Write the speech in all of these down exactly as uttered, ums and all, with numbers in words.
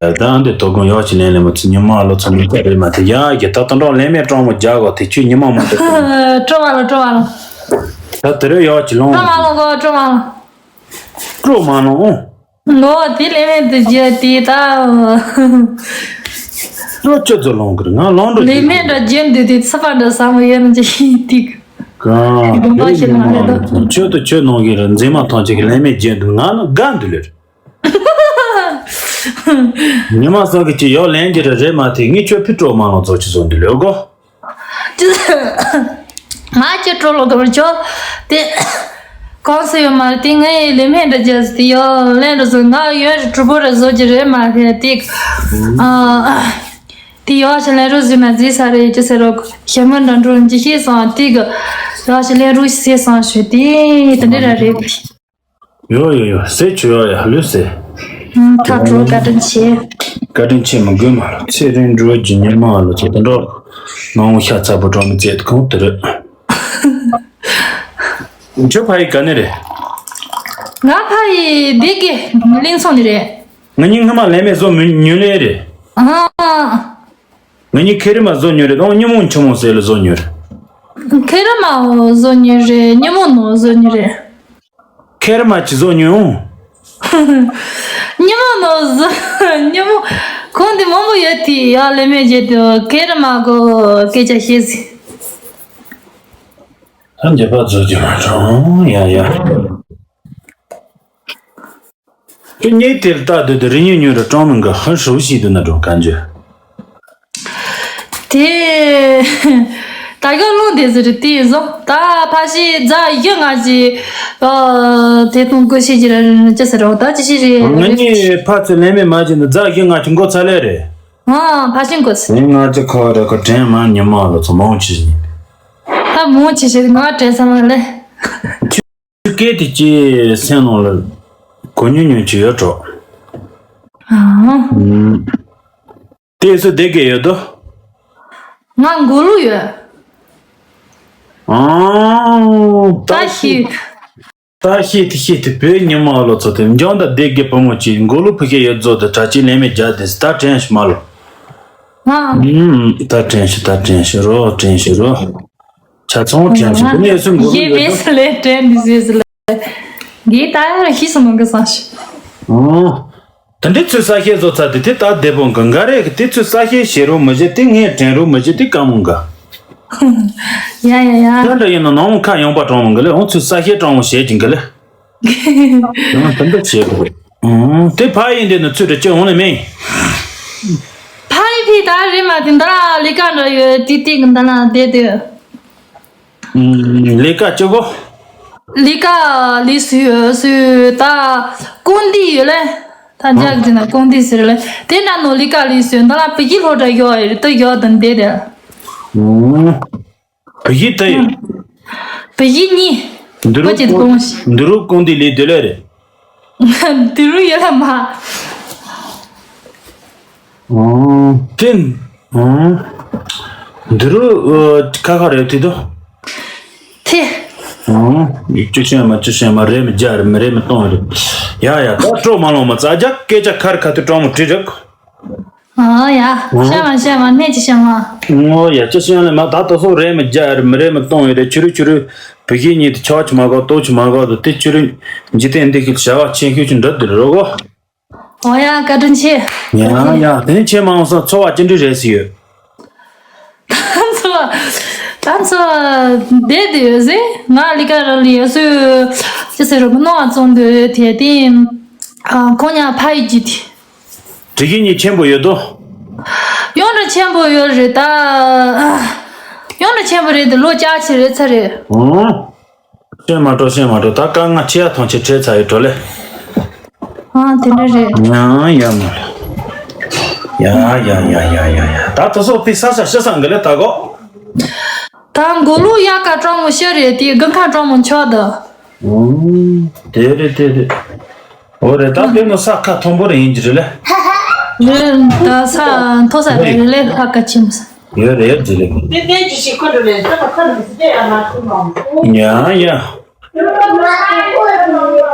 ད་འདི་དོ་དགོང་ཡག་ཅིག་ལེན་ལེན་མ་ཚུ་ཉི་མ་ལོ་ཚོ་མི་ཚ་རེད་མ་དེ་ཡག་གི་ད་ད་འགྲོ་ལེན་མེད་སྤྲང་མོ་རྒྱག་གོ་དེ་ཁྱོད་ཉི་མ་མ་དེ། སྤྲོ་བ་ལ་སྤྲོ་བ་ལ། ད་དེ་རེད་ཡག་ཅིག་ལོང་། སྤྲོ་བ་ལ་གོ་སྤྲོ་བ་ལ། སྤྲོ་མ་ལོང་། ངོ་དེ་ལེན་མེད་དུ་རྒྱུ་དེ་ད། སྤྲོ་ཁྱོད་ཚོ་ལོང་གི་རེད་ང་ལོང་འགྲོ་ལེན་མེད་འདྲ་རྒྱུ་འདི་དེ་ཚི་པ་འདྲ་ཟ་མོ་ཡོད་ན་ཅི་ཤེས་ཏིག་གང་སྡུག་མ་ཞིག་མ་རེད་ད། ཁྱོད་དུ་ཁྱོད་ནང་གི་རེད་མཛེས་མ་ཐང་ཅིག་གི་ལེན་མེད་རྒྱུ་འདུག་ང་ནི་དགའ་འདུག་ལེར། ཉི་མ་སང་གི་ཅི་ཡོག་ལན་གྱི་རེ་རེ་མ་ཐེ་ངས་ཁྱོད་ཕི་སྤྲོ་མ་ལོང་ཚོ་ཅི་བཟོ་འདི་ལོས་གོ། ང་ཅི་སྤྲོ་ལོ་དོར་ཆོ། དེ་གང་སུ་ཡོད་མ་རེད་དེ་ངའི་ལེ་མེ་འདྲ་རྒྱལ་སི་དེ་ཡོག་ལན་རུ་བཟོ་ང་ཡོད་རུ་གྲུ་པོ་རུ་བཟོ་གྱི་རེད་མ་ཐེ་དེ། དེ་ཡོག་ཤི་ལན་རུ་བཟོས་མ་བཟོས་ས་རེད་ཅི་ཟེར་རོ་ཞེ་མོ་འདྲ་འགྲོ་འཇི་ཤེས་སོང་དེ་གི་ཡོག་ཤི་ལན་རུ་ཟེར་སོང་ཞུ་དེ་དེ་འདྲ་ར་རེད། ཡོ་ཡོ་ཡོ་ཟེར་ཆུ་ཡོ་ཡ་ལུས་ཟེར། ཐག་གྲོ་བཀའ་དྲིན་ཆེ། བཀའ་དྲིན་ཆེ་མི་དགོས་མ་ལ་ཚེ་རིང་འགྲོ་རྒྱུ་ཉི་མ་ལ་ཚོ་དུ་འགྲོ། མ་འོང་ཤ་ཚ་པོ་གྲོང་མི་བཙལ་གང་དུ་རེད། ཁྱོད་ཕ་ཡི་ག་ནས་རེད། ང་ཕ་ཡི་བདེ་དགེ་གླིང་ཚོ་ནས་རེད། ང་གཉིས་སྔ་མ་ལས་མེད་བཟོ་མི་ཉུལ་ལེ་རེད། ཨ། ང་གཉིས་ཁེ་རི་མ་བཟོ་ཉོས་རེད་དང་ཉི་མོ་ཆུ་མོ་ཟེར་ལ་བཟོ་ཉོས་རེད། ཁེ་རི་མ་བཟོ་ཉོས་རེད་ཉི་མོ་ནོ་བཟོ་ཉོས་རེད། ཁེ་རི་མ་ཅི་བཟོ་ཉོས་འོང་། ཉི་མོ་ནོ་བཟོ་ཉི་མོ་ཁོང་དེ་མང་པོ་ཡོད་དེ་ཡ་ལེ་མེ་བརྗེད་དུ་ཁེ་རི་མ་གོ་སྐད་ཆ་བཤད་ཟིན། ད་འགྱོད་པ་བཟོ་རྒྱུ་མ་བྱུང་ཡ་ཡ། ཁྱོད་གཉིས་དེར་ལྟ་སྡོད་དུ་རི་ཉུལ་ཉུལ་རུ་གྲོང་མི་འགའ་ཧ་ཧྲུ་ཞིག་ཏུ་ན་འགྲོ་ག་འཇུ། དེ། ད་ག་ལུང་དེ་ཟེར་དེ་བཟོ་ད་ཕ་ཤི་རྫ་ཡི་ང་ཅི། དེ་དུང་ཀུ་ཤི་ཅི་ར་ཅི་ཟེར་རོ་ད་ཅི་ཤི་རེད། ང་གཉིས་ཕ་ཚོད་ལེན་མེད་མ་བྱས་ནས་རྫ་ཡི་ང་ཅི་མགོ་ཚ་ལེ་རེད། ཨ་ཕ་ཤི་མགོ་ཚ། ང་ཅི་ཁོ་རེ་ཁོ་དྲན་མ་ཉི་མ་ལོ་ཚོ་མང་ཆི་ཞིག་ད་མང་ཆི་ཞིག་ང་དྲན་ས་མ་ལེ། སྐད་དེ་ཅི་སེམས་ནང་ལ་གོ་ཉུང་ཉུང་ཅི་ཡོད་འགྲོ། ཨང་། དེ་སུ་བསྡད་གི་ཡོད་དོ། ང་མགོ་ལུག་ཡོད། ཨང་། ད་ཤི། ད་ཤི་དེ་ཤི་དེ་བོད་ཉི་མ་ལོ་ཚོ་དེ་འཇང་ད་བསྡད་གི་བུ་མོ་ཅི་མགོ་ལུག་ཕུ་ཤེ་ཡོད་ཚོ་དེ་གྲྭ་ཆེན་ལས་མེད་རྒྱ་དེ་ད་དྲན་ཤི་མ་ལོ། ཨང་། ད་དྲན་ཤི་ད་དྲན་ཤི་རོ་དྲན་ཤི་རོ། ཆ་ཚང་དྲན་ཤི་དེ་ནས་སུ་མགོ་ལུག་ཡོད་དོ། ལས་དྲན་དེ་ཟེར་ལ། འདི་ལྟ་ཡང་ཤི་སོང་མང་གི་བསམ་ཤི། ཨོ། ད་འདི་ཚོའི་ས་ཤེ་བཟོ་ཚར་དེ་དེ་ལྟ་བདེ་པོ་འགའ་འགའ་རེ་གི་དེ་ཚོའི་ས་ཤེ་བྱེད་རོགས་མི་བྱེད་དེ་ངས་དྲན་རོགས་མི་བྱེད་དེ་དཀའ་མོ་འགའ། ཡ་ཡ་ཡ། ཡ་འདྲ་ཡིན་ན་ནང་ཁ་ཡངས་པ་དྲང་མོ་འགའ་ལས་འོང་ཚོའི་ས་ཤེ་དྲང་མོ་བྱེད་ཀྱི་འགའ་ལས། ཡང་དེ་འདྲ་བྱེད་དགོས། ཨོ། དེ་ཕ་ཡིན་དེ་ནི་ཚོས་དྲི་ཅི་འོང་ལས་མེད། ཕ་ཡི་ཕི་ད་རེ་མ་དེ་འདྲ་ལས་ཀ་འདྲ་ཡོད་དེ་དེ་གི་འདྲ་ལ་བསྡད་དེ། ལས་ཀ་ཅི་གོ། ལས་ཀ་ལས་སུ་སུ་ད་ཀོང་ཏི་ཡོད་ལེ། ད་འཇག་ཅི་ན་ཀོང་ཏི་ཟེར་ལེ། དེ་འདྲ་ནོ་ལས་ཀ་ལས་སུ་ད་ལ་བི་ཇི་ལྷོ་འདྲ་ཡོད་ཡོད་དུ་ཡོད་དུ་འདེད་དེ། བི་ཇི་ད་ཡོད། བི་ཇི་གཉིས། འདི་རུ་ཀོང་འདི་རུ་ཀོང་ཏི་ལས་དེ་ལེ་རེད། འདི་རུ་ཡོད་ལ་མ། ཨོ། ཏིན། ཨོ། འདི་རུ་ཨོ། ཁ་ཁ་རེད་དེ་དོ། ཐེ། ཨོ། ཡིག་ཆུ་ཤན་མ་ཆུ་ཤན་མ་རེད་མི་རྒྱ་རེད་མི་རེད་མི་གཏོང་རེད། ཡ་ཡ་ད་སྤྲོ་མ་ལོང་མ་ཙ་རྒྱ་སྐད་ཆ་ཁར་ཁ་དུ་སྤྲོ་མོ་བྲིས་རེད། ཨོ་ཡ། ཤན་མ་ཤན་མ་གནས་ཀྱི་ཤན་མ། ཨོ་ཡ་ཅི་ཤན་ལས་མ་ད་དོ་སོག་རེད་མི་རྒྱ་རེད་མི་རེད་མི་གཏོང་རེད་ཆུ་རུ་ཆུ་རུ། བུ་གཞི་གཉིས་དེ་ཆོག་ཆུ་མ་གོ་ལྟོགས་ཆུ་མ་གོ་དུ་དེ་ཆུ་རུ། འཇིག་རྟེན་འདི་ཤི་བྱ་བ་ཆེན་ཤོས་ཆུ་འགྲོ་དུ་རོ་གོ། ཨོ་ཡ་བཀའ་དྲིན་ཆེ། ཡ་ཡ་དེ་ནི་ཆེ་མང་སོགས་འཚོ་བ་ཅི་འདྲ་རེད་ཟེར་ཡོད། ད་འཚོ་བ་ད་འཚོ་བ་བསྡད་དུ་ཡོད་ཟེར་ང་ལི་ཀ་ར་ལི་ཡོད་སུ་ཅི་ཟེར་རོ་མི་ནོ་བ་བཙོང་དུ་ཡོད་དེ་དེ་ཁོང་ཉ་ཕ་ཡི་ཇི་དེ། དྲི་གི་གཉིས་ཆེན་པོ་ཡོད་དོ། ཡོང་འདྲ་ཆེན་པོ་ཡོད་རེད་ད། ཡོང་འདྲ་ཆེན་པོ་རེད་དེ་ལོ་ལྕགས་ཆེ་རེད་ཚ་རེད། ཨོ། ཤེས་མ་འགྲོ་ཤེས་མ་འགྲོ་ད་དཀའ་ངལ་ཆེ་ཡ་ཐོང་ཆེ་ཁྲེལ་ཚ་ཡི་འགྲོ་ལེ། ཨ་དེ་འདྲ་རེད། ཡང་ཡ་མ་ལ། ཡ་ཡ་ཡ་ཡ་ཡ་ཡ་ད་དུ་སོག་དེ་ས་ས་ཤ་ས་འགི་ལེ་ད་གོ། ད་མགོ་ལུག་གཡག་ཀ་སྤྲང་མོ་ཤ་རེད་དེ་དགུན་ཁ་སྤྲང་མོ་མཆོག་ད། ཨུམ། དེ་རེད་དེ་རེད། འོ་རེད་ད་དེ་མོ་ས་ཁ་མཐོན་པོ་རེད་ཡིན་གྱི་རེད་ལེ། རེད་ད་ས་མཐོ་ས་རེད་རེད་ལེ་ལྷ་ཁ་ཆེན་མོ་ས། ཡོད་རེད་ཡོད་རེད་ལེ། དེ་དེ་ཅི་ཞིག་ཁོ་འགྲོ་ལེ་ས་ཁ་ཁ་ནང་སི་ཏེ་ཡ་མ་ཐུབ་མ། ཡ་ཡ།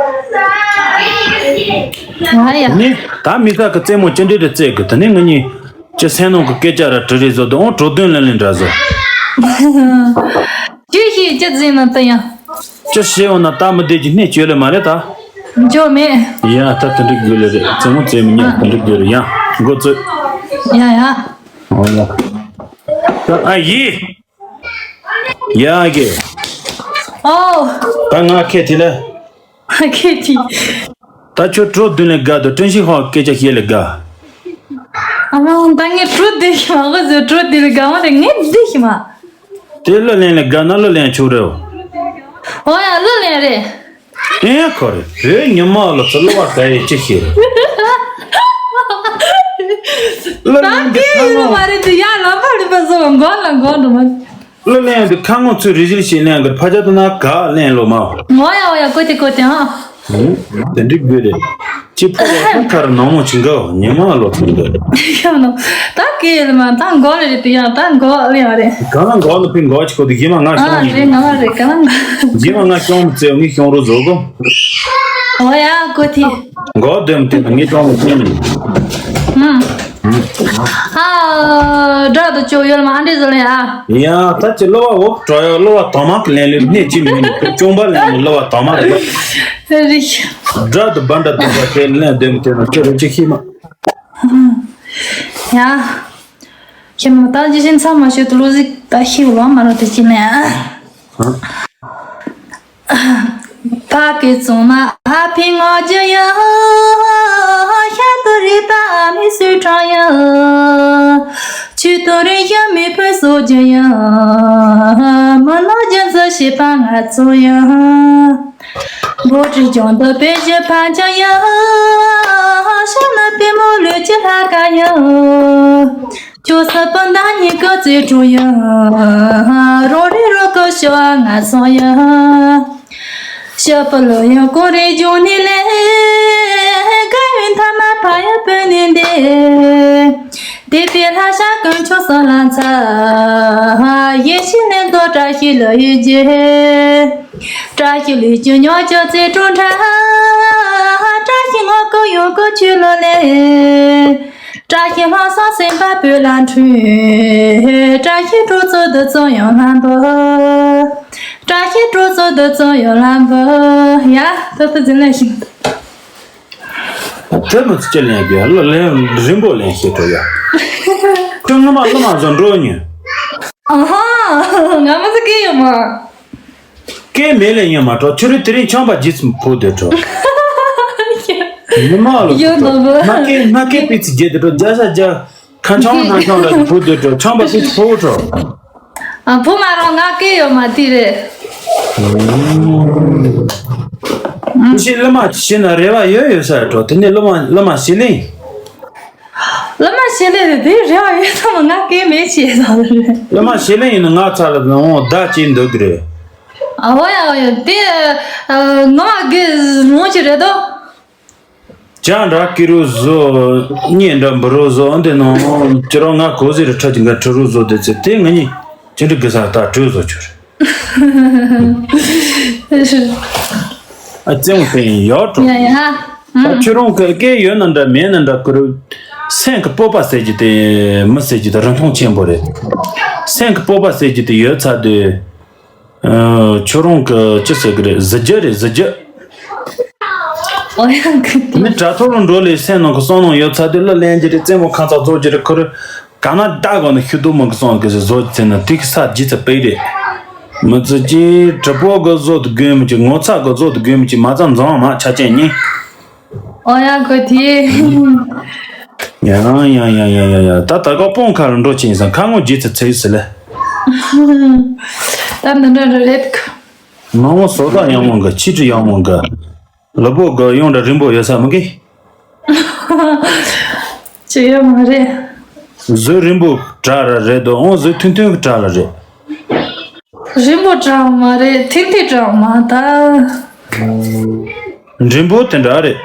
ང་ཡ། ནི། ད་མི་ཁ་གི་རྩེད་མོ་ཅི་འདྲ་རེ་རྩེད་གི། དེ་ནས་ང་གཉིས་ཅི་སེམས་ནང་གི་སྐད་ཆ་ར་དྲི་རེ་བཟོ་དུ་འོང་། གྲོ་དོན་ལེན་ལེན་འདྲ་བཟོ། ཅི་ཞིག་ཅི་ཟིན་ན་ད་ཡང་། ཅི་བྱེད་འོང་ན་ད་མི་བདེ་ཅི་སྣེ་བཅོས་ལེ་མ་རེད་ད། འཇོག་མེད། ཡ་ད་དེ་འགྲིག་དགོས་ལེ་རེད། རྩེད་མོ་རྩེད་མི་ཉན་དེ་འགྲིག་དགོས་རེད། ཡ་འགོ་རྩོད། ཡ་ཡ། ཨོ་ཡ། ད་ཨ་ཡི། ཡ་གི། ཨོ། ད་ང་ཁེ་ཐི་ལ། ཁེ་ཐི། ད་ཁྱོད་གྲོ་བདུན་ལས་དགའ་དུ་ཀྲིན་ཤི་ཧོ་སྐད་ཆ་བཤད་ལས་དགའ། ཨ་མ་ད་ངས་གྲོ་བདུན་ཤི་མ་གོ་ཟེར། གྲོ་བདུན་ལས་དགའ་མ་རེད། ངས་བདུན་ཤི་མ། དེ་གླུ་ལེན་ལས་དགའ་ན་གླུ་ལེན་ཆོག་རེད། ཨོ་ཡ་གླུ་ལེན་རེད། ཨེ་ཁོ་རེ་བོད་ཉི་མ་ལོ་ཚོ་གླུ་བ་ད་ཡི་ཅི་ཤེས་རེད། གླུ་ད་ལེན་གི་སྐད་ཡོད་མ་རེད་དེ། ཡ་ལམ་བར་རིག་པ་བཟོ་བ་མགོ་ལ་མགོ་འགྲོ་མ། གླུ་ལེན་དུ་ཁ་ངོ་ཚོས་རི་ཞིལ་ཞིག་ལེན་གི་ཕ་ཆ་དུ་ན་ག་ལེན་ལོ་མ། ངོ་ཡ་ཨོ་ཡ་ཀོ་ཏི་ཀོ་ཏི་ཧ། དེ་འགྲིག་དགོས་རེད། ཅི་ཕོ་བ་ཁ་ཁར་ནང་མོ་ཆིན་གོ་ཉི་མ་ལོ་ཚོ་འདི། ཡ་ནོ། ད་གི་ལ་མ་ད་མགོ་ལ་རེད་དུ་ཡ་ད་མགོ་ལ་ཡ་རེད། ག་ལ་མགོ་ལ་ཕི་མགོ་ཆི་ཁོ་དུ་ཡི་མ་ང་ཨ་ཤོང་རེད་ང་ལ་རེད་ག་ལ་མགོ། ཡི་མ་ང་ཤོང་མི་ཚེ་ངི་ཤོང་རུ་བཟོ་གོ། ཨོ་ཡ་ཀོ་ཐི། མགོ་དེམ་དེ་ངི་ཤོང་མི་ཚེ་ནི། ཨ། དགྲ་དུ་ཅོ་ཡོད་མ་ཨ་འདྲེ་བཟོ་ལེ་ཨ། ཡ་ད་ཅི་གླུ་བ་འོག་གྲོ་ཡ་གླུ་བ་དོ་མ་གི་ལེན་ལེ་སྣེ་ཅི་མི་ནི་ཅོང་པ་ལེན་ལེ་གླུ་བ་དོ་མ་རེད། རེད། དགྲ་དུ་བ་འདྲ་དུ་བ་དེ་ལེན་དེམ་དེ་ན་ཅི་རེད་ཅི་ཤེས་མ། ཡ། ཁྱེད་མོ་ད་ཇི་བཞིན་ཚང་མ་ཤོད་དུ་ལོ་ཟིག་ད་ཤི་བ་ལོ་མ་རོ་དེ་ཅི་ནས། ཕ་གི་བཙུན་མ་ཨ་ཕི་ངོ་རྒྱུ་ཡ། ཤ་དུ་རི་ད་ཨ་མི་སུས་དྲང་ཡ། ཆུ་དུ་རི་ཡ་མི་ཕུན་སུ་རྒྱུ་ཡ། མི་ལོ་རྒྱུ་འཛུ་ཞི་པ་ང་ཚོ་ཡ། འབོ་ཁྲི་ལྗོངས་འདི་པེ་ཞི་ཕན་ཅང་ཡ། ཤ་ན་པི་མོ་ལུས་ཅི་ལྷ་ཀ་ཡ། ཅོ་ས་པ་ད་ཉི་ཀ་ཙེ་ཀྲུ་ཡ། རོ་རི་རོ་ཀ་ཤོ་ང་སོ་ཡ། ཤ་པ་ལོ་ཡ་ཀོ་རེ་ཇོ་ནི་ལེ། ཀ་ཡུན་ཐ་མ་ཕ་ཡ་པེ་ནི་འདེ། དེ་པེ་ལྷ་ཤ་ཀུན་ཆོ་ས་ལ་ཚ། ཡེ་ཤི་ནེ་དོ་བཀྲ་ཤིས་ལོ་ཡི་ཇེ། བཀྲ་ཤིས་ལོ་ཡི་ཇོ་ཉོ་ཅོ་ཙེ་ཀྲུ་ཁྲ། བཀྲ་ཤིས་ངོ་ཀོ་ཡོ་ཀོ་ཆུ་ལོ་ལེ། བཀྲ་ཤིས་ལྷ་ས་སེམས་པ་བོད་ལ་འཁྲུལ། བཀྲ་ཤིས་སྤྲོ་ཚོགས་འདི་ཚོ་ཡོང་ལྷན་པོ། བཀྲ་ཤིས་སྤྲོ་ཚོགས་འདི་ཚོ་ཡོང་ལྷན་པོ། ཡ་ད་ད་འཛིན་ལ་ཤིང་། དེ་མི་ཚེ་ལེན་དགོས་ལོ་ལེན་རིན་པོ་ལེན་ཤེས་འགྲོ་ཡ། ཀྲུང་ངོ་མ་ལོ་མ་བཟོ་འགྲོ་ཉོན། ཨ་ཧ། ང་མ་ཚོ་སྐད་ཡོད་མ། སྐད་མེད་ལས་ཡིན་མ་གྲོགས། ཁྱོད་རེ་དེ་རིང་ཆང་པ་རྗེས་སུ་ཕོག་སྡོད་གྲོགས། མི་མ་ལོ་ཡོད་ནོ་བོ། ང་སྐད་ང་སྐད་སྤུས་ཚད་རྒྱས་སྡོད་གྲོགས། བརྒྱ་ཆ་བརྒྱ་ཁ་ཆང་ནང་ཆང་ར་ཕོག་སྡོད་གྲོགས། ཆང་པ་སྤུས་ཚད་ཕོག་གྲོགས། ཨ་བུ་མ་རོ་ང་སྐད་ཡོད་མ་དེ་རེད། ཁྱོད་ཤི་བླ་མ་ཤི་ན་རེ་བ་ཡོད་ཡོད་ས་རེད་གྲོགས། དེ་ནས་བླ་མ་བླ་མ་ཤི་ལེ། བླ་མ་ཤི་ལེ་རེད་དེ་རེ་བ་ཡོད་ཙམ་ང་སྐད་མེད་ཤེས་ཙམ་རེད། བླ་མ་ཤི་ལེ་ཡིན་ན་ང་ཚ་ལ་ནོ་ད་ཅི་འདུག་གི་རེད། ཨ་ཧོ་ཡ་ཧོ་ཡ་དེ་ཨ་ནོ་ཨ་གེ་ནོ་ཅི་རེད་དོ། ཅང་ར་ཀི་རུ་བཟོ། གཉེན་འདྲ་འབུ་རུ་བཟོ་འདི་ནོ། ཅི་རོ་ང་གོ་ཟི་རི་ཁྲ་ཅི་འགའ་ཁྲི་རུ་བཟོ་དེ་ཚེ་དེ་ང་གཉིས་ཅི་འདྲི་གི་ས་ད་གྲོས་བཟོ་ཆོར། ཨ་ཙེང་ཧྥེང་ཡོད་འགྲོ། ཡ་ཡ། ད་ཁྱོད་རང་གི་སྐད་ཡོད་ན་འདྲ་མེད་ན་འདྲ་ཀུ་རུ། སེམས་ཀྱི་སྤོབས་པ་ཟེར་གྱི་དེ་མི་ཟེར་གྱི་དེ་རིན་ཐང་ཆེན་པོ་རེད། སེམས་ཀྱི་སྤོབས་པ་ཟེར་གྱི་དེ་ཡོད་ཚར་དུས། ཨ། ཁྱོད་རང་གི་ཅི་ཟེར་གི་རེད། གཟི་བརྗིད་རེད་གཟི་བརྗིད། ཨོ་ཡང་གི་དེ། མི་དྲ་ཐོག་ལ་འགྲོ་ལས་སེམས་ནང་གི་བསམ་བློ་ཡོད་ཚར་དུས་གླུ་ལེན་གྱི་རེད། རྩེད་མོ་ཁ་ཚག་རྫོགས་ཀྱི་རེད། ཁོ་རེ་ག་ན་ད་གོ་ན་ཤུ་དུ་མ་གི་སོང་གི་ཟེར་བཟོ་ཚེ་ན་དེ་གི་ས་ཇི་ཚ་པེ་རེད། མི་ཚེ་ཅི་གྲི་པོ་གི་བཟོ་དུ་དགོས་མི་ཅི། ངོ་ཚ་གི་བཟོ་དུ་དགོས་མི་ཅི། མ་ཚ་འཛང་མ་ཆ་ཅན་ཉིན། ཨོ་ཡ་གོ་དེ། ཡ་ཡ་ཡ་ཡ་ཡ་ཡ། ད་ད་གོ་སྤོང་ཁ་རུ་འགྲོ་ཆེན་ས་ཁ་ངོ་ཇི་ཚ་ཚེ་ཡི་སི་ལེ། ད་འདི་འདྲ་རེད། མ་འོངས་བཟོ་ལྟ་ཡག་མོ་འགའ། ཆི་ཁྲི་ཡག་མོ་འགའ། ལུས་པོ་གི་ཡོང་འདྲ་རིང་པོ་ཡོད་ས་མི་གི། ཅི་ཡོད་མ་རེད། གཟུགས་རིང་པོ་དྲག་ར་རེད་དོ། འོང་གཟུགས་ཐུང་ཐུང་གི་དྲག་ལ་རེད། རིང་པོ་དྲག་མ་རེད། ཐུང་ཐུང་དྲག་མ་ད། འབྲིང་པོ་དེ་འདྲ་རེད།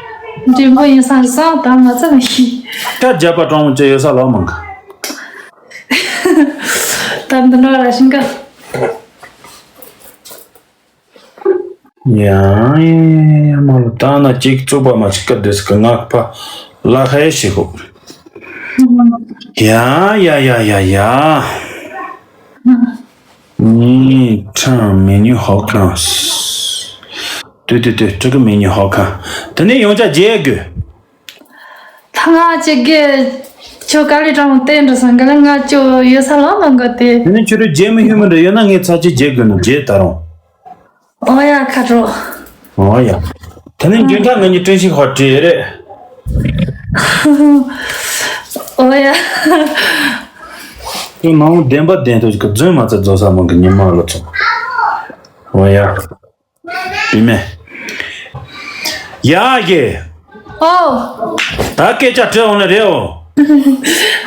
འབྲིང་པོ་ཡིན་ས་རེད་ས་ད་མ་ཚ་མི་ཤེས། ཁ་རྒྱབ་པ་གྲང་མོ་ཅི་ཡོད་ས་ལོག་མང་གི། ད་འདི་འདྲ་ར་ཤིང་ཀ། ཡང་ཡང་ཡང་མ་ལོ་ད་ན་ཅིག་བཙུགས་པ་མ་ཅིག་སྐབས་དེ་སི་ཀ་ངག་ཕ་ ལ་ཧའི་ཞིག་གོ། ཡ་ཡ་ཡ་ཡ་ཡ། ཉིན་ཁྲང་མི་ཉུ་ཧོ་ཁང་། ཏུ་ཏུ་ཏུ་ཏུ་གི་མི་ཉུ་ཧོ་ཁང་། དེ་ནས་ཡོང་ཆ་རྗེས་དགོས། ད་ང་ཅིག་གི་ཁྱོད་ག་ལེ་གྲང་བསྟན་འགྲོ་སོང་ག་ལེ། ང་ཅོ་ཡོད་ས་ལ་མ་འགོ་དེ། དེ་ནས་ཁྱོད་རང་རྗེས་མི་ཧུ་མི་འདྲ་ཡོད་ན་ངས་ཚ་ཅིག་རྗེས་དགོས་ནོ་རྗེས་ད་རུང་། ཨོ་ཡ་ཁ་དྲོ། ཨོ་ཡ། དེ་ནས་རྒྱུན་ཁ་ང་གཉིས་བཀྲ་ཤིས་ཧོ་ཏྲི་རེད། ཨོ་ཡ། ཁྱོད་ནང་བདེན་པ་བདེན་ཐུག་གི་རྫུན་མ་ཚད་རྫོགས་ས་མང་གི་ཉི་མ་ལོ་ཚོ། ཨོ་ཡ། བི་མེ། ཡ་གེ། ཨོ། ད་སྐད་ཆ་དྲི་འོང་ནི་རེད་འོ།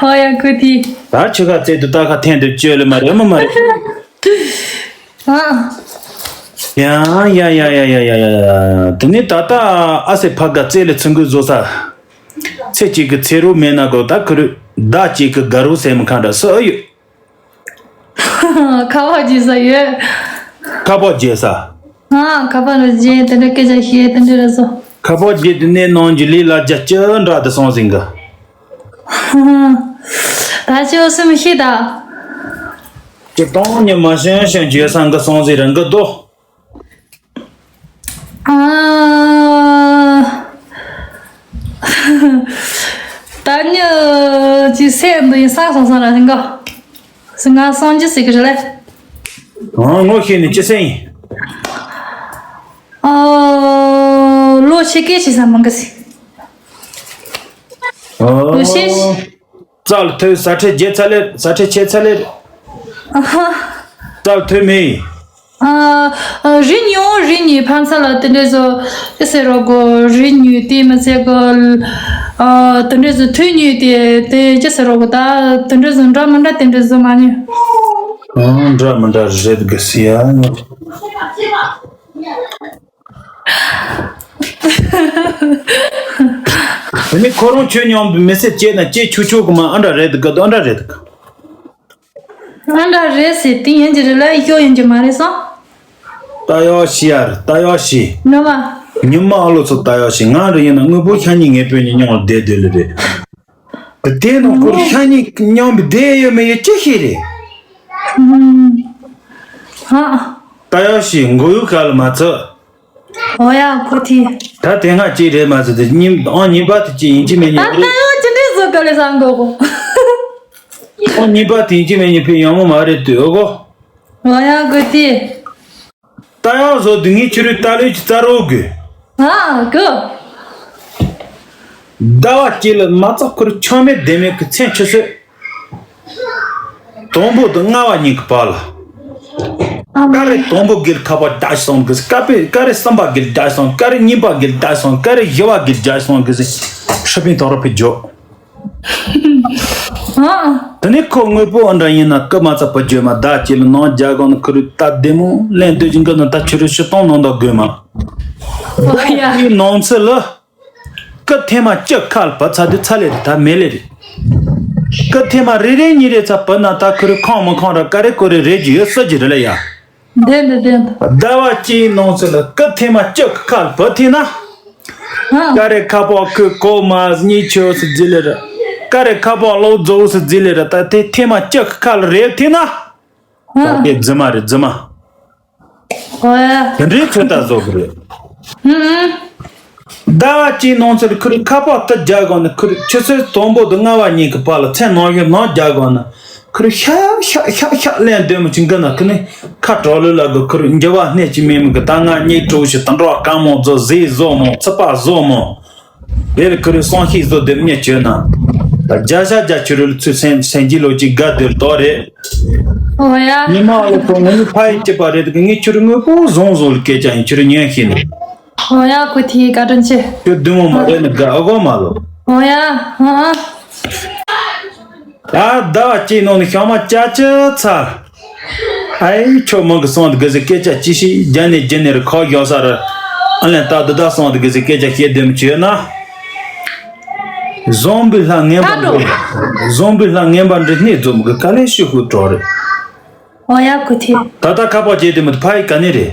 ཨོ་ཡ་ཁུ་ཐི། ད་ཆུ་ཁ་རྩེ་དུ་ད་ཁ་འཐེན་དུ་བཅོལ་ལེ་མ་རེད་མ་མ་རེད། ཨ། ཡ་ཡ་ཡ། དེ་ནས་ད་ལྟ་ཨ་སེ་ཕ་ག་རྩེ་ལེ་ཚུན་གུ་བཟོ་ས། ཚེ་གཅིག་གི་ཚེ་རོགས་མེད་ན་གོ་ད་ཁུ་རུ་ཟླ་གཅིག་གི་དགའ་རོགས་སེམས་ཁ་འདྲ་སུ་ཨ་ཡོད། ཁ་བ་རྒྱས་ས་ཡོད། ཁ་བ་རྒྱས་ས། ཨ་ཁ་བ་རྒྱས་དེ་འདྲ་སྐད་ཆ་བཤད་དེ་འདྲ་རེད་སོ། ཁ་བ་རྒྱས་དེ་ནས་ནང་གི་ལས་ལ་རྒྱ་སྐྱི་འདྲ་དུ་སོང་ཟིན་གི། ད་ཅི་སེམས་ཤི་ད། ཅི་གཏོང་ཉི་མ་ཤན་ཤན་བརྗོད་སང་གི་སོང་ཟིན་རང་གི་དོ། ཨ། ད་ཉི་ཅི་སེམས་འདི་ཡིན་ས་སང་སང་ར་ཧིན་གོ། སི་ང་སང་ཅི་སི་གི་རེད་ལེ། ཨ་ངོ་ཤེས་ནི་ཅི་སེ་ཡིན། ཨ་ལོ་ཆེ་སྐད་ཆེ་ས་མང་གི་སི། ཨ་ལོ་ཤེས། རྩ་ལ་ཐོས་ས་ཁྲེ་རྒྱལ་ཚ་ལེར་ས་ཁྲེ་ཆེ་ཚ་ལེར། ཨ་ཧ། རྩ་ལ་ཐོས་མེད། ཨ། རི་ཉུང་རི་ཉུང་ཕན་ཚ་ལ་དེ་འདྲས་བཟོ། དེ་ཟེར་རོ་གོ་རི་ཉུང་དེ་མི་ཚེ་གོ། ཨ། དེ་འདྲས་བཟོ་ཐོས་ཉུང་དེ་དེ་ཅི་ཟེར་རོ་གོ་ད་དེ་འདྲས་བཟོ་འདྲ་མི་འདྲ་དེ་འདྲས་བཟོ་མ་ཉུང་། ཨ་འདྲ་མི་འདྲ་རེད་གི་སི་ཡ། དེ་ནི་ཁོ་རང་ཁྱོད་མཉམ་དུ་མི་ཚེ་སྐྱེལ་ན་སྐྱེལ་ཆོག་ཆོག་གི་མ་ཨ་འདྲ་རེད་གི་ཨ་འདྲ་རེད་གི། ང་འདྲ་རེད་ཟེར་དེ་ཡིན་གྱི་རེད་ལ་ཡོད་ཡིན་གྱི་མ་རེད་སོང་། ལྟ་ཡག་ཤི་ཡར་ལྟ་ཡག་ཤི། ནོ་མ། ཉི་མ་ཨ་ལོ་ཚོ་ལྟ་ཡག་ཤི་ང་རེ་ཡིན་ན་དངོས་པོ་ཤ་ཉིན་ངའི་བོད་ཉིད་མྱོང་ལ་བསྡད་བསྡད་ལེ་རེད། དེ་ནང་ཁོར་ཤ་ཉིན་མཉམ་བསྡད་ཡོད་མེད་ཡོད་ཅི་ཤེས་རེད། ཧ། ལྟ་ཡག་ཤི་མགོ་ཡུ་ག་ལ་མ་ཚོད། ཨོ་ཡ་ཁོ་ཐི། ད་དེ་སྔ་ཅི་རེད་མ་ཟེར་ཏེ་གཉིས་ཨང་གཉིས་པ་དེ་ཅི་ཡིན་གཅིག་མིན་གཉིས་ད་རེད། ད་ཡང་ཅི་འདྲས་བཟོ་ག་ལེ་བཟང་གོ་གོ། ཨང་གཉིས་པ་དེ་ཡིན་གཅིག་མིན་གཉིས་ཕན་ཡོང་མོ་མ་རེད་དུ་ཨོ་གོ། ཨོ་ཡ་ཁོ་ཐི། ད་ཡང་བཟོ་དུ་ངས་ཁྱོད་རུ་ད་ལོས་ཀྱི་རྩ་རོག་དགོས། ཨ་གོ། ཟླ་བ་གཅིག་ལ་མ་ཚོགས་ཁུར་ཆང་མེད་ལྡེ་མེད་ཀྱི་མཚན་ཆུ་ཚོད། དང་པོ་དང་ལྔ་བ་གཉིས་ཀྱི་བར་ལ། ཨ་མ། ཀ་རེ་དང་པོ་གིལ་ཁ་པར་བརྡ་སོང་གི་ཀ་པེ་ཀ་རེ་གསུམ་པ་གིལ་བརྡ་སོང་ཀ་རེ་གཉིས་པ་གིལ་བརྡ་སོང་ཀ་རེ་བཞི་བ་གིལ་བརྡ་སོང་གི་ཟེར་ཧྲི་པིན་ཐོག་རོ་ཕི་འཇོག་ཨ། དེ་ནས་ཁོ་དངོས་པོ་ཨ་འདྲ་ཡིན་ན་སྐུ་མ་ཚ་བུ་བརྗོད་མ་བརྡ་སྐྱེལ་ལ་ནང་རྒྱ་གོང་ན་ཁུ་རུ་ལྟ་བདེ་མོ་ལན་འདོད་ཀྱི་འགི་ན་ད་ཆུ་རུ་ཕྱི་གཏོང་ནང་ད་དགོས་མ། ཨོ་ཡ། ཁོའི་ནང་ཚུལ་ལ། སྐུ་ཐེངས་མ་བཅུ་ཁ་ལ་བབས་ཚར་དུས་ཚར་ལེ་རེད་ད་མེད་ལེ་རེད། སྐུ་ཐེངས་མ་རེ་རེ་གཉིས་རེ་ཚ་བབས་ན་ད་ཁུ་རུ་ཁོང་མི་ཁོང་ར་ཀ་རེ་ཀོ་རེ་རེད་ཀྱི་ཡོད་སྲིད་ཀྱི་རེད་ལ་ཡ། བདེན་འདུག་བདེན་འདུག་ཟླ་བ་གཅིག་ནང་ཚུད་ལ་སྐུ་ཐེངས་མ་བཅུ་ཁ་ལ་བབས་ཐེངས་ན། ཨ། ཀ་རེ་ཁ་པོ་ཁུ་གོ་མ་གཉིས་ཆོས་སུ་རྫི་ལེ་ར། ཀ་རེ་ཁ་པོ་ལོ་རྫོགས་སུ་རྫི་ལེ་ར་ད་དེ་ཐེངས་མ་བཅུ་ཁ་ལ་རེད་ཐེངས་ན། ད་ཨ། དེ་རྫི་མ་རེད་རྫི་མ། ཨོ་ཡ། དེ་འདྲའི་ཚོད་ལྟ་བཟོ་གི་རེད། ཧུམ། ཟླ་བ་གཅིག་ནང་ཚུད་ཁུ་རུ་ཁ་པར་སྐད་རྒྱག་གོ་ནི་ཁུ་རུ་ཆུ་ཚོད་དང་པོ་དང་ལྔ་བ་གཉིས་ཀྱི་བར་ལ་མཚན་ནང་བཞིན་ནང་རྒྱག་གོ་ནི་ཁུ་རུ་ཤག་ཤག་ཤག་ཤག་ལན་ལྡེ་མོ་ཅིག་འགི་ན་ཁུ་ནི་ཁ་གྲོག་ལུ་ལ་གི་ཁུ་རུ་འགྱུར་བ་སྣེ་གཅིག་མེད་མི་གི་ད་ང་གཉིད་གྲོགས་ཤིག་དང་འགྲོ་དཀའ་མོ་བཟོ་ཟས་བཟོ་མོ་ཚི་པ་བཟོ་མོ། དེར་ཁུ་རུ་སང་ཤིག་བཟོ་དེ་མཉེ་བྱོས་ན། ད་རྒྱ་ཤ་རྒྱ་ཆུ་རུ་ཚུ་སེང་སེང་གི་ལོ་གཅིག་དགའ་དེར་དོ་རེད། ཨོ་ཡ། ཉི་མ་ལོ་ཁོ་ངོ་ནི་ཕ་ཡི་སྐྱེས་པ་རེད་དེ་ངས་ཆུ་རུ་དངོས་པོ་བཟང་བཟང་ལ་སྐད་ཆ་ཡིན་ཆུ་རུ་ཉན་ཤེས་ནས། ཨོ་ཡ་ཁོ་ཐི་བཀའ་དྲིན་ཆེ། ཁྱོད་བདུད་མོ་མ་རེད་ནི་དགའ་ཨ་གོ་མ་ལོ། ཨོ་ཡ། ཨ་ཨ། ད་ཟླ་བ་གཅིག་ནང་ནས་ཤ་མ་ཅ་ཅི་ཚར། ཨའི་ཁྱོད་མང་གི་སོང་དུ་གི་ཟི་སྐད་ཆ་ཅི་ཤི་རྒྱ་ནས་རྒྱ་ནས་རི་ཁ་བཞོ་ས་རི། ཨ་ལན་ད་དུ་ད་སོང་དུ་གི་ཟི་སྐད་ཆ་བཤད་དེ་མི་བྱོས་ན། བཟང་པོའི་ལྷ་ངན་པ་འདྲི། བཟང་པོའི་ལྷ་ངན་པ་འདྲི་སྣེ་འཛོམས་གི་དཀའ་ལས་ཤི་ཧུ་གྲོགས་རེད། ཨོ་ཡ་ཁུ་ཐི། ད་ད་ཁ་པར་བྱས་དེ་མི་ཕ་ཡི་ག་ནས་རེད།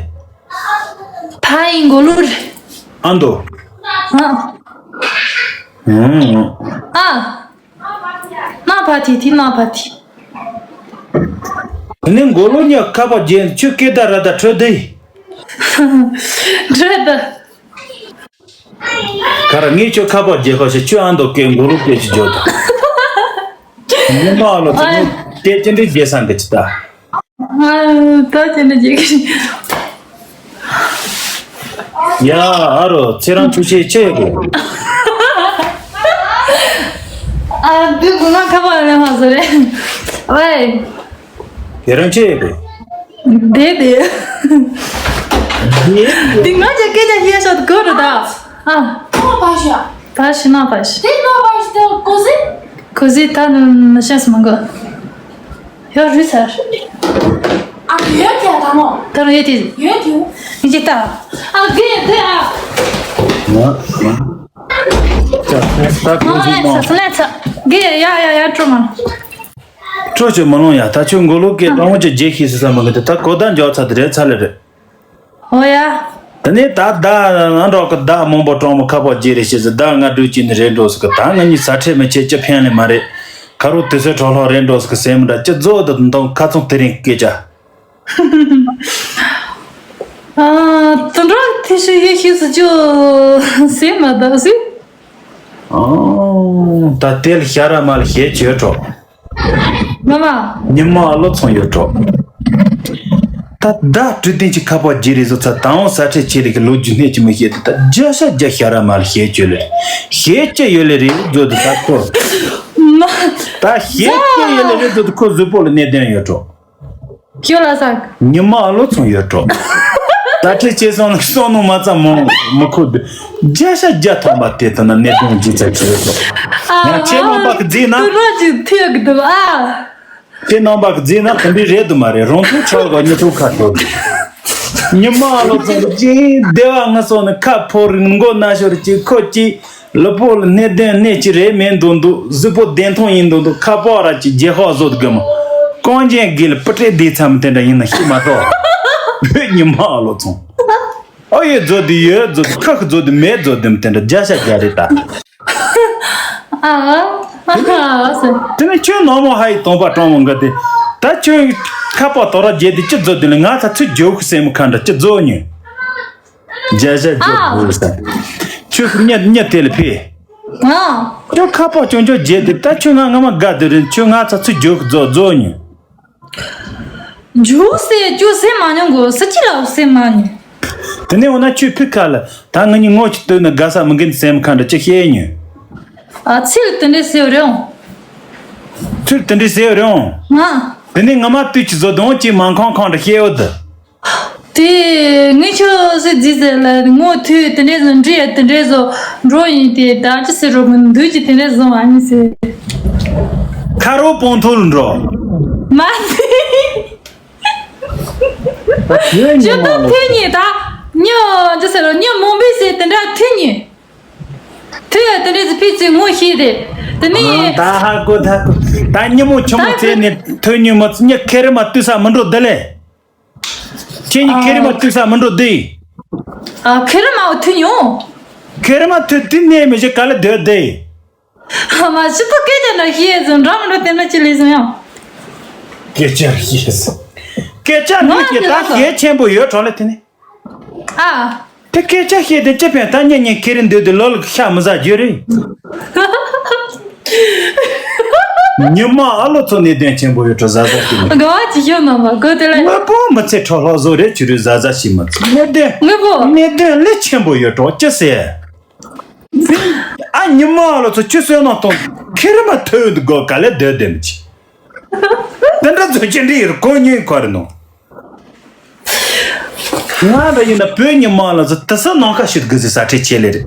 ཕ་ཡི་མགོ་ལུག་རེད། ཨ་མདོ། ཨ། ཨ། ན་བ་ཏི་ཏི་ན་བ་ཏི། ནི་མགོ་ལོག་ཉག་ཁ་པར་རྒྱན་ཁྱོད་སྐད་བརྡ་ར་ད་འཕྲོད་དེ། འཕྲོད་དེ། ག་ར་ངས་ཁྱོད་ཁ་པར་རྒྱལ་ཁ་ཞིག་ཁྱོད་ཨ་མདོ་སྐད་མགོ་ལོག་སྐད་ཞིག་བརྗོད་དང་། མི་མ་ལོ་ཨ། ཚོ་སྐད་ཅི་འདྲའི་རྒྱལ་ས་འདི་ཅི་ད། ཨ། ད་ཅི་འདྲ་རྒྱལ་གི། ཡ་ཨ་རོ་ཚེ་རང་ཆུ་ཆེ་ཆེ་གོ། ཨ། འདི་དགུང་ན་ཁ་པར་ལེན་མ་བཟོ་རེད། ཝེ། དེ་རང་ཆེ་གོ། དེ་དེ། དེ། དེ་ང་ཅག་སྐད་ཆ་བཤད་ཤོག་གོ་རུ་ད། ཨ། ཁོ་པ་ཤ། པ་ཤ་ན་པ་ཤ། དེ་ནོ་པ་ཤ་དེ་ཀོ་ཟི། ཀོ་ཟི་ད་ནི་ཤ་སི་མང་གོ། ཡོད་རུས་ཚར། ཨ་ཡོད་ཀྱང་ད་མོ། ད་རུང་ཡོད་དེ། ཡོད་དེ། ཡིན་གྱི་ད། ཨ་གི་དེ་ཨ། ང་ང་ཅག་ད་ད་ཀོ་ཟི་མ། ཨ་ལས་ཚ་ལས་ཚ། གི་ཡ་ཡ་ཡ་སྤྲོ་མ། སྤྲོ་ཆེ་མ་ལོང་ཡ། ད་ཁྱོད་མགོ་ལོག་སྐད་ཨ། དང་པོ་ཅིག་རྒྱལ་ཤེས་སི་ས་མ་གི་དེ་ད་གོ་ད་འཇོག་ཚ་དེ་རེད་ཚ་ལེ་རེད། ཨོ་ཡ། དེ་ནས་ད་ད་ང་འགྲོ་གི་ད་མང་པོ་གྲོང་མི་ཁ་པར་རྒྱས་རེ་བྱེད་ཟི་ད་ང་འགྲོ་ཀྱི་ནི་རེད་འགྲོ་སི་གི་ད་ང་གཉིས་ས་ཁྲལ་མི་བྱེད་ཅི་ཕན་ལེ་མ་རེད། ཁ་རོག་དུས་ཚོད་གྲོགས་ལྷག་རེད་འགྲོ་སི་གི་སེམས་འདྲ་ཅི་རྫོགས་དུ་འདང་ཁ་ཚོང་དེ་རིང་སྐད་ཆ། ཨ། དུད་འགྲོ་དེ་ཤི་ཡེ་ཤི་སི་ཅུ་སེམས་མ་ད་སི། ཨང་། ད་དེ་ལ་ཤ་ར་མ་ལ་ཞེས་བྱོས་གྲོགས། མ་མ། ཉི་མ་ཨ་ལོ་ཚང་ཡོད་གྲོགས། ད་ད་དྲི་ལྡན་གྱི་ཁ་པར་རྒྱས་རེ་བཟོ་ཚ་དང་ས་ཁྲལ་ཆེ་ལེ་གི་ལོ་རྒྱུས་སྣེ་གཅིག་མི་ཤེས་ད་ད་རྒྱ་ཤ་རྒྱ་ཤ་ར་མ་ལ་ཞེས་བྱོས་ལེ། ཞེས་ཅི་ཡོད་ལེ་རེད་བཟོ་དུ་ད་ཁོ། མ། ད་ཞེས་ཅི་ཡོད་ལེ་རེད་བཟོ་དུ་ཁོ་གཟུགས་པོ་ལ་གནད་དོན་ཡོད་གྲོགས། ཁྱོད་ལ་ཟག་ཉི་མ་ཨ་ལོ་ཚང་ཡོད་གྲོགས། ད་ཁྲི་ཆེ་སོང་ལ་སོང་ནོ་མ་ཙམ་མོ་མི་ཁུ་འདུག་རྒྱ་ཤ་རྒྱ་ཐོན་པ་དེ་ལྟ་ན་གནད་དོན་ཇི་ཙམ་ཆེ་ཡོད་གྲོགས། ཡང་ཁྱེད་རྣམ་པ་གི་རྫིས་ན། དུ་རོ་ཅིག་ཐུག་གི་འདུག་ཨ། ཁྱེད་རྣམ་པ་གི་རྫིས་ན་དེ་འདྲའི་རེད་དུ་མ་རེད་རང་ཚོ་ཆོག་ག་ཉི་ཚོ་ཁ་ཐོག་ཉི་མ་ཨ་ལོ་ཚང་གི་སྡེ་བ་ང་སོང་ནས་ཁ་ཕོར་མགོ་ན་ཤོར་གྱི་ཁོ་གྱིས། ལུས་པོ་ལ་གནད་དོན་གནད་ཅིག་རེད་མེད་འདུག་འདུག་གཟུགས་པོ་བདེ་ཐང་ཡིན་འདུག་འདུག་ཁ་པར་ར་ཅིག་རྒྱལ་ཁ་བཟོ་དགོས་མོ། གངས་ཅན་དགེ་ལ་སྤུ་གྲལ་བསྡད་ཚམ་དེ་འདྲ་ཡིན་ན་ཤི་མ་གཏོགས། བོད་ཉི་མ་ཨ་ལོ་ཚོང་། ཨོ་ཡོད་བཟོ་དུ་ཡོད་བཟོ་དུ་ཁག་བཟོ་དུ་མེད་བཟོ་དུ་དེ་འདྲ་རྒྱ་ཤ་རྒྱ་རེད་ད། ཨ་ཨ་ཨ་ཟེར། དེ་ནས་ཁྱོད་ནོར་མོ་ཧ་ཡི་དོང་པ་གྲོང་མོ་འགའ་དེ། ད་ཁྱོད་ཁ་པར་དོ་ར་རྒྱས་དེ་ཅི་བཟོ་དུ་ལ་ང་ཚ་ཚུར་རྒྱོབ་ཁུ་སེམས་ཁ་འདྲ་ཅི་བཟོ་ཉོན། རྒྱ་ཞྭ་རྒྱ་ཨ། བོ་ས། ཁྱོད་ཀྱི་གཉའ་གཉའ་དེ་ལ་ཕེ། ཨ། ཁྱོད་ཁ་པར་ཅུང་ཅུང་རྒྱས་དེ་ད་ཁྱོད་ང་ང་མ་དགའ་དེ་རིན་ཁྱོད་ང་ཚ་ཚུར་རྒྱུག་རྫོགས་རྫོགས་ཉོན། རྒྱུག་སེ་རྒྱུག་སེ་མ་མྱོང་གོ་ས་ཅི་ལ་སེ་མ་ཉོན། དེ་ནས་འོ་ན་ཁྱོད་ཕི་ཁ་ལ་ད་ང་གཉིས་ངོ་ཅི་སྟོན་ན་དགའ་ས་མི་འགན་སེམས་ཁ་འདྲ་ཅི་ཤེས་ཉོན། ཨ་ཚིལ་དེ་འདྲས་སེ་རེད་འོང་། ཚིལ་དེ་འདྲས་སེ་རེད་འོང་། ང་། དེ་ནས་ང་མ་དུས་ཀྱི་བཟོ་དོན་ཅི་མང་ཁང་ཁང་འདྲ་ཤེས་འོ་དུ། དེ་ངས་ཁྱོད་ཟེར་རྫི་ཟེར་ལ་ངོ་ཐུག་དེ་འདྲས་བཟོ་འདྲི་ཡ་དེ་འདྲས་བཟོ་འགྲོ་ཡིན་ཏེ་ད་ཅི་ཟེར་རོ་མི་འདུག་ཅི་དེ་འདྲས་བཟོ་ཨ་ནི་ཟེར། ཁ་རོག་སྤོང་ཐུལ་འགྲོ། མ་ཟེར། ད་ཁྱོད་ཉི་ཁྱོད་མ་ད་ལོ་ཐུག་ཉིན་ད་ཉོ་ཅི་ཟེར་རོ་ཉོ་མོང་པའི་ཟེར་དེ་འདྲ་ཐུག་ཉིན། ཐུག་ཡ་དེ་འདྲས་ཟེར་ཕི་ཚོས་ངོ་ཤེས་རེད་དེ་ནི། ད་ཧ་གོ་ད་གོ་ད་ཉི་མོ་ཆུང་མོ་བཙལ་ནས་ཐུག་ཉིན་མ་ཉི་ཁེ་རི་མ་བཏུས་ས་མི་འགྲོ་དེ་ལས། ཁྱེད་གཉིས་ཁེ་རི་མ་ཨ། བཏུས་ས་མི་འགྲོ་དེ། ཨ་ཁེ་རི་མ་བོ་ཐུག་མྱོང་། ཁེ་རི་མ་ཐུག་དུས་གནས་མི་ཞིག་ག་ལ་སྡོད་དེ། ཨ་མ་ཤི་ཏོ་སྐད་ཆ་འདྲ་ཤེས་ཟིན་འདྲ་མི་འདྲ་དེ་འདྲ་ཅི་ལས་ཟིན་ཡང་། སྐད་ཆ་ཤེས་ཟིན། སྐད་ཆ་ནི་ཤེས་ད་ཤེས་ཆེན་པོ་ཡོད་གྲོགས་ལ་དེ་ནི། ཨ། དེ་སྐད་ཆ་བཤད་དེ་ཅི་ཕན་ད་ཉན་ཉན་ཁེ་རི་འདོད་དེ་ལོ་ལ་ཤ་མི་ཟ་རྒྱུ་རེད། ཉི་མ་ཨ་ལོ་ཚོ་གནད་དོན་ཆེན་པོ་ཡོད་འགྲོ་ཟ་ཟ་ཞིག་མི། དགའ་བ་ཅི་ཤོད་ནམ་མ་གོ་དེ་ལ། དངོས་པོ་མི་ཚེ་ཁྲོ་ལྷག་བཟོ་རེད་ཆུ་རུ་ཟ་ཟ་ཞིག་མི་ཚེ་གནད་དོན། དངོས་པོ། གནད་དོན་ལས་ཆེན་པོ་ཡོད་འགྲོ་ཅི་ཟེར། ཨ་ཉི་མ་ཨ་ལོ་ཚོ་ཆུ་སོན་ནང་གཏོང་ཁེ་རི་མ་ཐོས་འདུག་གོ་ག་ལེ་སྡོད་སྡོད་མི་ཅི། དེ་འདྲ་ཚོ་ཅི་འདྲ་ཡོད་གོ་ཉོན་གོ་རེད་ནོ། ང་འདྲ་ཡིན་ན་བོད་ཉི་མ་ལ་ཚོ་དེ་ས་ནང་ཁ་ཤུད་དགོས་ཟེར་ས་ཁྲེལ་ཆེ་ལེ་རེད།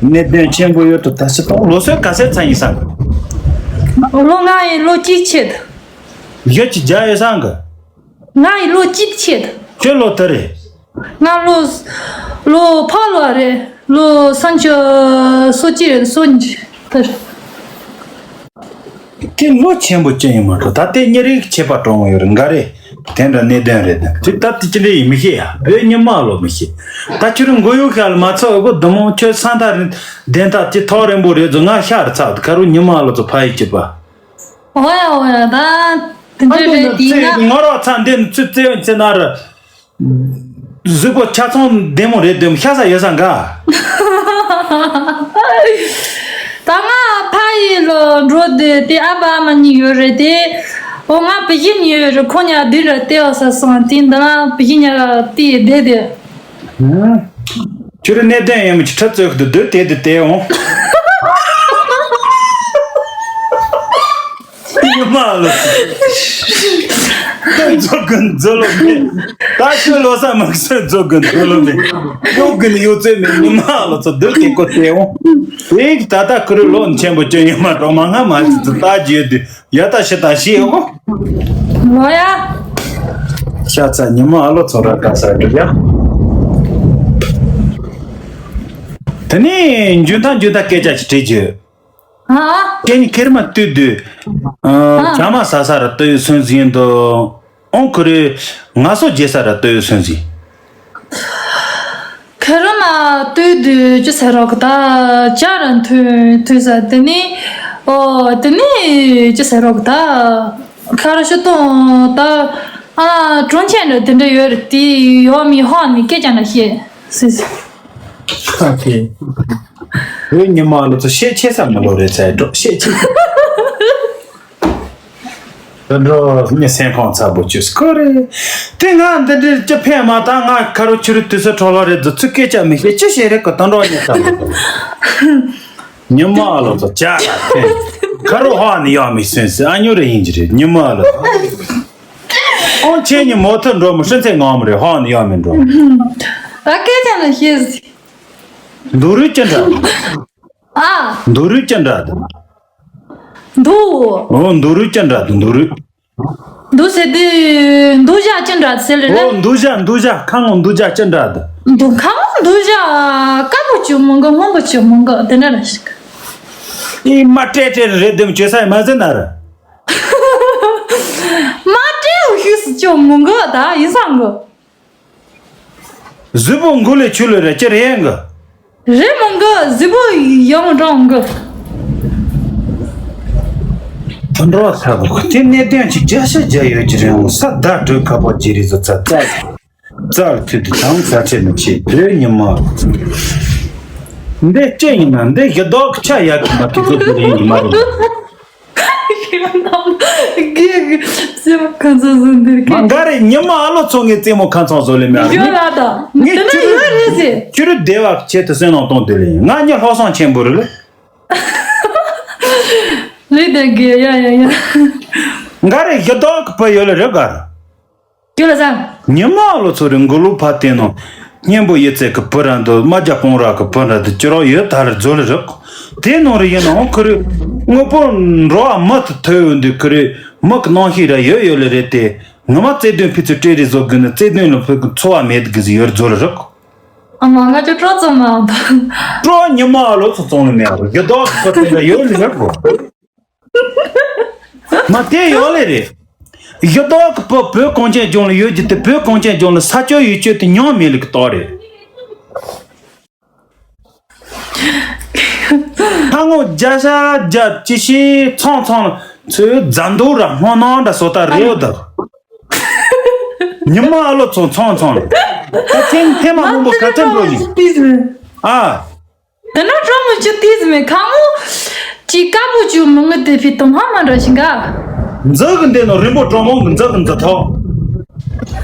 གནད་དོན་ཆེན་པོ་ཡོད་དོ་ད་ཤི་ཏོང་ལོ་སོའི་ག་ཚད་ཚ་ཡིན་སང་གི། ལོ་ང་ཡི་ལོ་གཅིག་ཆེད། ཡོད་ཀྱི་རྒྱ་ཡོད་སང་གི། ང་ཡི་ལོ་གཅིག་ཆེད། ཁྱོད་ལོ་དུ་རེད། ང་ལོ། ལོ་ཕག་ལོ་རེད། ལོ་སུམ་ཅུ་སོ་གཅིག་རེད་སོ་གཉིས་དེར། དེ་ལོ་ཆེན་པོ་ཅི་ཡིན་མ་གཏོགས་ད་ལྟའི་མྱི་རིགས་ཁྱད་པར་གྲོང་ཡོད་རེད་འགའ་རེ་ དེ་འདྲ་གནད་དོན་རེད། དེ་ད་དེ་ཅི་འདྲ་ཡིན་མི་ཤེས་ཡ། བོད་ཉི་མ་ལོ་མི་ཤེས། ད་ཁྱོད་རང་མགོ་ཡུ་ཤ་ལ་མ་ཚོགས་གོ་བདུད་མོ། ཁྱོད་ས་མཐའ་རིན་བདེན་ཐག་ཅི་ཐོག་རིང་པོ་རེད་ཟོ། ང་ཤ་ར་ཚ་ཁ་རུ་ཉི་མ་ལོ་ཚོ་ཕ་ཡི་སྐྱིད་པ། འོ་ཡ་འོ་ཡ། ད་དེ་འདྲ་རེད། དེ་ང་ང་རོ་ཚ་འདི་ནི་ཚུད་བཙལ་ཡོང་ཚེ་ན་ར། གཟུགས་པོ་ཆ་ཚང་བདེ་མོ་རེད། བདེ་མོ་ཤ་ས་ཡོད་ས་འགའ། ད་ང་ཕ་ཡི་ལོ་འགྲོ་དེ་དེ་ཨ་ཕ་ཨ་མ་གཉིས་ཡོད་རེད་དེ། འོ་ང་བུ་གཞི་གཉིས་ཡོད་རེད། ཁོ་གཉིས་བདུན་ར་དེ་བ་ས་སོང་དེ་འདི་ན་བུ་གཞི་གཉིས་ར་དེ་བསྡད་དེ། ཁྱོད་རང་གནས་བརྟན་ཡིན་མི་ཅི་ཁྲ་ཚོད་ཀྱི་འདུག་དེ་དེ་དེ་འོང་། ཉི་མ་ལོ། མཛོ་དགུན་མཛོ་ལོ་མེད། ད་ཁྱོད་ལོ་ས་མ་ཁྱོད་མཛོ་དགུན་མཛོ་ལོ་མེད། ཡོད་དགུན་ཡོད་ཚོད་མེད། ཉི་མ་ལོ་ཚོ་འདུག་དེ་ཀོ་དེ་འོང་། དེ་ད་ལྟ་ཁུ་རུ་ལོ་མཆན་པོ་ཅོ་ཉི་མ་གྲོག་མ་ང་མ་ཅི་ཚོ་ལྟ་རྒྱུ་ཡོད་དུས། ཡ་ད་ཤི་ད་ཤི་ཡོ། ལོ་ཡ། ཤ་ཚ་ཉི་མ་ཨ་ལོ་ཚོ་ར་ག་ས་འགྲིག་ཡ། དེ་ནས་འཇུན་ཐང་འཇུན་ཐང་སྐད་ཆ་ཞིག་དྲིས་རྒྱུ། ཨ། ཁྱེད་ནི་ཁེར་མ་ལྟོས་དུས། ཨ། ཇ་མ་ཟ་ས་ར་ལྟོས་སོན་ཟིན་དོ། ཨོང་ཁུ་རེ་ང་སོ་རྒྱས་ས་ར་ལྟོས་སོན་ཟིན། ཁེ་རོ་ན་ལྟོས་དུས་ཅི་ཟེར་རོགས་ད་ཇ་ར་འཐུང་འཐུང་ས་དེ་ནི། ཨོ་དེ་ནི་ཅི་ཟེར་རོགས་ད་ཁ་ར་ཤོ་ཏོང་ད་ཨ་གྲོང་ཁྱེར་འདྲ་དེ་འདྲ་ཡོད་རེད་དེ་ཡོད་མི་ཧོ་ནི་སྐད་ཆ་འདྲ་བཤད་སི་སི། ཨ་ཁེ། བོད་ཉི་མ་ལོ་ཚོ་ཤེད་ཆེ་ས་མི་ལོ་རེད་ཚ་འགྲོ་ཤེད་ཆེ། དུད་འགྲོ་མི་སེམས་ཁོང་ཚ་པོ་བཅུ་སྐོར་རེད། དེ་ང་འདི་འདྲའི་སྤྱི་ཕན་མ་དང་ང་ཁ་རུ་ཆུ་རུ་དུས་སུ་གྲོ་ལོ་རེད་འདི་ཚུ་སྐད་ཆ་མི་ཤེས་ཅི་ཤེས་རེད་ཀི་དུད་འགྲོ་ཉི་ཚ་པོ། ཉི་མ་ལོ་ཚོ་ཅག་ལ་ཕན། ཁ་རུ་ཧ་ནི་ཡག་མི་སོན་སི་ཨ་ཉོ་རེ་ཡིན་གྱི་རེད་ཉི་མ་ལོ། ཨོང་ཆེ་ཉི་མོ་ཐུ་འགྲོ་མི་ཤི་ཚེ་ངོམ་རེད་ཧ་ནི་ཡག་མི་འགྲོ། ད་སྐད་ཆ་ལ་ཤེས། འདུག་རུས་ཅི་འདྲ། ཨ། འདུག་རུས་ཅི་འདྲ་འདུག་འདུག་འོ་འདུག་རུས་ཅི་འདྲ་འདུག་འདུག་རུས། འདུག་ཟེར་དུས་འདུག་བཞག་ཅི་འདྲ་ཟེར་ལེ་ལེ། འོ་འདུག་བཞག་འདུག་བཞག་ཁ་ངོ་འདུག་བཞག་ཅི་འདྲ་འདུག་འདུག་ཁ་ངོ་འདུག་བཞག་དཀར་པོ་བྱུང་མོ་འགོ་སྔོན་པོ་བྱུང་མོ་འགོ་དེ་འདྲ་ར་ཞིག་ཨི་མ་ཏྲེ་ཏྲེ་རེད་དེ་མ་བྱོས་ས་ཡི་མ་ཟེར་ན་ར། མ་ཏྲེ་འུ་ཤུ་སི་བྱུང་མོ་འགོ་ད་ཡིན་ས་འགོ། གཟུགས་པོ་མགོ་ལས་ཆུ་ལས་རེ་ཅི་རེད་ཡང་གི། རེད་མོ་འགི་གཟུགས་པོ་ཡོང་འགྲོ་འགི། དུད་འགྲོ་ཚ་པོ་ཁོ་དེ་གནད་དོན་གྱི་བརྒྱ་ཆ་བརྒྱ་ཡོད་ཀྱི་རེད་འོང་ས་བརྡ་སྤྲོད་ཁ་པོ་ཇི་རིགས་སུ་ཚ་ཚ། རྩ་ལ་ཐུད་དུ་དང་ས་ཆེ་མི་ཆེ་བོད་ཉི་མ། འདི་ལྕེ་ཡིན་ན་འདི་གཞི་བདག་གི་ཆ་ཡག་གི་མ་ཐུག་གི་ཡིན་གྱི་མ་རེད། ཁྱེད་རང་རྣམས་དགེ་གི་སེམས་ཁ་ཚ་ཚ་འདིར་མ་ག་རེ་ཉི་མ་ཨ་ལོ་ཚོ་ངའི་རྩེད་མོ་ཁ་ཚང་བཟོ་ལེ་མེད་ཨ་ཡོད་ལ་ད་ངས་དེ་ན་ཁྱོད་ཡོད་རེད་ཟེར། ཁྱོད་རུ་བདེ་བ་ཆེད་དུ་སེམས་ནང་གཏོང་དེ་ལེ་ང་ཉི་ལྷོ་སང་ཆེན་པོ་རེད་ལེ། ལེ་དེ་དགེ་ཡ་ཡ་ཡ། ག་རེ་གཞི་བདག་གི་བུ་ཡོད་ལེ་རེད་ག་རེ། ཁྱོད་ལ་ཟ། ཉི་མ་ལོ་ཚོ་རིང་གི་ལོ་ཕ་བསྟན་ནོ། སྙན་པོ་ཡི་ཚེ་གི་བུ་ར་འདི་རྨ་རྒྱ་སྤུངས་ར་གི་བུ་འདྲ་འདི་ཅི་རོགས་ཡོད་ད་རེ་རྫོ་ལེ་རག་དེ་ནང་རེ་ཡིན་ནའང་ཁུ་རེ། དངོས་པོ་འགྲོ་བ་མི་ཐུ་ཐུ་ཡོད་འདི་ཁུ་རེ། མི་གི་ནང་ཤེས་ར་ཡོད་ཡོད་ལེ་རེད་དེ། ངི་མ་བརྩེ་དུང་ཕི་ཚུ་སྤྲེལ་རེ་བཟོ་དགོས་ནི་བརྩེ་དུང་ལ་ཕུ་གི་འཚོ་བ་མེད་གི་ཟི་ཡོད་རྫོ་ལེ་རག་ཨ་མ་ང་ཅོ་སྤྲོ་ཙམ་མ་འདུག་སྤྲོ་ཉི་མ་ལོ་ཚོ་ཙོང་ལེ་མེད་ར་ཡོད་དོ་ཁུ་ཐུ་ར་ཡོད་ལེ་རག་གོ་མ་དེ་ཡོད་ལེ་རེད། གཞི་བདག་གི་བུ་བོད་གངས་ཅན་ལྗོངས་ལ་ཡོད་རྒྱུ་དེ་བོད་གངས་ཅན་ལྗོངས་ལ་ས་ཆ་ཡོད་ཆོད་དེ་མྱོང་མེད་ལེ་གི་རྟགས་རེད། ཁ་ངོ་བརྒྱ་ཤ་བརྒྱ་ཅི་ཤེས་ཚང་ཚང་ཚོས་རྫ་འདུག་ར་སྔོ་ནང་འདྲ་སོ་ད་རེད་ད། ཉི་མ་ཨ་ལོ་ཚོ་ཚང་ཚང་ད་ཐེངས་ཐེངས་མ་མང་པོ་ག་ཚོད་འགྲོ་ཡིན་ཨ། དེ་ན་སྤྲང་མོ་ཅི་ཏིས་མེད་ཁ་མོ། ཅི་དཀར་པོ་ཅུ་མི་ངུ་དེ་ཕི་དུམ་ཧ་མ་འདྲ་ཞིང་ག་མཛའ་གི་འདི་ནོ་རིན་པོ་སྤྲང་མོ་གི་མཛའ་གི་མཛའ་ཐོག་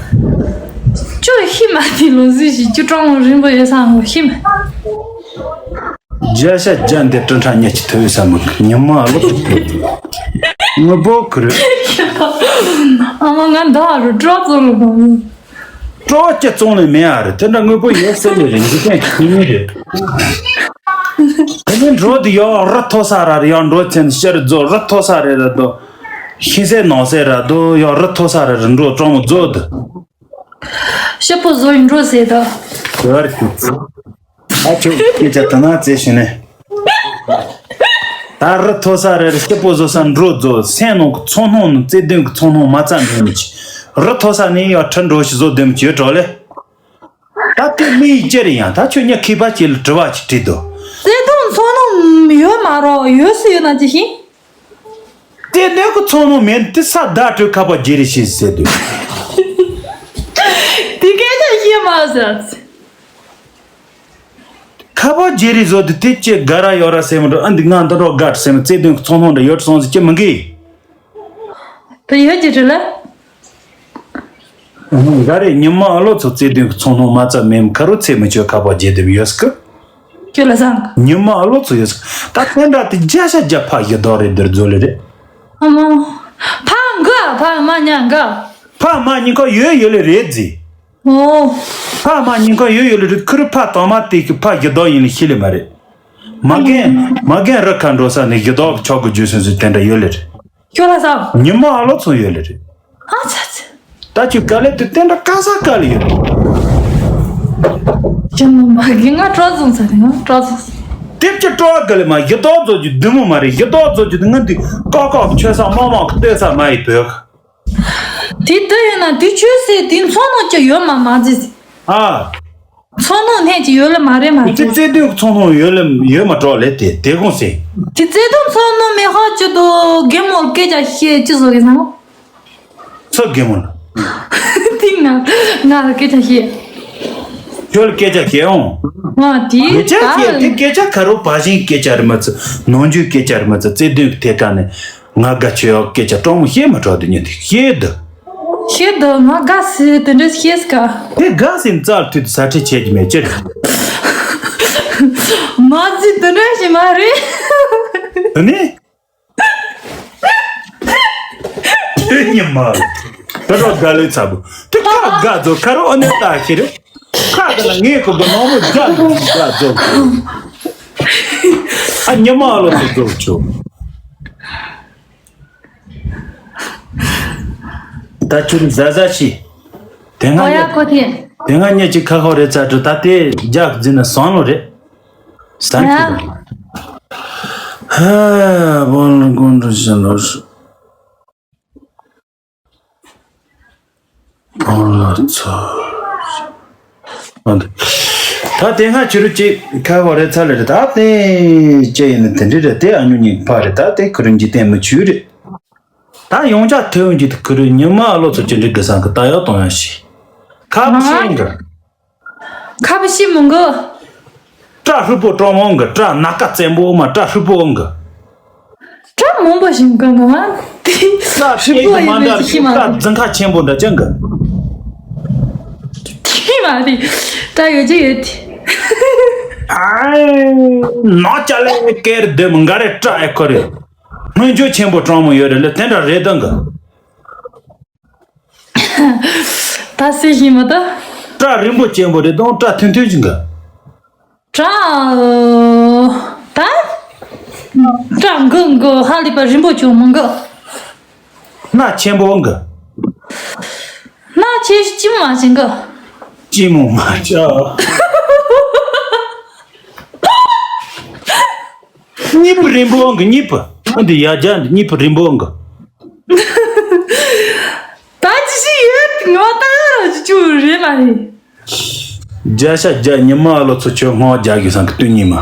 ཅོ་ཤི་མ་དེ་ལོ་ཟི་ཞིག་ཅུ་སྤྲང་མོ་རིན་པོ་ཡོད་ས་ངོ་ཤི་མ། བརྒྱ་ཤ་བརྒྱ་འདི་སྤྲིན་ཕྲ་ཉེ་ཆི་ཐོས་ས་མི་ཉི་མ་ལོ་ངུ་པོ་ཁུ་རུ། ཨ་མ་ང་འདའ་རུ་སྤྲོ་ཚོ་རུ་གོ། སྤྲོ་སྐྱིད་བཙོང་ནས་མེད་ཨ་རེད་དེ་འདྲ་དངོས་པོ་ཡོད་སེམས་ནས་རེད་འཇིག་རྟེན་གྱི་ཁྱིམ་མི་རེད། དེ་ནས་འགྲོ་དུ་ཡོག་རི་མཐོ་ས་ར་རེད་ཡོག་འགྲོ་ཚེ་ནས་ཤི་རི་རྫོ་རི་མཐོ་ས་རེད་ར་དོ། ཤི་སེ་ནོག་སེ་ར་དོ་ཡོག་རི་མཐོ་ས་ར་རི་འགྲོ་གྲོང་མོ་རྫོ་དུ། ཤི་པོ་བཟོ་ཡིན་འགྲོ་ཟེར་དོ། ཡོད་རེད་ཁྱོད་ཚོ། ཨ་ཁྱོད་སྐད་ཆ་དུ་ན་བཙལ་ཤི་ནས། ད་རི་མཐོ་ས་རེད་རི་སྐྱིད་པོ་བཟོ་ས་འགྲོ་རྫོ་སེམས་ནང་གི་ཚོར་སྣང་ནི་བརྩེ་དུང་གི་ཚོར་སྣང་མ་རྩ་འགྲོ་མི་ཆེ། རི་མཐོ་ས་ནས་ཡང་ཁྲི་འགྲོ་ཞིག་བཟོ་བདེ་མོ་བྱོས་གྲོགས་ལེ། ད་དེ་མི་ཡི་ཅི་རེད་ཡང་ད་ཁྱོད་ཉག་མཁས་པ་ཅིག་ལ་དྲི་བ་ཅིག་དྲིས་དོ། བརྩེ་དུང་ཚོགས་སྣང་ཡོད་མ་རོགས་ཡོད་སུ་ཡོད་ན་ཅི་ཤེས། བརྩེ་དུང་གི་ཚོགས་སྣང་མེད་དེ་ས་བདག་སྤྲོད་ཁ་པར་བརྗེ་རེ་ཤེས་ཟེར་དུས། དེ་སྐད་ཆ་བཤད་མ་ཟེར། ཁ་པར་བརྗེ་རེ་བཟོ་དུས་དེ་ཅི་དགའ་ར་ཡོད་ར་སེམས་འགྲོ་ཨ་འདི་ང་འདི་འགྲོ་དགའ་སེམས་བརྩེ་དུང་གི་ཚོགས་སྣང་འདྲ་ཡོད་སོང་ཟེར་ཅི་མི་འགི། དེ་ཡོད་ཀྱི་རེད་ལ། འགའ་རེ་ཉི་མ་ཨ་ལོ་ཚོ་བརྩེ་དུང་གི་ཚོགས་སྣང་མ་ཚད་མེད་མཁན་རུ་ཚེ་མི་ཆོད་ཁ་པར་བརྗེ་དེབ་ཡོད་སྐུ། ཁྱོད་ལ་བཟང་། ཉི་མ་ཨ་ལོ་ཚོ་ཡོད་སྐུ། ད་དེ་འདྲ་དེ་བརྒྱ་ཆ་བརྒྱ་ཕ་ཡི་དོག་རེད་འདིར་འཛུལ་ལེ་རེད། ཨ་མ། ཕ་འགའ་ཕ་མ་ཉ་འགའ། ཕ་མ་གཉིས་ཀ་ཡོད་ཡོད་ལེ་རེད་ཟེ། ཨོ། ཕ་མ་གཉིས་ཀ་ཡོད་ཡོད་ལེ་རེད་ཁུ་རུ་ཕ་དང་མ་དེ་གི་ཕ་ཡི་དོག་ཡིན་ལེ་ཤི་ལེ་མ་རེད། མ་རྒན་མ་རྒན་རི་ཁ་འགྲོ་ས་ནས་ཡི་དོག་གི་ཆོག་གི་རྒྱུ་སོན་སོན་དེ་འདྲ་ཡོད་ལེ་རེད། ཁྱོད་ལ་བཟང་། ཉི་མ་ཨ་ལོ་ཚོ་ཡོད་ལེ་རེད། ཨ་ཚ་ཚ། ད་ཁྱོད་ག་ལེ་དུ་བསྟན་འདྲ་ག་ས་ག་ལེ་ཡོད། ཅི་མོ་མ་གི་ང་སྤྲོ་བཟང་ས་དེ་ང་སྤྲོ་བཟང་ས། དེབ་ཀྱི་སྤྲོ་བ་ག་ལེ་མ་ཡི་དོག་རྫོགས་རྒྱུ་བདུད་མོ་མ་རེད་ཡི་དོག་རྫོགས་རྒྱུ་དེ་ང་འདི་ཀོག་ཀོག་ཆོད་ས་མ་མང་གི་ལྟོས་ས་མ་ཡི་བོད། དེ་ལྟ་ཡོད་ན་དེ་ཆོས་སེ་དེ་ཚོགས་ནང་ཅི་ཡོད་མ་མ་ཟེར་ཟེར། ཨ། ཚོགས་ནང་ནས་ཅི་ཡོད་ལེ་མ་རེད་མ་དེ་རེད། བརྩེ་དུང་ཚོགས་ནང་ཡོད་ལེ་ཡོད་མ་གྲོགས་ལེ་དེ་དེ་གོང་སེ། དེ་བརྩེ་དུང་ཚོགས་ནང་མེ་ཧོ་ཅི་དོ་རྒན་མོར་སྐད་ཆ་བཤད་ཅི་བཟོ་གི་སང་། ཚོ་རྒན་མོ་ལ། དེ་ང་ང་ལ་སྐད་ཆ་བཤད། ཁྱོད་ལ་སྐད་ཆ་བཤད་འོང་། ང་དེ་སྐད་ཆ་བཤད་དེ་ད་སྐད་ཆ་ཁ་རོ་བ་ཞིང་སྐད་ཆ་རེད་མ་ཚོ་ནང་རྒྱུ་སྐད་ཆ་རེད་མ་ཚོ་བརྩེ་དུང་གི་ཐད་ཀ་ནས་ང་དགའ་ཆོས་ཡོག་སྐད་ཆ་སྤྲང་མོ་བཤད་མ་གྲོགས་དུ་ཉན་དེ་བཤད་དུ། བཤད་དུ་ང་དགའ་སི་དེ་འདྲ་བཤད་སི་ཀ་དེ་དགའ་སི་རྩར་མཐུད་དུ་ས་ཁྲལ་བྱེད་ཀྱི་མེད་ཅི་རེད། མ་ཟི་དེ་འདྲ་ཞིག་མ་རེད། དེ་ནི། དེ་ཉི་མ། དེ་རོ་དགའ་ལོས་ཚ་བུ། དེ་ཁ་དགའ་ཚོ་ཁ་རོ་ཨ་ནེ་ལྟ་ཤེས་རེད། ཁ་དེ་ལ་ངའི་གོ་གོ་ནོར་བུ་དགའ་ཚོ་དགའ་ཚོ། ཨ་ཉི་མ་ཨ་ལོ་ཚོ་ཚོ་ཆོ། ད་ཁྱོད་ཟ་ཟ་ཤི། དེ་སྔ་ཨོ་ཡ་ཉེ་ཁོ་ཐེ། དེ་སྔ་ཉེ་ཅིག་ཁ་ཁོ་རེ་ཚ་དྲི་ད་དེ་རྒྱག་འཛིན་ན་སང་ལོ་རེད། ས་ཨོ་ཡ། ཁྱོད། ཧ་བོན་ལ་ཀུན་ཏུ་བྱིན་ལོ་སུ། བོན་ལ་ཚོ། ཨ་འདི། ད་དེ་སྔ་ཁྱོད་རུ་ཅིག་ཁ་ཁོ་རེ་ཚ་ལེ་རེད་ད་དེ་ཅི་ཡིན་ན་དེ་འདྲི་རེད་དེ་ཨ་ཉུ་གཉིས་ཕ་རེད་ད་དེ་ཁུ་རུ་འཇིག་རྟེན་མི་ཆུ་རེད། ད་ཡོང་ཆ་ཐོས་ཡོང་གི་ཐུག་ཁུ་རུ་ཉི་མ་ཨ་ལོ་ཚོ་ཅི་འདྲི་དགོས་སང་གི་ད་ཡག་གཏོང་ཡང་ཤི། ཁ་བ་ཤི་ཡིན་གི། ཁ་བ་ཤི་མོང་གི། སྐྲ་ཧྲུལ་པོ་སྤྲང་མོང་གི་སྐྲ་ནག་ཀ་བཙན་པོ་མ་སྐྲ་ཧྲུལ་པོ་འོང་གི། སྐྲ་མང་པོ་ཞིག་གི་ངོ་མ་དེ། སྐྲ་ཧྲུལ་པོ་མ་འདྲ་ཤི་མ་སྐྲ་རེད། རྫིང་ཁ་ཆེན་པོ་འདྲ་ཅང་གི། དེ་མ་རེད། སྐྲ་ཡོད་ཀྱི་ཡོད་དེ། ཨ། ནག་ཅག་ལས་ཀེར་དེ་མ་འགའ་རེ་སྐྲ་ཨེ་ཁོ་རེད། སྔོན་འཇུག་ཆེན་པོ་སྤྲང་མོ་ཡོད་རེད་ལ་དེ་འདྲ་རེད་དང་གི། ད་སེ་ཞིག་མ་ད། སྐྲ་རིང་པོ་ཅན་པོ་རེད་དང་སྐྲ་ཐུང་ཐུང་ཅིག་གི། སྐྲ། ད། སྐྲ་འགུ་འགུ་ཧ་ལས་པ་རིང་པོ་ཅུང་མང་གི། སྣ་ཆེན་པོ་འགི། སྣ་ཆེ་ཅི་མ་ཅིང་གི། ཅི་མོ་མ་ཅག་གཉིས་པོ་རིང་པོ་འོང་གི། གཉིས་པོ། ཨ་འདི་ཡ་རྒྱ་འདི་གཉིས་པོ་རིང་པོ་འོང་གི། ད་ཅི་ཞིག་ཡོད་ངོ་ད་ར་ཅི་ཅུ་རེད་མ་རེད། བརྒྱ་ཆ་བརྒྱ་ཉི་མ་ཨ་ལོ་ཚོ་ཁྱོད་སྔོ་རྒྱག་གི་སང་གི་སྟོན་ཉི་མ།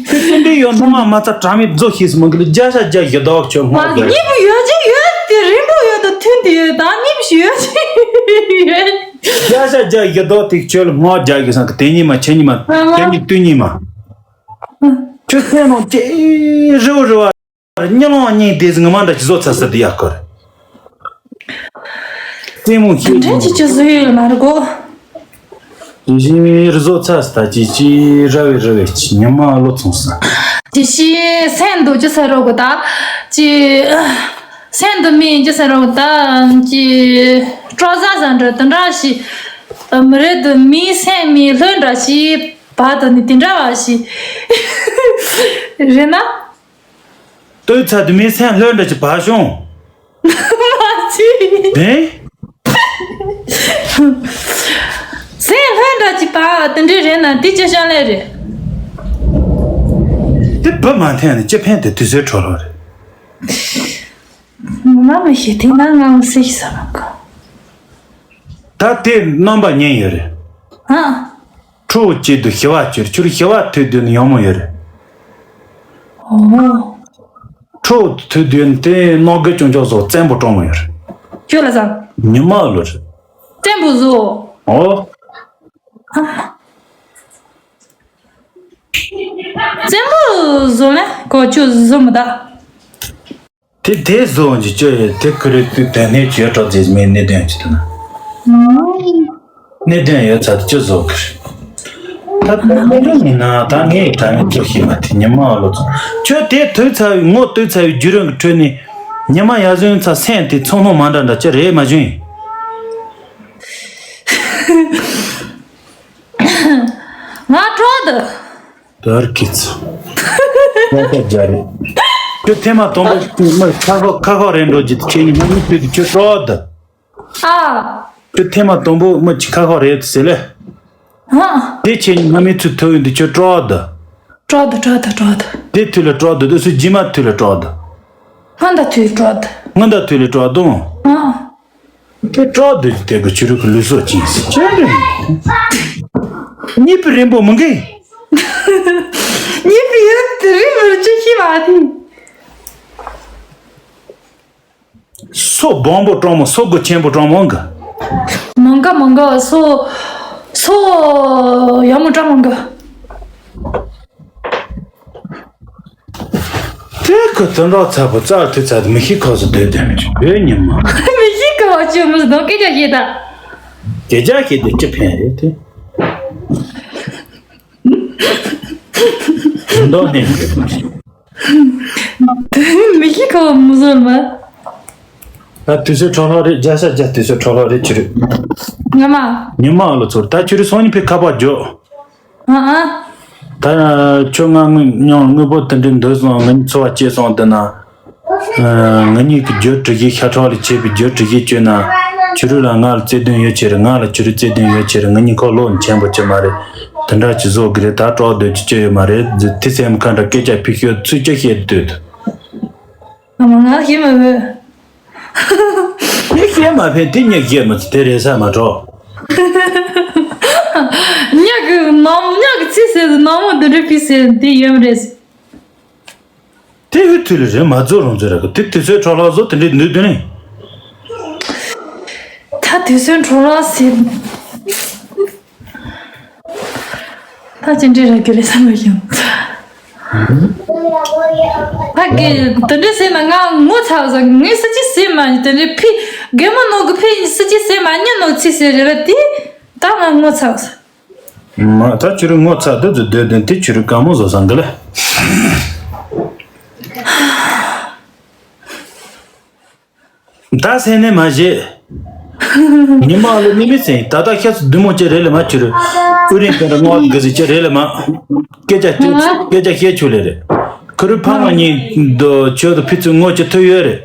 དེ་སྟོན་འདི་ཡོད་ནོ་མ་མ་ཚ་དྲ་མིག་རྫོགས་ཤེས་སུ་མང་གི་ལ་བརྒྱ་ཆ་བརྒྱ་ཡི་དོག་ཁྱོད་སྔོ་རྒྱག་གཉིས་པོ་ཡོད་ཅི་ཡོད་དེ་རིང་པོ་ཡོད་དོ་ཐུན་དེ་ཡོད་ད་གཉིས་པོ་ཞིག་ཡོད་ཅི་ཡོད། བརྒྱ་ཆ་བརྒྱ་ཡི་དོག་དེ་ཁྱོད་ལ་སྔོ་རྒྱག་གི་སང་གི་དེ་ཉི་མ་ཁྱེད་ཉི་མ་ཨ་མ། ཁྱེད་ཉི་སྟོན་ཉི་མ། ཁྱོད་སེམས་ནང་ཅི་རི་བོ་རི་བ་རི་གཉིད་ལོང་གཉིད་དེ་ཟི་ངི་མ་འདྲ་ཅི་བཟོ་ཚར་ས་དེ་ཡག་གོ་རེད། སེམས་མོ་ཤེས་དེ་འདྲ་ཅི་ཅི་བཟོ་ཡོད་མ་རེད་གོ། ཇི་བཟོ་ཚར་ས་ད་ཅི་ཅི་ར་བའི་ར་བའི་ཅི་ཉི་མ་ལོ་ཚོང་ས། ཅི་ཤི་སེམས་འདུག་ཅི་ཟེར་རོ་གོ་ད། ཅི། སེམས་འདུག་མི་ཅི་ཟེར་རོ་གོ་ད། ཅི། སྤྲོ་ཟ་ཟ་འདྲ་དེ་འདྲ་ཞིག་མི་རེད་དུ་མི་སེམས་མི་ལྷོད་འདྲ་ཞིག་བར་དུ་ནི་དེ་འདྲ་བ་ཞིག་རེད་ན། ལྟོས་ཚ་དུ་མའི་སེམས་ལྷོད་འདྲ་ཅིག་བབས་བྱུང་། མ་ཚིག་དེ། སེམས་ལྷོད་འདྲ་ཅིག་བབས་དེ་འདྲ་རེད་ན་དེ་ཅི་ཤ་ལས་རེད། དེ་བུ་མ་འཐེན་ནས་ཅི་ཕན་དེ་དུས་ཚོད་འཕྲོ་ལོ་རེད། ངོ་མ་ ཞེས་དེ་ན་ངའང་སྲིད་ཞིག་ས་མ་ག་ད་དེ་རྣམ་པ་གཉིས་ཡོད་རེད། ཨ། ཁྲོ་བོ་སྐྱེས་དུས་ཞི་བ་གྱུར། ཁྱོད་ཞི་བ་ཐོས་དུས་ནི་ཡག་མོ་ཡོད་རེད། ཨོ། ཁྲོ་བོ་ཐོས་དུས་ནི་དེ་རྣམ་རྒྱལ་ཅུང་ཅུང་བཟོ་བཙན་པོ་སྤྲང་མོ་ཡོད་རེད། ཁྱོད་ལ་ཟ། ཉི་མ་ལོ་རེད། བཙན་པོ་བཟོ། ཨོ། བཙན་པོ་བཟོ་ན་གོ་ཆོད་བཟོ་མི་ད། དེ་དེ་བཟོ་འཇིག་ཅོ་ཡོད་དེ་ཁུ་རེ་ཏུ་དོན་ནས་བྱོས་གྲོགས་རྗེས་མའི་གནད་དོན་ཅི་དུ་ན། གནད་དོན་ཡོད་ཚད་ཅི་བཟོ་གི་རེད། ད་དོན་ནས་ཡིན་ན་ད་ངས་དྲ་མིག་ཚོ་ཤེས་མ་ཐེ་ཉི་མ་ཨ་ལོ་ཚོ་ཁྱོད་དེ་ཐོས་ཚ་བའི་ངོ་ལྟོས་ཚ་བའི་བརྒྱུད་རིམ་གྱི་ཁྲོད་ནས་ཉི་མ་ཡ་བཟོན་ཚ་སེམས་དེ་ཚོང་ལྷུང་མ་འདྲ་འདྲ་ཅི་རེད་མ་བྱུང་ཡིན། ང་གྲོགས་འདུག་དར་གི་ཚ། ཁ་ཁ་རྒྱ་རེད། ཁྱོད་ཐེངས་མ་དང་པོ་མི་ཁ་ཁ་ཁ་ཁ་རེད་འགྲོ་རྒྱུ་དེ་ཁྱེད་ཉིད་སྣང་མི་ཐུལ་དུ་ཁྱོད་སྤྲོ་འདི། ཨ། ཁྱོད་ཐེངས་མ་དང་པོ་མི་གཅིག་ཁ་ཁ་རེད་ཟེར་ལེ། ཧ། དེ་ཁྱེད་ཉིད་སྣང་མི་ཚུལ་ཐུལ་ཡོང་དུ་ཁྱོད་སྤྲོ་འདི། སྤྲོ་འདི་སྤྲོ་འདི་སྤྲོ་འདི། དེ་ཐུལ་ལ་སྤྲོ་འདི་དུ་སུ་རྗེས་མ་ཐུལ་ལ་སྤྲོ་འདི། སྔོན་ད་ཐུལ་སྤྲོ་འདི། སྔོན་ད་ཐུལ་ལ་སྤྲོ་འདི། ཨ། དེ་སྤྲོ་འདི་དེ་གི་ཆུ་རུ་གི་ལུས་སྲོག་ཅིང་སི་ཅན་རེད། གཉིས་པའི་རིན་པོ་མི་འགལ། གཉིས་པའི་ཡོད་དེ་རིན་པོ་ཅི་ཤི་བ་དེ། སོ་སྦོམ་པོ་སྤྲང་མོ་སོ་སྒོ་ཆེན་པོ་སྤྲང་མོ་འགའ། མང་ག་མང་ག་སོ། སོ་ཡག་མོ་སྤྲང་མོ་འགའ། དེ་ཁོ་དོན་རོགས་ཚ་པོ་རྩར་དུ་ཚ་དུ་མི་ཤི་ཁོ་སུ་སྡོད་དོན་མི་ཆོག་བོད་ཉི་མ། མི་ཤི་ཁོ་བ་ཆོས་མི་སྡོད་སྐད་ཆ་བཤད་ད། སྐད་ཆ་བཤད་དུ་ཅི་ཕན་རེད་དེ། མདོ་ནས། མི་ཤི་ཁོ་མི་བཟོད་མ། ད་དུས་ཚོད་འཕྲོ་ལྷག་རེད་རྒྱ་ས་རྒྱ་དུས་ཚོད་འཕྲོ་ལྷག་རེད་ཆུ་རེད། ཉི་མ། ཉི་མ་ཨ་ལོ་ཚོར་ད་ཆུ་རེད་སང་ཉིན་ཕེ་ཁ་པར་འཇོག་ཨ་ཨ། ད་ཁྱོད་ང་དངུལ་ཉོ་དངུལ་པོ་དེ་འདྲའི་འདོད་སོང་ང་ཚོ་བ་སྐྱེས་སོང་དེ་ན། ང་གཉིས་ཀྱི་རྒྱུ་གྲུ་བཞི་ཤ་ཁྲག་ལས་བྱས་པའི་རྒྱུ་གྲུ་བཞི་བཅོས་ན། ཆུ་རུ་ལ་ང་ལ་བརྩེ་དུང་ཡོད་ཆེ་རེད། ང་ལ་ཆུ་རུ་བརྩེ་དུང་ཡོད་ཆེ་རེད། ང་གཉིས་ཁོ་ལོ་ཆེན་པོ་ཆེ་མ་རེད། དེ་འདྲ་ཅི་བཟོ་གི་རེད། ད་གྲོགས་སྡོད་ཀྱི་ཅི་ཡོད་མ་རེད། ཟི་ཐི་སེམས་ཁ་འདྲ་སྐད་ཆ་ཕི་ཤོད་ཚུལ་ཅི་བཤད་འདོད། ཨ་མ་ང་ཤེས་མ་བོས། ངས་བཤད་མ་ཕན་དེ་ཉག་བཤད་མ་ཚུལ་དེ་རེད་ས་མ་གྲོགས། ཉག་གི་ནམ་ཉག་གི་ཚིག་ཟེར་ནམ་མོ་འདི་འདྲ་ཕི་ཟེར་དེ་ཡོད་མ་རེད། དེ་ཡོད་དུས་ལ་རེད་མ་རྫོགས་རང་ཚོད་ར་གི་དེ་དུས་ཚོད་འཕྲོ་བརླག་བཟོ་དེ་འདྲའི་ནུས་དོན་ནི། ད་དུས་ཚོད་འཕྲོ་བརླག་ཟེར། ད་ཅི་འདྲའི་ར་གི་རེད་བསམ་པ་ཡིན། ད་གི་དེ་འདྲའི་ཟེར་ན་ང་ངོ་ཚ་བ་ཟ་ངས་སུ་ཅི་ཟེར་མ་ཉན་དེ་འདྲའི་ཕི་རྒན་མོ་ནོ་གི་ཕི་སུ་ཅི་ཟེར་མ་ཉན་ནོ་ཚིག་ཟེར་རེད་བ་དེ་ད་ང་ངོ་ཚ་བ་ཟ། མ་ད་ཁྱོད་རང་ངོ་ཚ་དེ་ཚོ་སྡོད་དོན་དེ་ཁྱོད་རང་དཀའ་མོ་བཟོ་བསམ་གི་ལ། ད་སེམས་ནས་མ་བྱེད། ཉི་མ་ལོ་ནི་མི་སེང་ད་ལྟ་ཤ་ཚ་བདུད་མོ་ཅི་རེད་ལ་མ་ཁྱོད་རང་ཨུ་རིན་དེ་འདྲ་ངོ་གི་ཟི་ཅི་རེད་ལ་མ། སྐད་ཆ་ཁྱོད་སྐད་ཆ་བཤད་ཆོག་ལེ་རེད། ཁོ་རང་ཕ་མ་གཉིས་དོ་ཁྱོད་དུ་ཕི་ཚུ་ངོ་ཅི་ཐུ་ཡོད་རེད།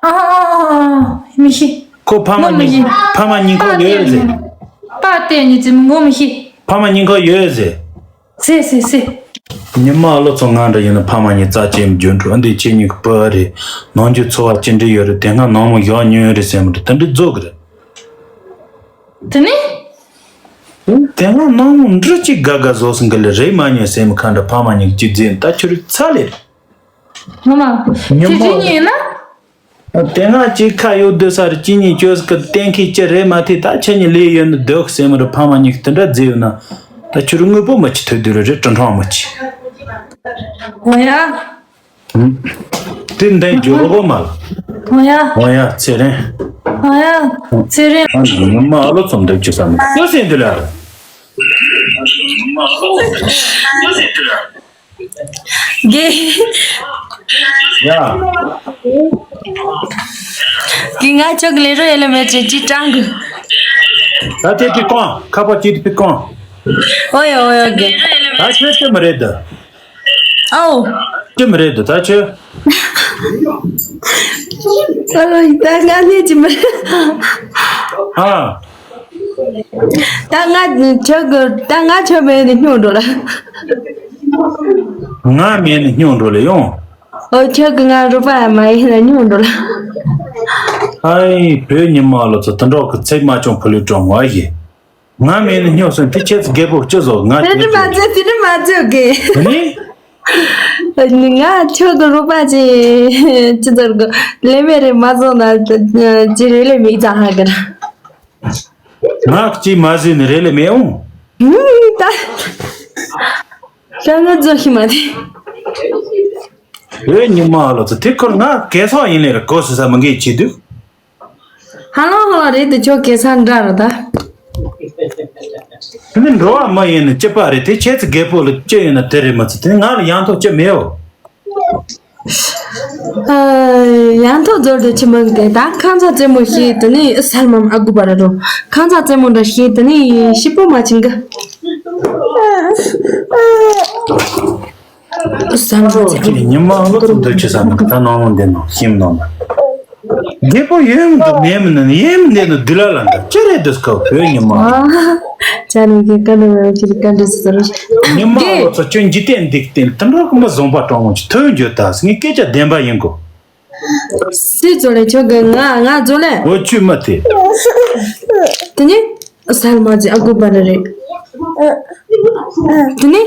ཨ་ཨ་ཨ་ཨ་མི་ཤི། ཁོ་ཕ་མ་ངོ་མི་གཉིས་ཤེས། ཕ་མ་གཉིས་ཁོ་ཡོད་ཟེར། པ་ཏེ་ཉི་ཙི་མི་ངོ་མི་ཤེས། ཕ་མ་གཉིས་ཁོ་ཡོད་ཟེར། ཟེར་ཟེར་ཟེར། ཉི་མ་ཨ་ལོ་ཚོ་ང་འདྲ་ཡིན་ན་ཕ་མ་གཉིས་རྩ་ཆེན་རྒྱུ་འགྲོ་འདི་ཁྱེད་གཉིས་ཀྱི་ཕུ་བ་རེད། ནང་རྒྱུ་འཚོ་བ་ཅི་འདྲ་ཡོད་རེད་དེ་སྔ་ནང་མོ་ཡག་ཉོས་ཡོད་རེད་ཟེར་མི་འདྲ་དེ་འདྲ་རྫོགས་གི་རེད། དེ་ནི། དེ་སྔ་ནང་མོ་འདྲ་ཅིག་དགའ་དགའ་བཟོ་སོང་གི་ལེ་རེད་མ་ཉོས་ཟེར་མི་ཁ་འདྲ་ཕ་མ་གཉིས་ཀྱི་རྗེས་ད་ཁྱོད་རེད་ཚ་ལེ་རེད། ངོ་མ། ཉི་མ་ཁྱེད་ཁྱེད་གཉིས་ཡིན་ན། དེ་སྔ་ཅིག་ཁ་ཡོད་སྡོད་ས་རེད་ཅི་ཉིད་བཅོས་ཀི་གཏན་འཁེལ་ཅི་རེད་མ་ཐེ་ད་ཁྱེད་གཉིས་ལས་ཡོད་ནི་སྡོད་ཟེར་མི་རེད་ཕ་མ་གཉིས་ཀྱི་དེ་འདྲ་རྫི་ཡོད་ན། ད་ཁྱོད་རང་དངོས་པོ་མི་ཆི་ཐོས་དུས་རེད་རེད་དྲིན་ཁྲང་མི་ཆི། འོ་ཡ། དེ་འདའི་རྒྱུ་ལོ་གོ་མ་ལ། འོ་ཡ། འོ་ཡ་ཚེ་རིང་། འོ་ཡ། ཚེ་རིང་། ཨ་ནི་མ་ཨ་ལོ་ཚོམ་འདེབས་ཀྱི་ས་མི་ཁྱོད་སེམས་དུ་ལ། དགེ། ཡ། དགེ་ང་ཆོག་ལས་རོ་ཡ་ལ་མེད་ཅེས་ཅི་ཀྲང་གི། ད་དེ་དེ་གང་ཁ་པ་ཅི་དེ་གང་། ཨོ་ཡ་ཨོ་ཡ་དགེ། ད་ཁྱོད་ཚོད་མ་རེད་ད། ཨོ། ཅི་མ་རེད་ད་ད་ཁྱོད། ཨོ་ད་ང་ནི་ཅི་མ་རེད། ཨ། ད་ང་ཁྱོད་ཀྱི་ད་ང་ཁྱོད་མེད་ནི་སྙུང་འགྲོ་ལ། ང་མེད་ནི་སྙུང་འགྲོ་ལ་ཡོང་། ཨོ་ཁྱོད་ཀྱི་ང་རུ་པ་མ་ཡིན་ན་སྙུང་འགྲོ་ལ། ཨའི་བོད་ཉི་མ་ལོ་ཚོ་དུད་འགྲོ་གི་ཚེ་མ་བྱུང་ཕུ་ལུས་གྲོང་བ་ཡི། ང་མེད་ནི་སྨྱོ་སོང་དེ་ཁྱེད་ཚོ་རྒད་པོ་སྐྱོ་བཟོ་ང་དེ་འདྲ་མ་བྱེད་དེ་འདྲ་མ་བྱེད་གི། དེ་ནི། ང་ཁྱོད་ཀྱི་རོགས་པ་ཅི་ཅི་ཟེར་གི་ལས་མེད་རེད་མ་བཟོ་ན་ཅི་རེད་ལས་མིག་ཙང་ཧ་གི་ར། ང་གཅིག་མ་བཟོས་ནི་རེད་ལས་མེད་འོང་། ད་ད་ང་བཟོ་ཤི་མ་དེ། བོད་ཉི་མ་ལོ་ཚོ་དེ་ཁོར་ང་གེ་སར་ཡིན་ལས་ར་གོ་སི་ས་མི་འགས་ཅི་འདུག་ཧ་ལོ་ཧ་ལོ་རེད་དེ་ཁྱོད་གེ་སར་འདྲ་ར་ད། དེ་ནི་འགྲོ་བ་མ་ཡིན་ནི་སྐྱིད་པ་རེད་དེ་ཁྱེད་ཚོ་རྒད་པོ་ལ་སྐྱིད་ཡོད་ན་དེ་རེད་མ་ཚོ་དེ་ནི་ང་ལ་ཡང་ཐོག་སྐྱིད་མེད་འོ། ཡང་ཐོག་རྫོར་དུ་ཆི་མང་དེ་ད་ཁང་ཚ་རྩེ་མོ་ཤེས་དེ་ནི་སལ་མམ་ཨ་གུ་བ་ར་རོ། ཁང་ཚ་རྩེ་མོ་འདྲ་ཤེས་དེ་ནི་ཤི་པོ་མ་ཆིང་གི། སལ་མ་ཆིང་གི། ཉི་མ་ལོ་ཚོ་འདོད་ཆེ་ས་མི་ད་ནང་ལོ་འདི་ནང་ཤིམ་ནང་ན། རྒད་པོ་ཡོད་མི་འདུག་མེད་མི་ནི་ཡོད་མི་འདུག་ནི་དུ་ལ་ལ་འདྲ་ཅི་རེད་འདུག་སྐབས་བོད་ཉི་མ། ཅ་ནི་གི་ཀ་ནི་མ་ཅི་རི་ཀ་འདྲ་སི་ཟེར། ཉི་མ་ལོ་ཚོ་ཁྱོད་འཇིག་རྟེན་འདི་རྟེན་དུད་འགྲོ་གི་མི་བཟང་པ་གྲོང་ངོ་ཅི་ཐོན་འགྱོད་ད་སི་ངའི་སྐད་ཆ་བདེན་པ་ཡིན་གོ། སི་ཙོ་ལེ་ཁྱོད་གི་ང་ང་ཙོ་ལེ། འོ་ཆུ་མ་དེ། དེ་ནི་སལ་མ་ཅི་ཨ་གུ་བ་ལ་རེད། དེ་ནི།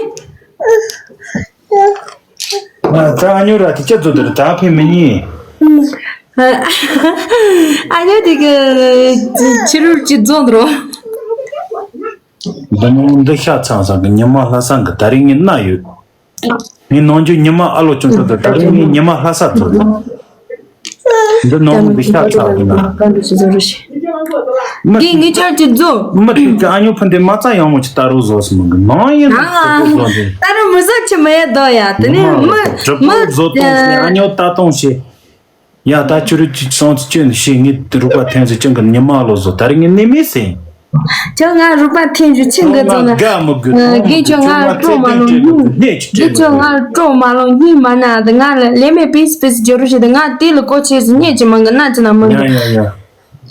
ང་ཙ་ཨ་ཉོ་ར་དེ་ཅི་ཙོ་དེ་ར་ད་ཕེ་མི་ཉི། ཨ་ཉོ་དེ་གི་ཕྱི་རུ་ཅི་རྫོང་དུ་རོ། འདི་ནང་འདི་ཤ་ཚང་ཚང་གི་ཉི་མ་ལྷ་སང་གི་ད་རིང་ངས་ན་ཡོད། ངས་ནང་རྒྱུ་ཉི་མ་ཨ་ལོ་ཅུང་ཚོད་དུ་ད་རིང་ངས་ཉི་མ་ལྷ་ས་ཚོད་དུ། འདི་ནང་འདི་ཤ་ཚང་གི་ན། གི་ངས་ཆར་གྱི་རྫོ། མི་དེ་གི་ཨ་ཉོ་ཕུ་འདི་མ་ཚ་ཡང་མོ་ཅི་ལྟ་རུ་བཟོ་སི་མི་གི་ནང་ཡིན་ནི་ལྟ་རུ་བཟོ་འདི། ལྟ་རུ་མི་བཟོ་ཆི་མི་ཡ་དོ་ཡ་དེ་ནས་མི་གྲུབ་མི་བཟོ་གཏོང་སི་ཨ་ཉོ་ལྟ་གཏོང་ཤེས། ཡ་ད་ཁྱོད་རུ་ཅིག་སོང་ཚུལ་སྐྱོན་ནི་ཤེས་ངས་རུག་པ་ཐེངས་སུ་སྐྱོན་གི་ཉི་མ་ལོ་བཟོ་ད་རེ་ངས་ནི་མི་སེ། ཁྱོད་ང་རུག་པ་ཐེངས་སུ་ཆེན་གི་ཚོ་ན། དགའ་མི་དགོས་གི་ཁྱོད་ང་སྤྲོ་མ་ལོ་གཉིས། གི་ཁྱོད་ང་སྤྲོ་མ་ལོ་གཉིས་མ་ན་དེ་ང་ལ་ལས་མེད་པིས་པིས་འབྱོར་རུ་ཞེས་དེ་ང་དེ་ལ་ཀོ་ཆེ་སི་ཉེ་ཅི་མང་གི་ན་ཅི་ན་མང་གི། ཡ་ཡ་ཡ།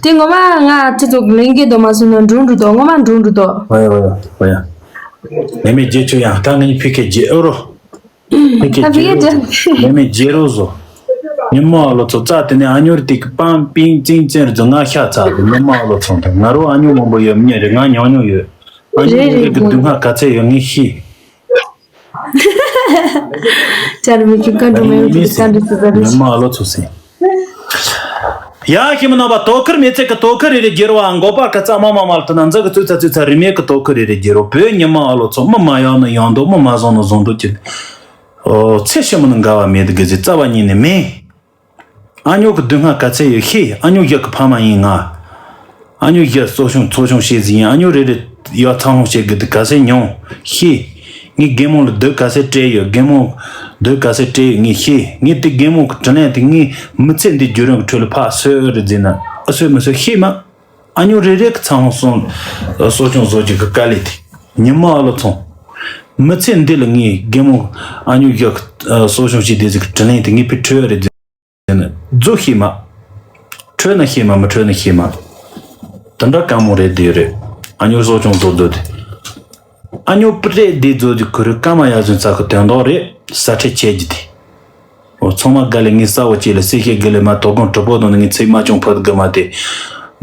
དེ་ངོ་མ་ང་ཅི་ཚོགས་ལེན་གི་དོ་མ་སུ་ན་འགྲོ་འགྲོ་དོ་ངོ་མ་འགྲོ་འགྲོ་དོ། ཨོ་ཡ་ཨོ་ཡ་ཨོ་ཡ། ལས་མེད་རྗེས་ཆོ་ཡང་ད་ངས་ཕི་ཁེ་རྗེས་ཨོ་རོ། ཕི་ཁེ་ཨ་ཕི་ཁེ་རྗེས་རོ་ཇ། ཟོ། ལས་མེད་རྗེས་རོ་ཟོ། ཉི་མ་ལོ་ཚོ་རྩ་དེ་ནས་ཨ་ཉོར་དེ་གི་པང་པིང་ཙིང་ཙེར་ཟོ་ང་ཤ་ཚ་གི་ཉི་མ་ལོ་ཚོ་དང་ང་རོ་ཨ་ཉོ་མང་པོ་ཡོད་མི་རེད་ང་ཉོ་ཉོ་ཡོད། ཨ་ཉོ་རེད་རེད་གི་སྡུག་བསྔལ་ག་ཚད་ཡོད་ངས་ཤེས། ཅར་མི་ཁྱི་ཀ་འགྲོ་མེད་མི་ཁྱི་ཀ་འགྲོ་ཟོ་ཟོ་ཟོ། ཉི་མ་ལོ་ཚོ་སེ། ཡ་ཤི་མི་ནང་པ་དོ་ཁུར་མི་ཚེ་གི་དོ་ཁུར་རེ་རེ་བསྒྱུར་བའང་འགོ་པ་གི་རྩ་མ་མ་མ་ལ་དུ་ན་འཛི་གི་ཙུ་ཚ་ཙུ་ཚ་རི་མེད་གི་དོ་ཁུར་རེ་རེ་བསྒྱུར་རོ་བོད་ཉི་མ་ཨ་ལོ་ཚོ་མི་མ་ཡག་ནི་ཡང་འདུག་མི་མ་བཟང་ནི་བཟང་འདུག་ཅི། ཨོ་ཚེ་ཤི་མི་ནི་འགའ་བ་མེད་དི་གི་ཟི་རྩ་བ་ཉིད་ནི་མེད། ཨ་ཉོ་གི་སྡུག་བསྔལ་ག་ཚད་ཡོད་ཤེས་ཨ་ཉོ་ཡག་གི་ཕ་མ་ཡིན་ང་། ཨ་ཉོ་ཡག་གཙོ་སྐྱོང་ཚོ་སྐྱོང་བྱེད་ཟི་ཡིན་ཨ་ཉོ་རེ་རེ་ཡག་ཚང་ལོང་བྱེད་གི་དི་ག་ཚད་མྱོང་ཤེས། ངའི་རྒན་མོ་ལ་སྡུག་ག་ཚད་སྤྲད་ཡོད་རྒན་མོ་སྡུག་ག་ཚད་སྤྲད་ཡོད་ངས་ཤེས་ངས་དི་རྒན་མོ་གི་དྲིན་ལན་དི་ངས་མི་ཚེ་འདི་རྒྱུ་རིང་གི་ཁྲོད་ལ་ཕར་གསོས་རེ་ཟེར་ན་ཨ་གསོས་མི་གསོས་ཤེས་མ། ཨ་ཉོ་རེ་རེ་གི་ཚང་སོང་གསོ་སྐྱོང་བཟོ་རྒྱུ་གི་དཀའ་ལས་དེ་ཉི་མ་ཨ་ལོ་ཚོང་། མི་ཚེ་འདི་ལ་ངས་རྒན་མོ་ཨ་ཉོ་ཡག་གི་གསོ་སྐྱོང་བྱེད་བསྡད་ཟིག་གི་དྲིན་ལན་དེ་ངས་ཕི་ཁྲོས་རེད་ཟེར་ན་རྫོ་ཤེས་མ། ཁྲོས་ན་ཤེས་མ་མི་ཁྲོས་ན་ཤེས་མ། དེ་འདྲ་དཀའ་མོ་རེད་དེ་རེད། ཨ་ཉོ་གསོ་སྐྱོང་བཟོ་རྒྱུ་དེ། ཨ་ཉོ་པི་ཏྲེ་འདི་བཟོ་རྒྱུ་ཁུ་རུ་ཀ་མ་ཡ་ཟུན་ཚ་གི་དོན་དག་རེད་ས་ཁྲེ་ཆེ་རྒྱུ་དེ། འོ་ཚང་མ་དགའ་ལས་ངའི་ས་བོ་ཅེ་ལ་སེ་ཤེ་དགེ་ལས་མ་དོ་དགོང་གྲུ་པོ་དང་ནི་ངའི་ཚེ་མ་ཅུང་ཕུད་དགོས་མ་དེ།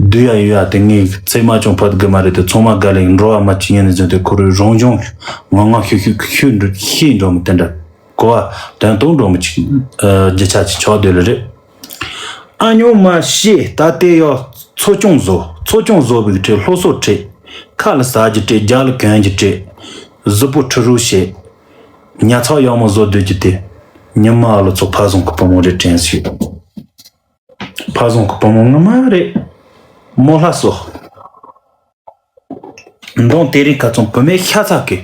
བསྡུ་ཡ་ཡོད་ཡ་དེ་ངའི་ཚེ་མ་ཅུང་ཕུད་དགོས་མ་རེད་དེ་ཚང་མ་དགའ་ལས་འགྲོ་བ་མ་ཅི་ཉན་ནས་ཟིན་དེ་ཁོ་རུ་རང་བྱུང་ངང་ངང་ཤུགས་ཤུགས་ཤུགས་འགྲོ་ཤེས་འགྲོ་མི་དེ་འདྲ་གོ་བ་དོན་དུ་འགྲོ་མི་ཅིག་རྒྱུ་ཆ་ཅིག་ཆགས་སྡོད་ལ་རེད། ཨ་ཉོ་མ་ཤེས་ད་ལྟའི་ཡོ་ཚོ་སྐྱོང་བཟོ་ཚོ་སྐྱོང་བཟོ་བའི་ཁྲིད་སློབ་གསོ་ཁྲིད་ཁ་ལ་ཟ་རྒྱུ་ཁྲིད་རྒྱ་ལ་གོན་རྒྱུ་ཁྲིད་གཟུགས་པོ་ཁྲི་རུ་བྱེད། ཉ་ཚགས་ཡག་མོ་བཟོ་སྡོད་ཀྱི་དེ། ཉི་མ་ཨ་ལོ་ཚོ་ཕ་བཟང་གི་བུ་མོ་རེད་དྲན་སོང་། ཕ་བཟང་གི་བུ་མོ་ངོ་མ་རེད། མོ་ལྷ་སོ། མདང་དེ་རིང་ཁ་ཚོང་བུད་མེད་ཤ་ཚ་གི།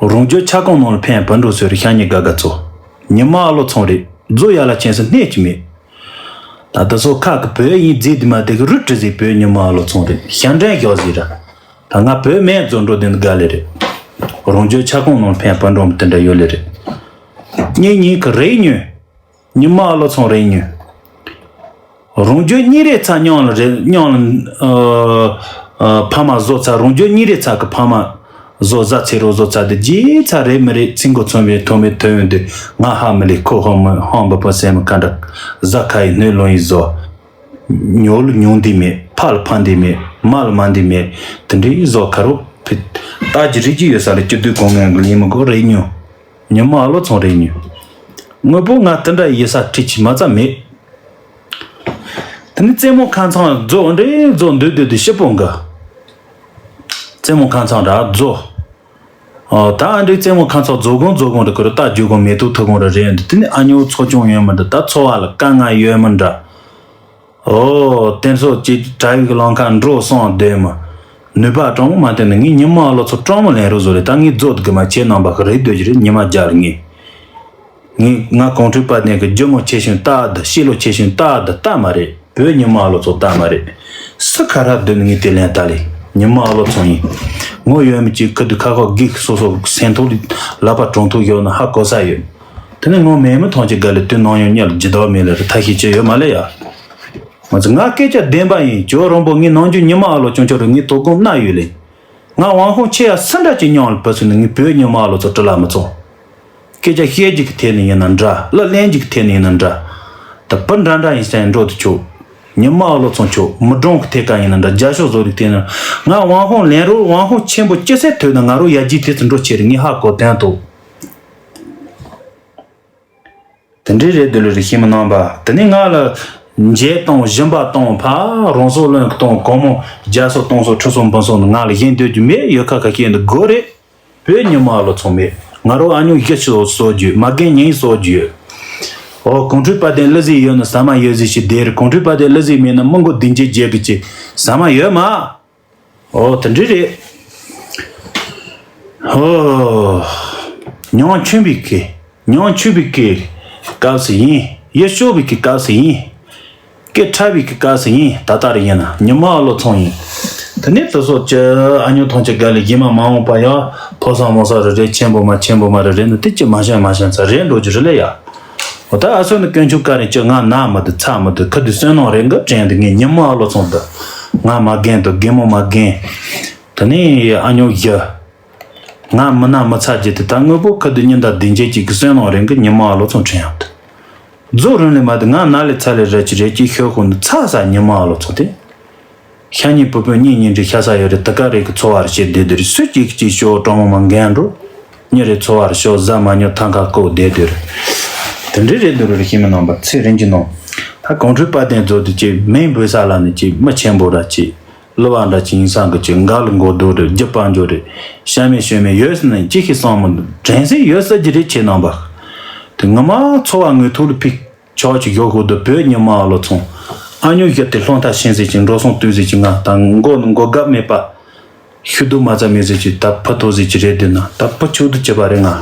རང་རྒྱུ་ཆ་གང་ནང་ལ་ཕན་བུ་འགྲོ་ཟེར་ཤ་ཉེ་དགའ་དགའ་ཚོ། ཉི་མ་ཨ་ལོ་ཚོང་རེད་རྫོ་ཡ་ལ་ཆེན་སུ་སྣེ་གཅིག་མེད། ད་ལྟ་སོ་ཁ་གི་བོད་ཡིན་རྫས་དེ་མ་དེ་གི་རུ་ཏྲི་ཟིག་བོད་ཉི་མ་ཨ་ལོ་ཚོང་རེད་ཤ་འདྲེན་ཞོག་ཟིག་ར། ད་ང་བོད་སྨན་རྫོ་འགྲོ་དེ་འདི་དགའ་ལེ་རེད། རང་རྒྱུ་ཆ་གང་ནང་ཕན་པ་འགྲོ་མི་དེ་འདྲ་ཡོད་ལེ་རེད། གཉེན་ཉིན་གི་རེ་ཉོས། ཉི་མ་ཨ་ལོ་ཚང་རེ་ཉོས། རང་རྒྱུ་གཉིས་རེ་ཚ་མཉམ་ལ་རེ་མཉམ་ལ་ཨ་ཨ་ཕ་མ་བཟོ་ཚ་རང་རྒྱུ་གཉིས་རེ་ཚ་གི་ཕ་མ་བཟོ་ཟ་ཚེ་རོ་བཟོ་ཚ་དེ་རྗེས་ཚ་རེ་མི་རེ་ཚིག་མགོ་ཚོམ་བའི་ཐོག་མའི་ཐོན་ཡོང་དུས་ང་ཧ་མི་ལས་ཁོ་ཧོ་མི་ཧོ་འབབ་པོ་སེམས་མི་ཀ་འདྲ་ཟ་ཁ་ཡི་སྣོད་ལོང་ཡི་བཟོ། ཉོ་ལ་ཉོ་འདི་མེད། ཕ་ལ་ཕ་འདི་མེད། མ་ལ་མ་འདི་མེད། དེ་འདྲའི་བཟོ་ཁ་རོ་ཕི་རྟ་གི་རིགས་ཀྱི་ཡོད་ས་ལ་སྐྱིད་སྡུག་གང་ངན་གི་ལེན་མི་དགོས་རེད་ཉོ། ཉི་མ་ཨ་ལོ་ཚང་རེད་ཉོ། དངོས་པོ་ང་དེ་འདྲ་ཡི་ས་ཁྲིད་ཀྱི་མ་རྩ་མེད། དེ་ནི་རྩེད་མོ་ཁ་ཚང་རྫོགས་འདྲེ་རྫོགས་འདུག་འདུག་འདུག་ཤི་སྤོང་གི། རྩེད་མོ་ཁ་ཚང་ར་རྫོགས། ཨོ་ད་ཨ་འདྲའི་རྩེད་མོ་ཁ་ཚང་རྫོགས་གོང་རྫོགས་གོང་རེད་ཁོ་ར་རྟ་རྒྱུག་གོང་མེ་ཏོག་ཐུག་གོང་ར་རེད་འདུག་དེ་ནི་ཨ་ཉོ་ཚོ་ཆུང་ཡོད་མི་འདྲ་ད་ཚོ་བ་ལ་དཀའ་ངལ་ཡོད་མི་འདྲ། ཨོ་དེ་ཚོ་ཅིག་དྲ་ཡིག་གི་ལང་ཁ་འགྲོ་སོང་བསྡད་མི། ནུས་པ་སྤྲང་མོ་མ་བསྟན་ནས་ངས་ཉི་མ་ཨ་ལོ་ཚོ་སྤྲང་མོ་ལེན་རོགས་བཟོ་རེད་ད་ངས་རྫོགས་དགི་མ་ཁྱེད་རྣམ་པ་གི་རེད་སྡོད་ཀྱི་རེད་ཉི་མ་རྒྱལ་ངས། ངས་ང་གོང་ཁྲོས་པ་ནས་གི་རྒྱུ་མོ་ཆེ་ཞིང་རྟག་ཏུ་ཤི་ལོ་ཆེ་ཞིང་རྟག་ཏུ་རྟག་མ་རེད་བོད་ཉི་མ་ཨ་ལོ་ཚོ་རྟག་མ་རེད། སུ་ཁ་ར་སྡོད་ནས་ངས་དེ་ལན་ལྟ་ལེ། ཉི་མ་ཨ་ལོ་ཚོ་ཡིན། ངོ་ཡོད་མི་གཅིག་ཁུ་དུ་ཁ་ཁོག་སྒིག་སོ་སོ་སེམས་ཐོག་ལ་ལག་པ་གྲོང་ཐུག་ཡོད་ན་ཧ་གོ་ས་ཡོད། དེ་ནས་ངོ་མེད་མི་ཐོང་ཅིག་དགའ་ལེ་དུས་ནང་ཡོང་ཉལ་ལ་ཇི་ལྟར་མེད་ལེ་ར་ཐ་ཤི་ཅི་ཡོད་མ་ལེ་ཡ། ང་ཚོ་ང་སྐད་ཆ་བདེན་པ་ཡིན་ཇོ་རོང་པོ་ངའི་ནང་རྒྱུ་ཉི་མ་ཨ་ལོ་ཅུང་ཅོ་རུ་ངའི་དོ་དགོང་མནའ་ཡོད་ལེ། ང་དབང་ཧོང་ཆེ་ཡ་སུ་འདྲ་ཅིག་མྱོང་ལ་བུ་ཚོ་ནི་ངའི་བོད་ཉི་མ་ཨ་ལོ་ཚོ་བྲི་ལ་མི་ཚོང་། སྐད་ཆ་བཤད་རྒྱུ་གི་ཐད་ནས་ཡིན་ན་འདྲ་གླུ་ལེན་རྒྱུ་གི་ཐད་ནས་ཡིན་ན་འདྲ། ད་བུ་འདྲ་འདྲ་ཡིན་སའི་འགྲོ་དུ་ཆོག་ཉི་མ་ཨ་ལོ་ཚོང་ཆོག་མི་གྲོང་གི་ཐད་ཀ་ཡིན་ན་འདྲ་རྒྱ་ཤོག་བཟོ་རིག་ཐད་ནས་ང་དབང་ཧོང་ལེན་རོགས་དབང་ཧོང་ཆེན་པོ་ཅི་སེ་ཐོས་ན་ང་རོ་ཡ་རྒྱུའི་དེ་ཚོ་འགྲོ་ཆེ་རེད་ངས་ཧ་གོ་དོན་ཏོ། དེ་འདྲའི་རེད་འདུག་ལ་རེ་ཤི་མི་གནང་པ་དེ་ནས་ང་ལ་འཇལ་གཏོང་ཞིམ་པ་གཏོང་ཕ་རོང་སོ་ལོན་གཏོང་གོང་མོ་རྒྱ་སོ་གཏོང་སོ་ཁྲི་སོ་འབུམ་སོ་ནི་ང་ལ་གཞན་སྡོད་རྒྱུ་མེད་ཡོད་ཁ་ཁ་ཤས་འདི་དགོས་རེད། བོད་ཉི་མ་ལོ་ཚོང་མེད་ང་རོ་ཨ་ཉོ་གཞི་ཤོ་གསོ་རྒྱུ་མ་རྒན་ཉིན་གསོ་རྒྱུ། ཨོ་གོང་ཁྲོས་པ་དན་གླུ་ཟིག་ཡོད་ན་ཟ་མ་ཡོད་ཟིག་ཞིག་བསྡད་རེད་གོང་ཁྲོས་པ་དན་གླུ་ཟིག་མེད་ན་མི་མགོ་བདུན་བརྒྱད་བརྒྱད་གི་ཅི་ཟ་མ་ཡོད་མ། ཨོ་དེ་འདྲ་རེད། ཨོ། ཉང་ཆུན་པའི་གི་ཉང་ཆུན་པའི་གི་སྐབས་སུ་ཡིན། ཡེ་ཤོ་བའི་གི་སྐབས་སུ་ཡིན། སྐད་ཁྲ་བའི་གི་སྐབས་སུ་ཡིན། ད་ལྟ་རེ་ཡིན་ན་ཉི་མ་ཨ་ལོ་ཚོང་ཡིན། དེ་ནས་དེ་སོགས་ཀྱི་ཨ་ཉོ་ཐོང་ཅི་དགའ་ལས་ཡིན་མ་མ་འོངས་པ་ཡང་ཕོ་སང་མོ་སང་རེ་རེ་ཆེན་པོ་མ་ཆེན་པོ་མ་རེ་རེ་ནི་དེ་ཅི་མ་ཤེས་མ་ཤེས་ཚ་རེ་འགྲོ་རྒྱུ་རེད་ལེ་ཡ། འོ་ད་ཨ་སོ་ནི་དཀོན་མཆོག་བཀའ་རེ་ཅི་ང་ན་མི་འདུག་ཚ་མི་འདུག་ཁུ་འདུག་བསོད་ནམས་རེ་འགབ་དྲན་འདུག་ངས་ཉི་མ་ཨ་ལོ་ཚོང་འདུག་ང་མ་རྒན་འདུག་རྒན་མོ་མ་རྒན། དེ་ནས་ཨ་ཉོ་བཞི། ང་མི་ན་མི་ཚ་རྒྱུ་དེ་ད་དངོས་པོ་ཁུ་འདུག་ཉི་ཟླ་བདུན་བརྒྱད་ཅིག་གི་བསོད་ནམས་རེ་འགབ་ཉི་མ་ཨ་ལོ་ཚོང་དྲན་ཡག་འདུག་རྫོགས་རིམ་ལས་མ་འདུག་ང་ན་ལས་ཚ་ལས་ར་ཅི་རེ་ཅི་ཤོད་ཁོ་འདུག་ཚ་ས་ཉི་མ་ཨ་ལོ་ཚོང་དེ། ཤ་ཉེ་བུ་སྤུན་གཉིས་གཉིས་འདྲི་ཤ་ས་ཡོད་རེད་དེ་ག་རེ་གི་འཚོ་བ་རེ་བྱེད་བསྡད་དེ་རེད་སུ་གཅིག་གཅིག་ཤོག་གྲོང་མོ་མ་འགན་འགྲོ། གཉིས་རེ་འཚོ་བ་རེ་ཤོག་ཟ་མ་ཉོ་ཐང་ཁ་བཀོག་བསྡད་དེ་རེད། དེ་འདྲའི་རེད་འདུག་རེད་ཤི་མི་རྣམ་པ་ཚེ་རིང་གི་ནང་། ད་གོང་ཁྲོས་དཔལ་ལྡན་རྫོགས་དུས་ཀྱི་མིང་འབོད་ས་ལ་ནི་ཀྱི་མི་ཆེན་པོ་ར་ཀྱི། གླུ་བ་འདྲ་ཀྱི་ཡིན་སང་གི་ཀྱི་འགའ་ལ་མགོ་རྡོ་རེད་རྒྱུ་དཔལ་འབྱོར་རེད། ཤ་མེད་ཤོད་མེད་ཡོད་ཟེར་ན་ཅི་ཞིག་བསམ་མི་འདུག་དྲན་སེ་ཡོད་ཟེར་གྱི་རེད་ཁྱེད་རྣམ་པ། དེ་ངོ་མ་འཚོ་བ་དངོས་ཐོག་ལ་ཕིག་ཆོག་ཅིག་ཡོད་ཤོག་འདུག་བོད་ཉི་མ་ཨ་ལོ་ཚོང་། ཨ་ཉོ་བཞི་དེ་ལྷོ་མཐའ་ཤིང་ཟེར་གྱི་འགྲོ་སོང་བཏུས་ཟེར་གྱི་ང་དང་མགོ་ནི་མགོ་སྐབས་མེད་པ། ཤུ་དུ་མ་ཚ་མེད་ཟེར་གྱི་ད་ཕུ་ཐོ་ཟེར་གྱི་རེད་འདུག་ན་ད་ཕུ་ཆུ་དུ་བྱེད་པ་རེད་ང་།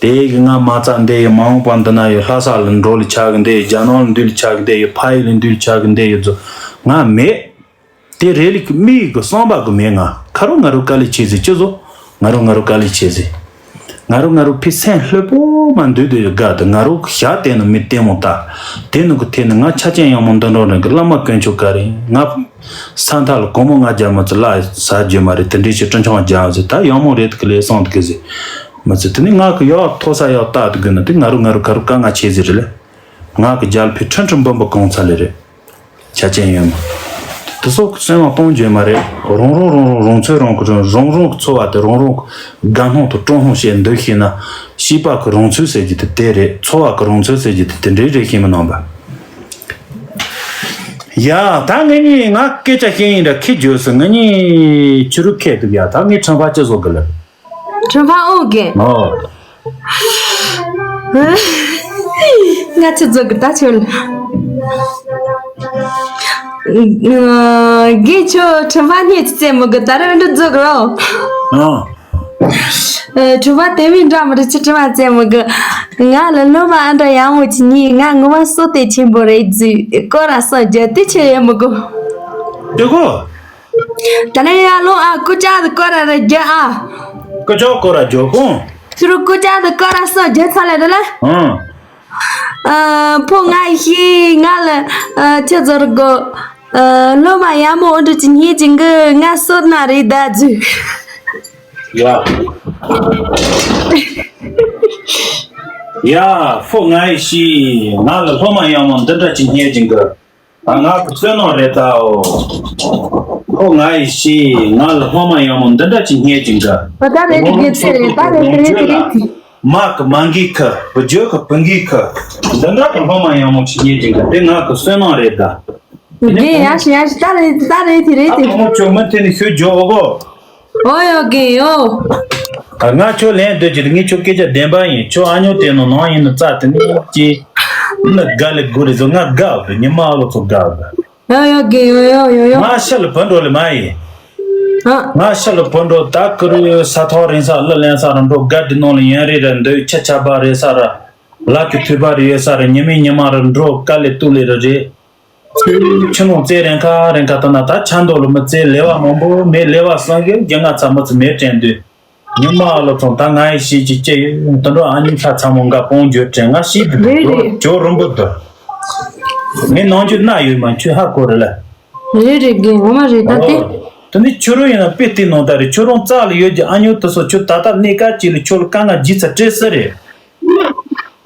དེ་གི་ང་མ་རྩ་འདི་ཡི་མ་འོངས་པ་འདི་ན་ཡི་ལྷ་ས་ལ་འགྲོ་ལ་ཆགས་གི་འདི་ཡི་རྒྱ་ནག་ལ་འདུས་ལ་ཆགས་གི་འདི་ཡི་ཕ་ཡུལ་ལ་འདུས་ལ་ཆགས་གི་འདི་ཡི་ཚོ་ང་མེད། དེ་རེ་ལིག་མི་ཡི་གི་བསམ་པ་གི་མེད་ང་ཁ་རུ་ང་རུ་དཀའ་ལས་ཆེ་ཟེར་ཅི་བཟོ། ང་རུ་ང་རུ་དཀའ་ལས་ཆེ་ཟེར། ང་རུ་ང་རུ་ཕི་སེམས་ལྷོད་པོ་མ་འདུས་དུ་ཡོད་དགའ་དུ་ང་རུ་ཞག་དེ་ནི་མི་ལྟད་མོ་ལྟ། དེ་ནི་གི་དེ་ནི་ང་ཆ་ཅན་ཡང་མོ་འདི་འགྲོ་རིང་གི་བླ་མ་དཀོན་མཆོག་ག་རེ་ང་། ས་མཐའ་ལ་གོང་མོ་ང་རྒྱ་མི་ཚོ་ལ་ཟ་རྒྱུ་མ་རེད་དེ་འདྲའི་ཞིག་སྤྲིན་ཆུང་རྒྱ་ཟེར་ད་ཡང་མོ་རེད་གི་ལས་སོང་དུ་གི་ཟེར། མི་ཚེ་དེ་ནི་ང་གི་ཡག་མཐོ་ས་ཡག་ལྟ་དུ་གི་ན་དེ་ང་རུ་ང་རུ་ག་རུ་དཀའ་ངལ་ཆེ་ཟེར་རེད་ལེ། ང་གི་རྒྱལ་ཕི་ཁྲིམས་ཁྲིམས་འབུམ་པ་གང་ཚ་ལེ་རེད། ཆ་ཅན་ཡོད་མ། དེ་སོགས་སེམས་ལ་གཏོང་རྒྱུ་མ་རེད། རང་རང་རང་རང་རང་ཚོད་རང་གི་རང་རང་རང་གི་འཚོ་བ་དེ་རང་རང་གི་དགའ་སྣང་དང་སྤྲོ་སྣང་བྱེད་འདོད་ཤེས་ན། སྐྱིད་པ་གི་རང་ཚོད་ཟེར་རྒྱུ་དེ་དེ་རེད། འཚོ་བ་གི་རང་ཚོད་ཟེར་རྒྱུ་དེ་དེ་འདྲའི་རེད་ཤེས་མི་རྣམ་པ། ཡ་ད་ངེད་གཉིས་ང་སྐད་ཆ་ཤེས་ཡིན་འདྲ་ཁྱི་བརྗོད་སོང་ངེད་གཉིས་ཕྱི་རུ་ཁད་འདུག་ཡ་ད་ངས་ཁྲམ་པ་ཅི་བཟོ་གི་ལ། ཁྲམ་པ་ཨོ་གེ། ཨོ། ང་ཆི་བཟོ་གི་ད་ཆོ་ལ། གེ་ཆོ་ཁྲམ་པ་ནས་ཙེ་མོ་གི་ད་ར་འདྲ་བཟོ་གི་རོ། ཨོ། ཨ། གྲུ་པ་དེ་མིན་འདྲ་མི་འདྲ་ཅི་དྲི་བ་བཙལ་མི་དགོས། ང་ལ་སློབ་མ་ཨ་འདྲ་ཡག་མོ་ཅིག་རྙེད། ང་ངོ་མ་བསོད་བདེ་ཆེན་པོ་རེད་ཟེར་སྐོར་ར་སོགས་རྒྱབ་དེ་ཆེ་ཡོད་མི་དགོས། དེ་གོ། ད་ནས་ཡར་ལོངས་ཨ། སྐུ་ཅག་དེ་སྐོར་ར་ར་རྒྱབ་ཨ། སྐུ་ཅག་སྐོར་ར་རྒྱབ་གོང་། ཁྱོད་རང་སྐུ་ཅག་དེ་སྐོར་ར་སོགས་རྒྱབ་ཚར་ལེ་རེད་ལ། ཨང་། ཨ། ཕོ་ང་ཡི་ཤེས་ང་ལ་ཨ། ཁྱེད་ཚོར་དགོས། ཨ། སློབ་མ་ཡག་མོ་ཨ་འདྲ་ཅིག་རྙེད་ཅིག་གི་ང་བསོད་ནམས་རེད་ད་ཟེར། ཡ། ཡ། ཕོ་ང་ཡི་ཤི། ང་ལ་སློབ་མ་ཡག་མོ་འདི་འདྲ་ཅིག་རྙེད་ཀྱིན་གི། ཨ། ང་གི་བསོད་ནམས་རེད་ད། ཨོ། ཕོ་ང་ཡི་ཤི། ང་ལ་སློབ་མ་ཡག་མོ་འདི་འདྲ་ཅིག་རྙེད་ཀྱིན་གི། ཨ། ད་རེད་དེ་དགེ་ཚེ་རེད། ད་རེད་དེ་རེད་དེ་རེད་དེ། མ་གི་མ་འགི་ཁི། བུ་རྒྱུད་གི་བུ་འགི་ཁི། འདི་འདྲ་གི་སློབ་མ་ཡག་མོ་ཅིག་རྙེད་ཀྱིན་གི། དེ་ང་གི་བསོད་ནམས་རེད་ད། དགེ། ཡ་ཤི་ཡ་ཤི། ད་རེད་ད་རེད་དེ་རེད་དེ། ཨ། ཁོ་མོ་ཁྱོད་མུ་མཐུད་ནས་ཤོད་རྒྱུ་ཨོ་གོ། ཨོ་ཡོ་དགེ་ཡོ། ཨ། ང་ཁྱོད་ལན་སྡོད་ཀྱི་རེད། ངས་ཁྱོད་སྐད་ཆ་བདེན་པ་ཡིན། ཁྱོད་ཨ་ཉོ་དེ་ནང་ནང་ཡིན་ན་རྩ་དེ་ནས་ཀྱི་ནི་དགའ་ལས་དགོས་རེད་ཟོ། ང་དགའ་བ་རེད། ཉི་མ་ཨ་ལོ་ཚོ་དགའ་བ། ཡོ་ཡོ་དགེ་ཡོ་ཡོ་ཡོ་ཡོ། ང་ཤི་ལ་བུད་འགྲོ་ལེ་མ་ཡིན། ཨ། ང་ཤི་ལ་བུད་འགྲོ། ད་ཀུ་རུ་ས་ཐོག་རིང་ས་གླུ་ལེན་ས་ར་འགྲོ། དགའ་དེ་ནང་ལ་ཡན་རེ་ར་འདོད། ཆ་ཆ་པ་རེད་ས་ར། ལག་གི་ཐུག་པ་རེ་ཡོད་ས་ར། ཉི་མའི་ཉི་མ་ར་འགྲོ། དཀའ་ལས་སྡུག་ལས་ར་རེད། ཆུ་ཆུ་ནང་རྩེ་རན་ཁ་རན་ཁ་ད་ན། ད་ཆ་མདོག་ལ་མི་རྩེ། ལེ་བ་མང་པོ་མེད། ལེ་བ་སང་གི་རྒྱ་ང་ཚ་མི་ཚ་མེད་དྲན་དུས། ཉི་མ་ཨ་ལོ་ཚང་ད་ང་ཡི་ཤི་ཅི་ཅི་ཡོད། དུད་འགྲོ་ཨ་ཉི་ཤ་ཚ་མོ་འགའ་སྤོང་རྒྱུ་དྲན། ང་ཤི་དུ་རེད་རེད། ཇོ་རུམ་བུ་དུ། ངའི་ནང་ཆུ་སྣ་ཡོད་མ་ཆུ་ཧ་གོ་རེ་ལ། རེད་རེད་དགེ། ངོ་མ་རེད་ད་དེ། ཨོ། དེ་ནི་ཁྱོད་རང་ཡིན་ན་དཔེ་དེ་ནང་ད་རེད། ཁྱོད་རང་རྩ་ལ་ཡོད་ཀྱི་ཨ་ཉོ་དུ་སོ་ཁྱོད་ད་ལྟ་གནས་ཀ་ཅིག་ལ་ཁྱོད་ལ་དཀའ་ངལ་ཇི་ཚ་སྤྲད་ས་རེད།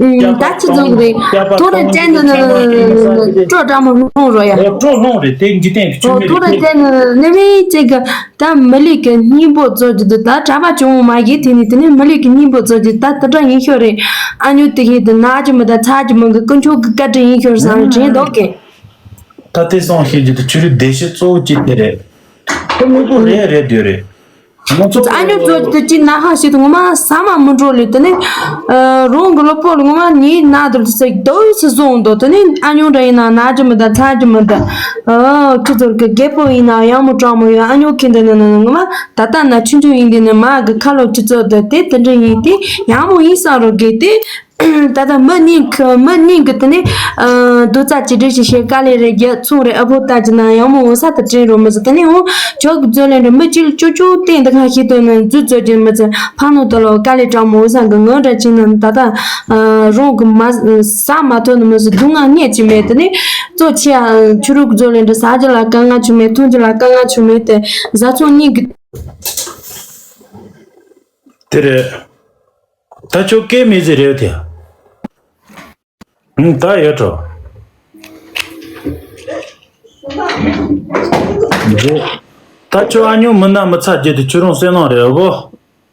ཨུམ། ད་ཅི་ཙོག་རེད། ཐོ་རེ་ཅན་དུ་ནི་སྤྲོ་དྲ་མོ་ལྷུང་རོ་ཡ། ཨོ། སྤྲོ་ལྷུང་རེད། དེ་འཇིག་རྟེན་གྱི་ཆུ་ཨོ། མེད་ཐོ་རེ་རེད། ཅན་དུ་ནི་མི་ཅིག་གི་ད་མི་ལུས་ཀྱི་སྙིང་པོ་ཙོག་གི་འདུག་ད་གྲྭ་པ་ཆུང་མ་གི་དེ་ནི་དེ་ནི་མི་ལུས་ཀྱི་སྙིང་པོ་ཙོག་གི་ད་དུ་དྲ་ཡིན་ཤོ་རེད། ཨ་ཉོ་དེ་གི་དུ་ན་ཅི་མི་ད་ཚ་ཅི་མི་གི་དཀོན་མཆོག་གི་བཀའ་དྲིན་ཡིན་ཤོ་བསམ་དྲན་འདོག་གི། ད་དེ་སོང་ཤེས་ཀྱི་དུ་ཆུ་རུ་བདེ་ཤི་གཙོ་བོ་ཅི་དེ་རེད། དེ་དངོས་པོ་རེད་རེད་དུ་རེད། ང་ཚོ་ཨ་ཉོ་ཚོ་དེ་ཅི་ན་ཧ་ཞིག་ཏུ་ངོ་མ་ས་མ་མི་འགྲོ་ལེ། དེ་ནི་རོང་གི་ལོ་པོ་ལ་ངོ་མ་ཉིད་ན་དུ་ཚེ་དོ་ཚེ་བཟུང་དོ། དེ་ནི་ཨ་ཉོ་འདྲ་ཡིན་ན་ན་ཅི་མི་ད་ཚ་ཅི་མི་ད། ཁྱི་ཚོར་གི་རྒད་པོ་ཡིན་ན་ཡང་མོ་གྲང་མོ་ཡོད། ཨ་ཉོ་ཁྱི་འདི་ནི་ནི་ངོ་མ་ད་ལྟ་ན་ཆུང་ཆུང་ཡིན། དེ་ནི་མ་གི་ཁ་ལོ་ཁྱི་ཚོ་དེ་དེ་དེ་འདྲ་ཡིན། དེ་ཡང་མོ་ཡིན་ས་རོ་གི་དེ། ད་ལྟ་མི་གཉིས་ཀྱི་མི་གཉིས་ཀྱི་དེ་ནས་རྡོ་རྩ་ཅི་འདྲ་ཞིག་བཤད་དཀའ་ལས་རེད། རྒྱ་ཚོང་རེད། ཨ་ཕོ་ལྟ་ཅི་ན་ཡང་མོ་འོ་ས་ད་དྲན་རོ་མི་ཟེར། དེ་ནས་འོ་ཇོ་གི་མཛོད་ལེན་འགྲོ་མི་གཅིག་ལ་ཅོ་ཅོ་སྟེང་དུ་ཁ་ཤས་དོན་ནས་འཛུལ་རྩོད་ཀྱི་མི་ཚེ་ཕ་ནོ་དོ་ལོ་དཀའ་ལས་དྲང་མོ་འོ་ས་གི་ངོ་འདྲ་ཅི་ན་ད་ལྟ་རོང་གི་མ་ས་མ་ཐོན་ནི་མི་ཟེར། སྡུག་བསྔལ་རྙེད་ཀྱི་མེད། དེ་ནས་གཙོ་ཆེ་ཆུ་རུག་མཛོད་ལེན་འགྲོ་ཟ་རྒྱུ་ལ་དཀའ་ངལ་ཆུ་མེད། འཐུང་རྒྱུ་ལ་དཀའ་ངལ་ཆུ་མེད། དེ་བཟའ་ཚང་གཉིས་ཀྱི་དེ་རེད། ད་ཁྱོད་སྐད་མི་ཟེར་རེད་དེ། ཨང་། ད་ཡོད་འགྲོ། ད་ཁྱོད་ཨ་ཉོ་མི་ན་མི་ཚ་རྒྱུ་དེ་ཁྱོད་རང་བསོད་ནམས་རེད་གོ།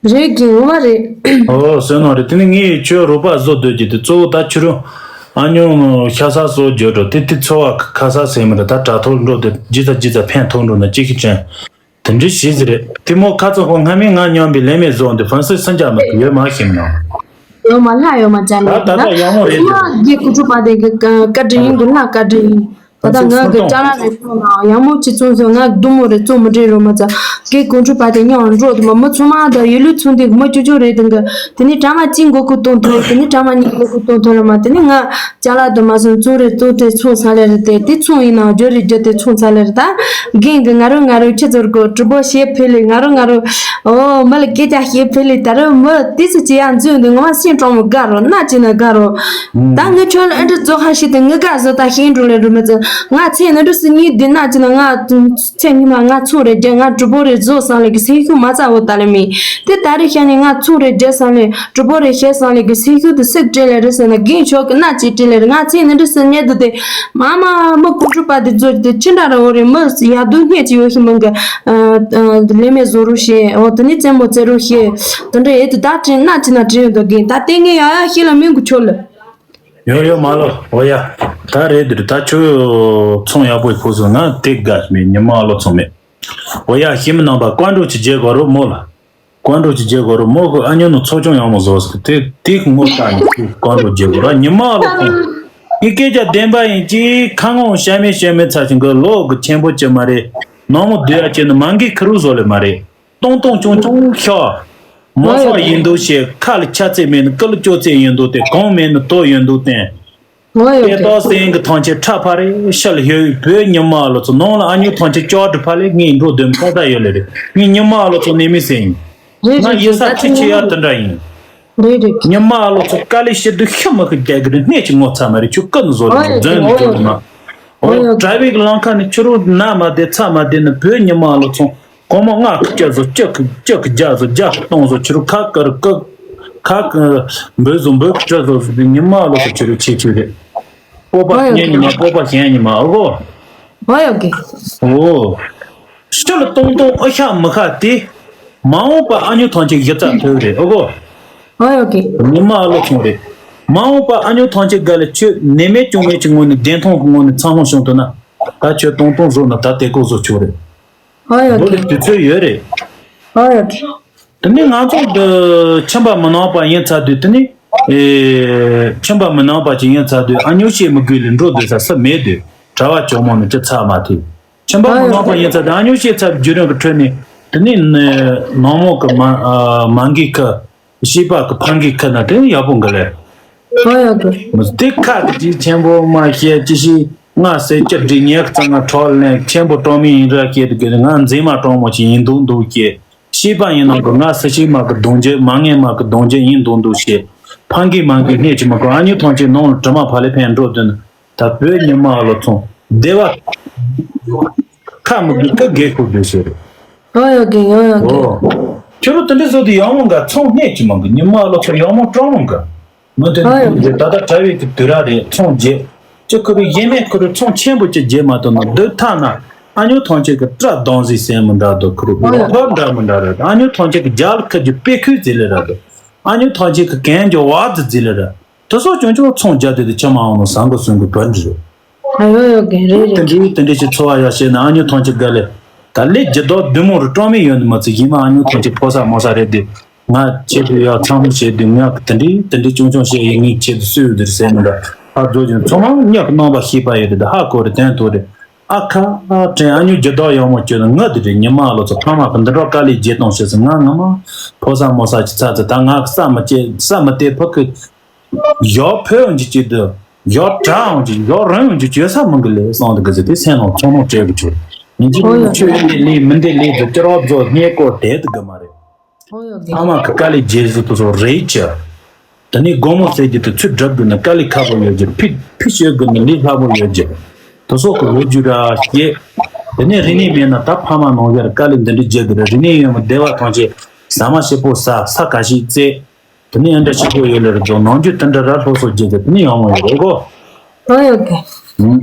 རེད་གི། ངོ་མ་རེད། ཨོ། བསོད་ནམས་རེད། དེ་ནི་ངས་ཁྱོད་རོགས་པ་བཟོ་སྡོད་ཀྱི་དེ་གཙོ་བོ་ད་ཁྱོད་རང་ཨ་ཉོ་ཤ་ས་བཟོ་རྒྱུ་འགྲོ་དེ་དེ་འཚོ་བ་ཁ་ས་ཟེར་མི་འདྲ། ད་དྲ་ཐོག་འགྲོ་དེ་ཇི་ཙམ་ཇི་ཙམ་ཕན་ཐོགས་འགྲོ་ན་ཅི་ཞིག་དྲན། དེ་འདྲའི་ཞིག་ཟེར་རེད། དེ་མོ་ཁ་ཚ་ཧོ་སྔ་མའི་ང་མཉམ་པའི་ལས་མེད་བཟོ་འདི་ཕན་སེ་སུན་ཅག་མི་ཐུབ་ཡོད་མ་ཤེས་ན། ཡོད་མ་ལྷ་ཡོད་མ་ཅག་ད་ལས་ད་ད་ཡག་མོ་རེད་ལྷ་དེ། རྒྱལ་ཀུ་ཁྲུ་པ་དེ་གི་བཀའ་དྲིན་ཡིན་གི། ལྷ་བཀའ་དྲིན་ཡིན། ད་ད་ང་གི་ཅ་ལག་རེ་ཚོང་ན་ཡག་མོ་ཅི་ཚོང་ཚོང་ང་གི་སྡུག་མོ་རེ་ཚོང་མི་དྲན་རོ་མ་ཚ་རྒྱལ་ཀུ་ཁྲུ་པ་དེ་ཉག་འགྲོ་དེ་མ་མི་ཚོང་མ་ད་ཡུལ་ལུས་ཚོང་དེ་མི་ཅུ་ཅུ་རེད་དེ་གི། དེ་ནི་གྲ་མ་གཅིག་མགོ་ཁུ་གཏོང་ཐུབ་རེད། དེ་ནི་གྲ་མ་གཉིས་མགོ་ཁུ་གཏོང་ཐུབ་རེད་མ། དེ་ནི་ང་ཅ་ལག་དུ་མ་སོང་བཙོང་རེ་བཙོང་དེ་ཚོང་ས་ལེ་རེད། དེ་དེ་ཚོང་ཡིན་ན་རྒྱུ་རེ་རྒྱུ་དེ་ཚོང་ས་ལེ་རེད། ད་རྒན་གི་ང་རོ་ང་རོ་ཁྱི་ཚོར་གོ་གྲི་པོ་བཤད་ཕེ་ལེ། ང་རོ་ང་རོ་ཨོ་མི་ལ་སྐད་ཆ་བཤད་ཕེ་ལེ། ད་རོ་མི་དེ་ཚོ་ཅི་ཡང་འཛུལ་འདུག་ངོ་མ་སེམས་གྲོང་མོ་དགའ་རོ་ན་ཅི་ན་དགའ་རོ། ད་ངི་ཁྱོད་ལ་ཨ་འདྲ་རྫོགས་ཧ་ཤི་དེ་ངི་དགའ་བཟོ་ད་ཤེས་འགྲོ་ལེ་རུ་མི་ཚོ་ང་ཚེ་ན་འདྲ་སི་གཉིས་དེ་ན་ཅི་ན་ང་ཚེ་ཉི་མ་ང་ཚོང་རེ་རྒྱ་ང་གྲི་པོ་རེ་བཟོ་སང་ལེ་གི་སེམས་ཤུགས་མ་ཚ་བོ་ད་ལེ་མི་དེ་ད་རེ་ཤ་ནི་ང་ཚོང་རེ་རྒྱ་སང་ལེ། གྲི་པོ་རེ་བཤད་སང་ལེ་གི་སེམས་ཤུགས་དེ་སེག་སྤྲེལ་ལེ་རེ་ཟེར་ན་རྒན་ཆོག་གི་ན་ཅི་སྤྲེལ་ལེ་རེ། ང་ཚེ་ནི་འདྲ་སི་ཉེ་དུ་དེ་མ་མ་མི་ཀུ་ཀྲུ་པ་དེ་ཚོ་དེ་ཅི་འདྲ་ར་འོ་རེ་མི་ཡ་དུ་སྙེད་ཅི་ཡོད་ཤི་མང་གི་ལེ་མེ་བཟོ་རུ་ཤེ་འོ་དེ་ནི་རྩེ་མོ་རྩེ་རུ་ཤེ་དེ་འདྲ་ཡེ་དུ་ད་དྲན་ན་ཅི་ན་དྲན་ཡོད་དོ་རྒན། ད་ལྟས་ངན་ཡ་ཡ་ཤེ་ལ་མིན་གི་ཆོ་ལ། ཡོ་ཡོ་མ་ལོ་འོ་ཡ། ད་རེད་དུ་ད་ཁྱོད་ཚོང་ཡག་པོ་ཕུག་སོང་ན་དེ་དགའ་མེད་ཉི་མ་ལོ་ཚོང་མེད། འོ་ཡ་ཤེས་མི་ནང་པ་བཀའ་འགྲོ་ཅི་རྒྱལ་གོ་རོ་མོ་ལ། བཀའ་འགྲོ་ཅི་རྒྱལ་གོ་རོ་མོ་གི་ཨ་ཉོ་ནུ་ཚོ་ཆུང་ཡག་མོ་བཟོ་ཟེར་དེ་དེ་གི་ངོ་ལྟ་ནི་བཀའ་འགྲོ་རྒྱལ་གོ་ར་ཉི་མ་ལོ་ཁོང་། ངའི་སྐད་ཆ་བདེན་པ་ཡིན་ཅི་ཁ་ངོ་བཤད་མེད་བཤད་མེད་ཚ་ཞིང་གི་ལོ་གི་ཆེན་པོ་ཅི་མ་རེད། ནང་མོ་བསྡུ་ཡ་ཅི་ནི་མ་འགའི་ཁི་རུ་བཟོ་ལེ་མ་རེད། ཏོང་ཏོང་ཆུང་ཆུང་ཤོག་མོ་སོགས་ཡིན་འདུག་ཞེས་ཁ་ལ་ཆ་ཚད་མེད་ནི་ཀི་ལ་ཅོ་ཚད་ཡིན་འདུག་དེ་གོང་མེད་ནི་དོ་ཡིན་འདུག་བསྟན། ངོ་ཡོད་དེ་ཏོག་སེང་གི་ཐང་ཆེན་ཁྲ་ཕ་རེ་ཤ་ལ་ཡོད་བོད་ཉི་མ་ལོ་ཚོ་ནང་ལ་ཨ་ཉོ་ཐང་ཆེན་ཅོག་དྲི་ཕ་ལེ་ངའི་འགྲོ་དོན་ཁ་ད་ཡོད་ལེ་རེད། ངའི་ཉི་མ་ལོ་ཚོ་ནས་མི་སེང་། རེད་ང་རེད་ཡིན་ས་ཁྲི་ཆེ་ཡ་དེ་འདྲ་ཡིན། རེད་རེད། ཉི་མ་ལོ་ཚོ་དཀའ་ལས་ཤི་དུ་ཤི་མི་ཁི་རྒྱ་གི་རེད་སྣེ་ཅི་ངོ་ཚ་མ་རེད་ཆུ་ཀི་ནི་བཟོ་རེད་འཛོན་ནི་འཛོན་མ། འོ་དྲ་བིག་ལང་ཁ་ནི་ཆུ་རུ་ན་མ་བདེ་ཚ་མ་བདེ་ནི་བོད་ཉི་མ་ལོ་ཚོ། གོང་མ་ལྔ་ཁི་བཅུ་བཟོ་བཅུ་ཁི་བཅུ་ཁི་བརྒྱ་བཟོ་བརྒྱ་ཁི་སྟོང་བཟོ་ཕྱི་རུ་ཁ་ཀར་ཀི། ཁ་གི་འབོད་བཟོ་འབོད་གི་སྤྲོད་བཟོ་ཟེར་ཏེ་ཉི་མ་ལོ་ཁ་ཆུ་རུ་ཆེ་ཆུ་རེད། སྤོབས་པ་ཨོ་ཡོད་སྙན་ཉི་མ་གི་སྤོབས་པ་གཞན་ཉི་མ་ཨོ་གོ། ཨོ་ཡོད་གི། ཨོ། ཤི་ལ་སྟོང་སྟོང་ཨ་ཤ་མི་ཤ་སྟེ། མ་འོངས་པ་ཨ་ཉོ་ཐང་ཆེ་གཞི་རྩ་ཐོས་རེད་ཨོ་གོ། ཨོ་ཡོད་གི། ཉི་མ་ཨ་ལོ་ཆུང་རེད། མ་འོངས་པ་ཨ་ཉོ་ཐང་ཆེ་ག་ལ་ཆོས་ནད་མེད་གཅོང་མེད་ཀྱི་ངོ་ནས་བདེན་མཐོང་གི་ངོ་ནས་འཚར་ལོངས་བྱུང་ཐུབ་ན། ད་ཆོས་སྟོང་སྟོང་བཟོ་ན་ད་དེ་ཀོ་བཟོ་ཆོག་རེད། ཨོ་ཡོད་ལོ་གི། ལ་དུས་ཚོད་ཡོད་རེད། ཨོ་ཡོད་གི། དེ་ནས་ང་ཚོ་འདི་ཁྱིམ་པ་མི་ནང་པ་ཡིན་ཚར་དུས་དེ་ནས་ཨེ་ཁྱིམ་པ་མི་ནང་པ་ཅིག་ཡིན་ཚར་དུས་ཨ་ཉོ་ཤེས་མི་དགོས་ལས་འགྲོ་སྡོད་ས་ས་མེད་དུས་གྲྭ་བ་ཇོ་མོ་ནི་ཅི་ཚར་མ་ཐུབ། ཁྱིམ་པ་མི་ནང་པ་ཡིན་ཚར་དུས་ཨ་ཉོ་ཤེས་ཚར་བརྒྱུད་རིམ་གྱི་ཁྲོད་ནས་དེ་ནས་ནང་མོ་གི་མ་མ་འགའི་ཁ་ཤེས་པ་གི་ཕ་འགའི་ཁ་ན་དེ་ནས་ཡག་པོ་འགི་ལས། ཨོ་ཡོད་གི། མི་དེ་ཁ་གི་ཅིག་ཆེན་པོ་མ་བཤད་ཅི་ཞིག་ང་ཟེར་སྐྱ་འདྲི་ཉལ་གཙང་ང་ཁྲོ་ལེན་ཆེན་པོ་གྲོང་མི་ཡིན་ར་སྐྱེས་དུ་གི་ང་མཛེས་མ་གྲོང་མོ་ཅིག་ཡིན་འདུག་འདུག་སྐྱེས། ཤེས་པ་ཡིན་ནང་གི་ང་སུ་ཞིག་མ་གི་གདུང་རྒྱུ་མ་ངན་མ་གི་གདུང་རྒྱུ་ཡིན་འདུག་འདུག་ཞེས། ཕ་འགི་མ་འགི་སྣེ་ཅི་མ་གི་ཨ་ཉི་ཐོང་ཅི་ནང་ལ་དྲི་མ་ཕ་ལེ་ཕན་འགྲོ་དོན། ད་བོད་ཉི་མ་ལོ་ཚོང་སྡེ་བ་ཁ་མི་དགོས་ཀི་དགེ་ཁུག་དགོས་ཟེར། ཨོ་ཡོད་གི་ཡོད་ཡོད་གི། ཨོ། ཁྱོད་རོ་དེ་འདྲ་བཟོ་དུས་ཡག་མོ་འགའ་ཚོང་སྣེ་ཅི་མ་གི་ཉི་མ་ལོ་ཚོ་ཡག་མོ་སྤྲང་མོ་འགའ། མི་དེ་ཨོ་ཡོད་གི། ད་ལྟ་གྲྭ་བའི་གི་དུས་ར་རེད་ཚོང་རྒྱས། ཅི་ཁུ་རུ་ཡེ་མེད་ཁུ་རུ་ཚོང་ཆེན་པོ་ཅི་རྒྱས་མ་ཐུབ་ན་འདི་ཐ་ན་ཨ་ཉོ་ཐོང་ཆེ་གི་སྐྲ་གདོང་ཟིག་སེན་མི་འདྲ་འདུག་ཁུ་རུ་ཨོ་ཡོད། ལོག་འདྲ་མི་འདྲ་རེད། ཨ་ཉོ་ཐོང་ཆེ་གི་རྒྱ་ལ་ཁ་རྒྱུ་པེ་ཁུའི་ཟི་ལེ་ར་འདུག་ཨ་ཉོ་ཐོང་ཆེ་གི་གན་གྱི་བ་ཟི་ཟི་ལེ་ར། དེ་སོགས་ཀྱང་ཀྱང་ཚོང་རྒྱག་དུས་དེ་ཆ་མ་འོང་ནོ་བཟང་གི་སུན་གི་བར་འདྲི། ཨ་ཡོད་ཡོད་གི་རེད་རེད། དེ་འདྲའི་དེ་འདྲའི་ཅིག་འཚོ་བ་ཡག་བྱས་ན་ཨ་ཉོ་ཐོང་ཅིག་དགའ་ལེ། ད་ལས་ཇི་ལྟར་བདུད་མོ་རུ་སྤྲང་མི་ཡོད་ནི་མ་ཚད་ཡིན་མ་ཨ་ཉོ་ཐོང་ཅིག་ཕོ་ས་མོ་ས་རེད་དེ། ང་ཆེད་དུ་ཡག་ཚང་མ་བྱས་དུས་ང་གི་དེ་འདྲའི་དེ་འདྲའི་ཅུང་ཅུང་བཤད་ཡིན་ངེས་ཆེད་དུ་སུས་དེར་ཟེར་མི་འདྲ་ཧ་རྫོགས་ཀྱང་ཚང་མ་ཉག་གི་རྣམ་པ་ཤེས་པ་ཡོད་དེ་ད་ཧ་གོ་རེ་དོན་ཐོག་རེད། ཨ་ཁ་ཨ་དྲན་ཨ་ཉོ་ཇི་ལྟར་ཡག་མོ་བྱོས་ན་ང་དེ་རེད་ཉི་མ་ལོ་ཚོ་ཕ་མ་གི་འདི་འདྲ་དཀའ་ལས་བརྗེད་གཏོང་བྱེད་སི་ང་ང་མ་ཕོ་ས་མོ་ས་ཅིག་ཚ་ཚ་ད་ང་གི་ས་མི་བཅད་ས་མི་བལྟས་ཕ་གི། ཡོག་ཕོད་འོང་གི་ཅིག་ཏུ། ཡོག་དྲག་འོང་གི་ཡོག་རང་འོང་གི་བྱོས་ས་མང་གི་ལས་སོང་དུ་གི་ཟེར་དེ་སེམས་ནང་ཚོར་སྣང་སྤྲད་གི་ཆུ། ཡིན་གཅིག་ཨོ་མིན་ཡོད་ཆོས་ཡིན་དེ་ལས་མིན་དེ་ལས་དུ་ཅི་རོགས་རྫོགས་སྙད་སྐོར་དེ་དུ་གི་མ་རེད། ཨོ་ཡོད་གི། ཨ་མ་གི་དཀའ་ལས་རྗེས་སུ་དུ་སོ་རེད་ཅི། དེ་ནས་དགོང་མོ་ཟེར་གྱི་དུ་ཚུར་སྒྲུབ་དགོས་ན་དཀའ་ལས་ཁག་པོ་ཡོད་ཀྱི་ཕི་ཕི་བཤོས་དགོས་ན་ལས་སླ་པོ་ཡོད་ཀྱི། དུ་སོགས་ཀྱི་ལོ་རྒྱུས་ར་བཤད། དེ་ནས་རིག་གནས་མེད་ན་ད་ཕ་མ་ནང་བཞིན་དཀའ་ལས་འདི་འདྲ་བརྒྱབ་དགོས་ར་རིག་གནས་ཡོད་མ་བདེ་བ་ཐང་ཆད་ཟ་མ་ཞིམ་པོ་ཟ་ས་ག་ཤེད་རྩེ། དེ་ནས་ཨ་འདྲ་ཆེ་པོ་ཡོད་ལེ་རེད་འདུག་ནང་རྒྱུ་དེ་འདྲ་ར་སློབ་གསོ་བརྒྱབ་དེ་དེ་ནས་ཡོང་བ་ཡོད་རེད་གོ། ཨོ་ཡོད་གི། ཧུམ།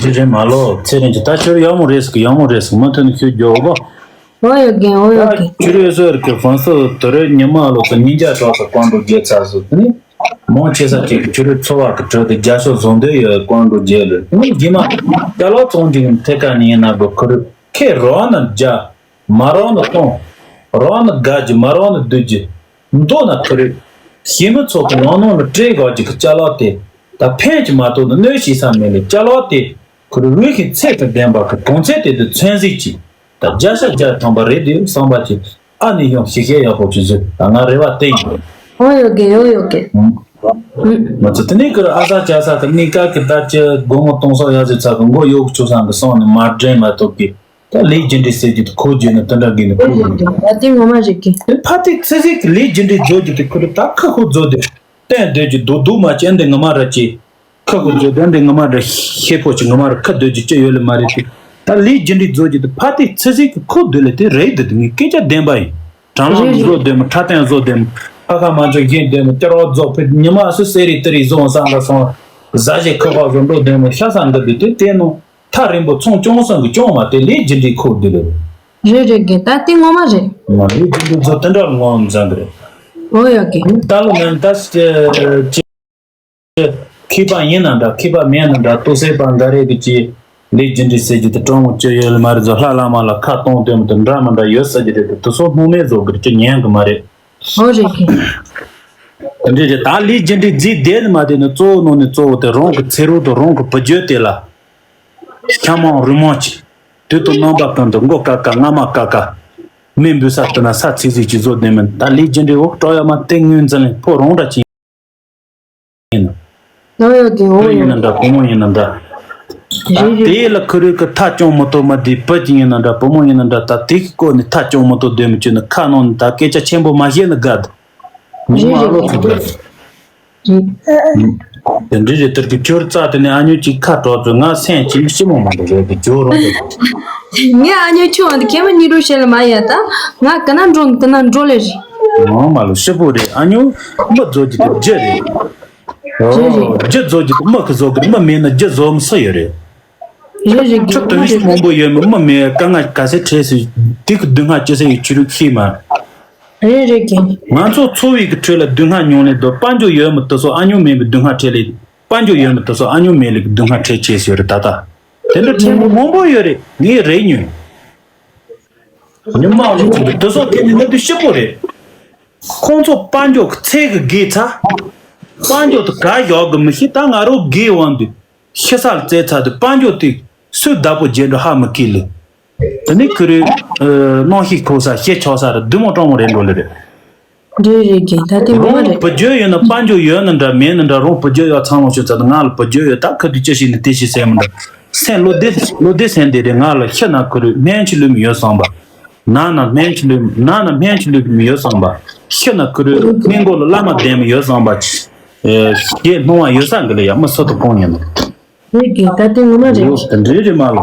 འདི་རེད་མ་ལོ་ཚེ་རིང་གི་ད་ཁྱོད་ཡག་མོ་རེད་ཟེར་གི་ཡག་མོ་རེད་ཟེར་གི་མ་ཐོན་ནས་ཁྱོད་རྒྱོ་གོ། ཨོ་ཡོད་གི་ཨོ་ཡོད་གི། ད་ཁྱོད་རེད་ཟེར་གི་ཧྥང་སི་དེ་རེད་ཉི་མ་ལོ་ཚོ་ཉིན་རྒྱ་གྲོགས་སུ་ཀོང་འགྲོ་རྒྱལ་ཚར་ཟེར་དེ་ནས་མང་ཆེ་ས་ཅིག་གི་ཁྱོད་རེད་འཚོ་བ་གི་གྲོད་དེ་རྒྱ་ཤོག་བཟོ་འདོད་ཡོད་ཀོང་འགྲོ་རྒྱལ་ལ་དེ་ནས་རྗེས་མ་རྒྱ་ལོ་ཚོང་འདི་གི་ཐད་ཀ་ནས་ཡིན་ན་གོ་ཁོ་རེད་ཁེ་རོ་ན་རྒྱ། མ་རོགས་ན་གཏོང་། རོགས་ན་དགའ་རྒྱུ་མ་རོགས་ན་སྡུག་རྒྱུ། མདོ་ན་ཁོ་རེ། ཞི་མི་ཚོགས་ཀྱི་ནང་ནང་ལ་སྤྲད་དགོས་རྒྱུ་གི་ཅ་ལག་དེ། ད་ཕན་གྱི་མ་གཏོགས་ན་གནོད་བྱེད་ས་མེད་ལ་ཅ་ལག་དེ། ཁོ་རེ་འོས་ཤིང་ཚད་དང་ལྡན་པ་གི་གོང་ཚད་དེ་དུ་ཚོད་འཛིན་གྱིས། ད་བརྒྱ་ཆ་བརྒྱ་ཐམ་པ་རེད་དེ་བསམ་པ་གྱིས་ཨ་ནི་ཡང་ཞིག་བཤད་ཡག་པོ་ཅིག་བཟོས་ད་ང་རེ་བ་བསྟན་ཡིན། ཨོ་ཡོད་གི་ཨོ་ཡོད་གི། མ་ཚད་དེ་ནས་ཁོ་རེ་ཨ་ས་ཅ་ས་གི་གནས་སྐབས་ཀྱི་ད་ཅི་དགོང་མོ་གཏོང་ས་ཡག་ཟིག་ཚ་གི་མགོ་གཡོག་ཆུ་སང་གི་སོང་ནས་མ་དྲན་མ་ཐུབ་གི། ད་ལས་རྒྱུ་འབྲས་ཟེར་རྒྱུ་དེ་ཁོ་བརྗོད་ན་དེ་འདྲ་གི་ནི་ཁོ་བརྗོད། ད་དེ་ངོ་མ་རེད་ཀི། དེ་ཕ་དེ་ཚེ་ཟིག་གི་ལས་རྒྱུ་འབྲས་རྫོགས་རྒྱུ་དེ་ཁོ་རེ་ད་ཁ་ཁོ་རྫོགས་དེ་བསྟན་སྡོད་རྒྱུ་རྡོག་རྡོག་མ་ཅན་འདི་ངོ་མ་ར་ཅི། ཁ་ཁོ་རྫོགས་དེ་འདི་ངོ་མ་ར་ཤེས་ཕོ་ཅི་ངོ་མ་ར་ཁ་སྡོད་རྒྱུ་ཅི་ཡོད་ལེ་མ་རེད་དེ། ད་ལས་རྒྱུ་འབྲས་རྫོགས་རྒྱུ་དེ་ཕ་དེ་ཚེ་ཟིག་གི་ཁོ་སྡོད་ལེ་དེ་རེད་དེ་དེ་ངས་སྐད་ཆ་བདེན་པ་ཡིན། དྲང་ལམ་བཟོ་བདེ་མོ་ཁྲ་སྟོན་བཟོ་བདེ་མོ་ཕ་ཁ་མ་འཇོག་གཞན་བདེ་མོ་སྐྱར་བ་རྫོགས་ཕེབས་ཉི་མ་སུ་སེ་རི་ཏི་རི་བཟོ་བསམ་ལ་སོང་། གཟའ་ཞིག་ཁ་ཁ་བཟོ་འགྲོ་བདེ་མོ་ཤ་ས་འདི་བི་དེ་བལྟས་ནོ། ཐག་རིང་པོ་ཚོང་སྐྱོང་སོང་གི་སྐྱོང་མ་དེ་ལས་རྒྱུ་འབྲས་ཁོ་བསྡུ་ལེ། རེད་རེད་རྒན་ད་དེ་ངོ་མ་རེད། ང་ལས་རྒྱུ་འབྲས་ཚོ་དེ་འདྲ་ངོ་མ་འཛིན་གི་རེད། འོ་ཡ་གི། ད་ལོ་ནས་ད་ཅི་ཅི་མཁས་པ་ཡིན་ན་འདྲ་མཁས་པ་མེད་ན་འདྲ་ལྟོ་སེ་པ་འགའ་རེ་གི་ཅི་ལས་རྒྱུ་འབྲས་ཟེར་གི་དེ་གྲོང་མོ་ཅི་ཡོད་ལ་མ་རེད་ཚོ་ལྷ་བླ་མ་ལ་ཁ་གཏོང་དོན་དུ་འདྲ་མི་འདྲ་ཡོད་ཟེར་གི་རེད་དེ་དེ་ཚོ་སྣང་མེད་བཟོ་གི་རེད་ཅི་ཉན་གི་མ་རེད། འོ་རེད་གི། དེ་འདྲས་རེད་ད་ལས་རྒྱུ་འབྲས་རྫིས་བསྡད་ནི་མ་བསྡད་ནི་གཙོ་བོ་ནང་ནས་གཙོ་བོ་དེ་རང་གི་ཚེ་རོགས་དང་རང་གི་བུ་རྒྱུད་དེ་ལ། ཤ་མང་རུས་མང་གཅིག་དུས་དང་རྣམ་པ་ཀུན་ཏུ་མགོ་ཀ་ཀ་རྔ་མ་ཀ་ཀ་མི་འབུད་ས་དེ་ན་ས་ཚིག་ཚིག་གཅིག་བཟོ་བསྡད་མིན་ད་ལས་རྒྱུ་འབྲས་འོག་སྤྲོ་ཡ་མ་དེ་ངོས་འཛིན་ལས་ཕོ་རང་འདྲ་ཅིག་ཡིན་ནོ། ཨོ་ཡོད་གི་ཨོ་བུ་ཡིན་ཡོད་ན་འདྲ་བུ་མོ་ཡིན་ན་འདྲ། ད་རེད་རེད། དེ་ལ་ཁུ་རུ་གི་ཐག་གཅོང་མི་ཐུབ་མ་དེ་བུ་གཅིག་ཡིན་ན་འདྲ་བུ་མོ་ཡིན་ན་འདྲ་ད་དེ་གི་སྐོར་ནས་ཐག་གཅོང་མི་ཐུབ་སྡོད་མི་བཅུག་ན་ཁ་ནང་ནས་ད་སྐད་ཆ་ཆེན་པོ་མ་བཤད་ན་དགའ་འདུག་ཉི་མ་ཨ་ལོ་ཚོད་པ་རེད། རེད། དེ་འདྲའི་རེད། དེར་གི་ཁྱོད་རྩ་དེ་ནས་ཨ་ཉོ་ཅིག་ཁ་དྲག་ཚོད་ང་སེམས་ཅིག་ཞིམ་མོ་མ་འདུག་རེད་དེ་ཁྱོད་རང་དེ། ངས་ཨ་ཉོ་ཁྱོད་འདི་ཁེ་མ་གཉིས་རོ་བཤད་ལ་མ་ཡ་ད། ང་ག་ན་འགྲོ་ག་ན་འགྲོ་ལེ་རེད། ངོ་མ་ལོ་ཞིབ་པོ་རེད། ཨ་ཉོ་མི་བཟོ་རྒྱུ་དེ་རྒྱུ་རེད། རེད་རེད། རྒྱུ་བཟོ་རྒྱུ་དེ་མི་གི་བཟོ་གི་རེད། མི་མེད་ན་རྒྱུ་བཟོ་མི་སུ་ཡོད་རེད། རེད་རེད་ཁྱོད་དུ་ཞིག་མང་པོ་ཡོད་མི་མི་མེད་དཀའ་ངལ་ག་ཚད་འཕྲད་སྲིད་དེ་གི་སྡུག་བསྔལ་ཅི་ཟེར་ཡོད་ཁྱོད་རིག་ཤེས་མ། རེད་རེད་རྒན། ང་ཚོ་འཚོ་བའི་གི་ཁྲོད་ལ་སྡུག་བསྔལ་མྱོང་ལེ་འདུག་དཔལ་འབྱོར་ཡོད་མི་དེ་ཚོ་ཨ་ཉོ་མེད་པའི་སྡུག་བསྔལ་འཕྲད་ལེ། དཔལ་འབྱོར་ཡོད་མི་དེ་ཚོ་ཨ་ཉོ་མེད་ལེ་གི་སྡུག་བསྔལ་འཕྲད་ཆེ་ཟེར་རེད་ད་ལྟ། དེ་འདྲ་ཕྲན་བུ་མང་པོ་ཡོད་རེད། ངས་རེད་ཉོན། ཉི་མ་ལོ་ཚོ་དེ་ཚོ་དེ་ནི་གནད་དོན་ཞིབ་པོ་རེད། ཁོང་ཚོ་དཔལ་འབྱོར་གི་ཚད་གི་བརྒལ་ཚ། དཔལ་འབྱོར་དེ་ག་ཡག་གི་མི་ཤེས། ད་ང་རོ་དགེ་བང་དུ་ཤི་ས་ལ་བཙལ་ཚ་དུ་དཔལ་འབྱོར་དེ་སུས་བདག་པོ་བརྗེད་འགྲོ་ཧ་མི་གི་ལེ། དེ་ནི་ཁུ་རུ་ནང་ཤི་ཁོ་ས་ཤེ་ཆོག་ས་ར་བདུད་མོ་གྲོང་མོ་རེད་འགྲོ་ལེ་རེད། འདྲེ་རེད་རྒན། ད་དེ་ངོ་མ་རོང་རེད། བུ་རྒྱུད་ཡོད་ན་དཔལ་འབྱོར་ཡོད་ན་འདྲ་མེད་ན་འདྲ་རོང་བུ་རྒྱུད་ཡོད་ཚང་ལོང་ཤོད་ཚ་ད་ང་ལ་བུ་རྒྱུད་ཡོད་ད་ཁ་དུས་ཅི་ཞིག་ནི་དེ་ཞིག་སེམས་འདྲ། སེམས་བློ་བདེ་བློ་བདེ་སེམས་བདེ་རེད། ང་ལ་ཤི་ན་ཁུ་རུ་སྨན་ཆུ་ལུས་མི་ཡོད་བསམ་པ། ན་ན་སྨན་ཆུ་ལུས་ན་ན་སྨན་ཆུ་ལུས་མི་ཡོད་བསམ་པ། ཤི་ན་ཁུ་རུ་སྨན་སྒོ་ལ་བླ་མ་བདེན་མི་ཡོད་བསམ་པ། ཞེས་སྣང་བ་ཡོད་ས་འགི་ལ་ཡ་མི་སུ་དང་གང་ཡིན་ནོ། རེད་རྒན། ད་དེ་ངོ་མ་རེད། ཡོད་དེ་འདྲའི་རེད་མ་ལོ།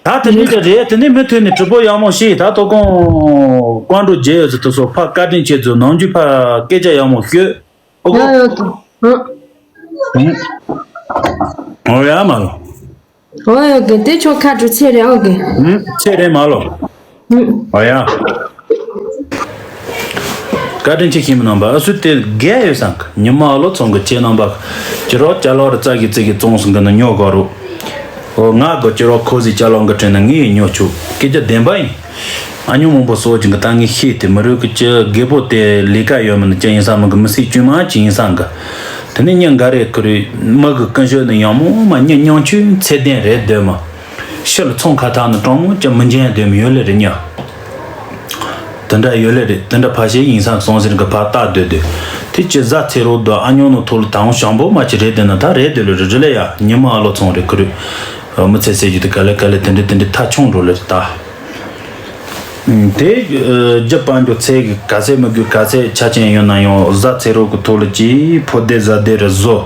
ད་དེ་འདྲའི་དེ་རེད། དེ་ནས་མུ་མཐུད་ནས་གྲུ་པོ་ཡག་མོ་ཞིག་ད་ལྟ་གོང་ཀོང་ཀྲུ་རྒྱལ་ཡོད་ཚོ་དེ་ཚོ་ཕ་བཀའ་དྲིན་ཆེ་ཚོ་ནམ་རྒྱུན་ཕ་སྐད་ཆ་ཡག་མོ་ཤོད། ཨོ་ཡ་གོ་ཡོད་གི། ཨོ་ཡ་མ་ལོ། ཨོ་ཡ་གི་དེ་ཆོ་ཁ་གྲུ་ཚེ་རེད་ཨོ་གི། ཚེ་རེད་མ་ལོ། ཨོ་ཡ། བཀའ་དྲིན་ཆེ་ཤིང་མི་རྣམ་པ་ཨ་སུ་དེ་རྒས་ཡོད་སང་ཉི་མ་ཨ་ལོ་ཚང་གི་ཁྱེད་རྣམ་པ་ཁྱེད་རོགས་ཅ་ལོ་རི་རྩ་གི་རྩི་གི་བཙོང་སོང་གི་ན་ཉོ་གོ་རུ། ཨོ་ང་གི་ཁྱེད་རོགས་ཁོ་ཟི་ཅ་ལོ་གི་དྲན་ན་ངས་ཉོ་ཆུ་སྐད་ཆ་བདེན་པ་ཡིན། ཨ་ཉོ་མང་པོ་སོ་ཅིང་གི་ད་ངས་ཤེས་ཏེ་མི་རུ་གི་ཅི་རྒད་པོ་དེ་ལས་ཀ་ཡོད་མི་ནི་ཅི་ཡིན་ས་མི་གི་མི་སྲིད་བཅུ་མ་ཅི་ཡིན་སང་གི། དེ་ནི་ཉིན་འགའ་རེ་ཁུ་རུ་མི་གི་ཀུན་སྤྱོད་ནི་ཡང་མོ་མ་ཉིན་ཉང་ཆུ་ཚེ་བརྟན་རེད་འདོད་མ། ཕྱི་ལ་ཚོང་ཁ་ཐག་ནི་གྲོང་མོ་ཅི་མི་འཇན་འདོད་མི་ཡོད་ལེ་རེད་ཉ། དེ་འདྲ་ཡོད་ལེ་རེད། དེ་འདྲ་ཕ་ཤེས་ཡིན་ས་སོང་ཟེར་གི་ཕ་ལྟ་སྡོད་སྡོད། དེ་ཅི་ཟ་ཚེ་རོགས་དུ་ཨ་ཉོ་ནོ་ཐོག་ལ་དང་ཞང་པོ་མ་ཅི་རེད་དེ་ན་ད་རེད་དེ་ལོ་རེ་རེ་ལེ་ཡ་ཉི་མ་ཨ་ལོ་ཚོང་རེད་ཁུ་རུ། མི་ཚེ་ཟེར་རྒྱུ་དེ་ག་ལེ་ག་ལེ་དེ་འདྲ་དེ་འདྲ་ཐ་ཆུང་འགྲོ་ལེ་རེད་ད། དེ་རྒྱུ་དཔལ་འབྱོར་ཚད་ཀྱི་ག་ཚད་མི་དགོས་ག་ཚད་ཆ་ཅན་ཡོད་ན་ཡང་བཟའ་ཚེ་རོགས་ཀྱི་ཐོག་ལ་གྱིས་ཕོ་བདེ་བཟའ་བདེ་རུ་བཟོ།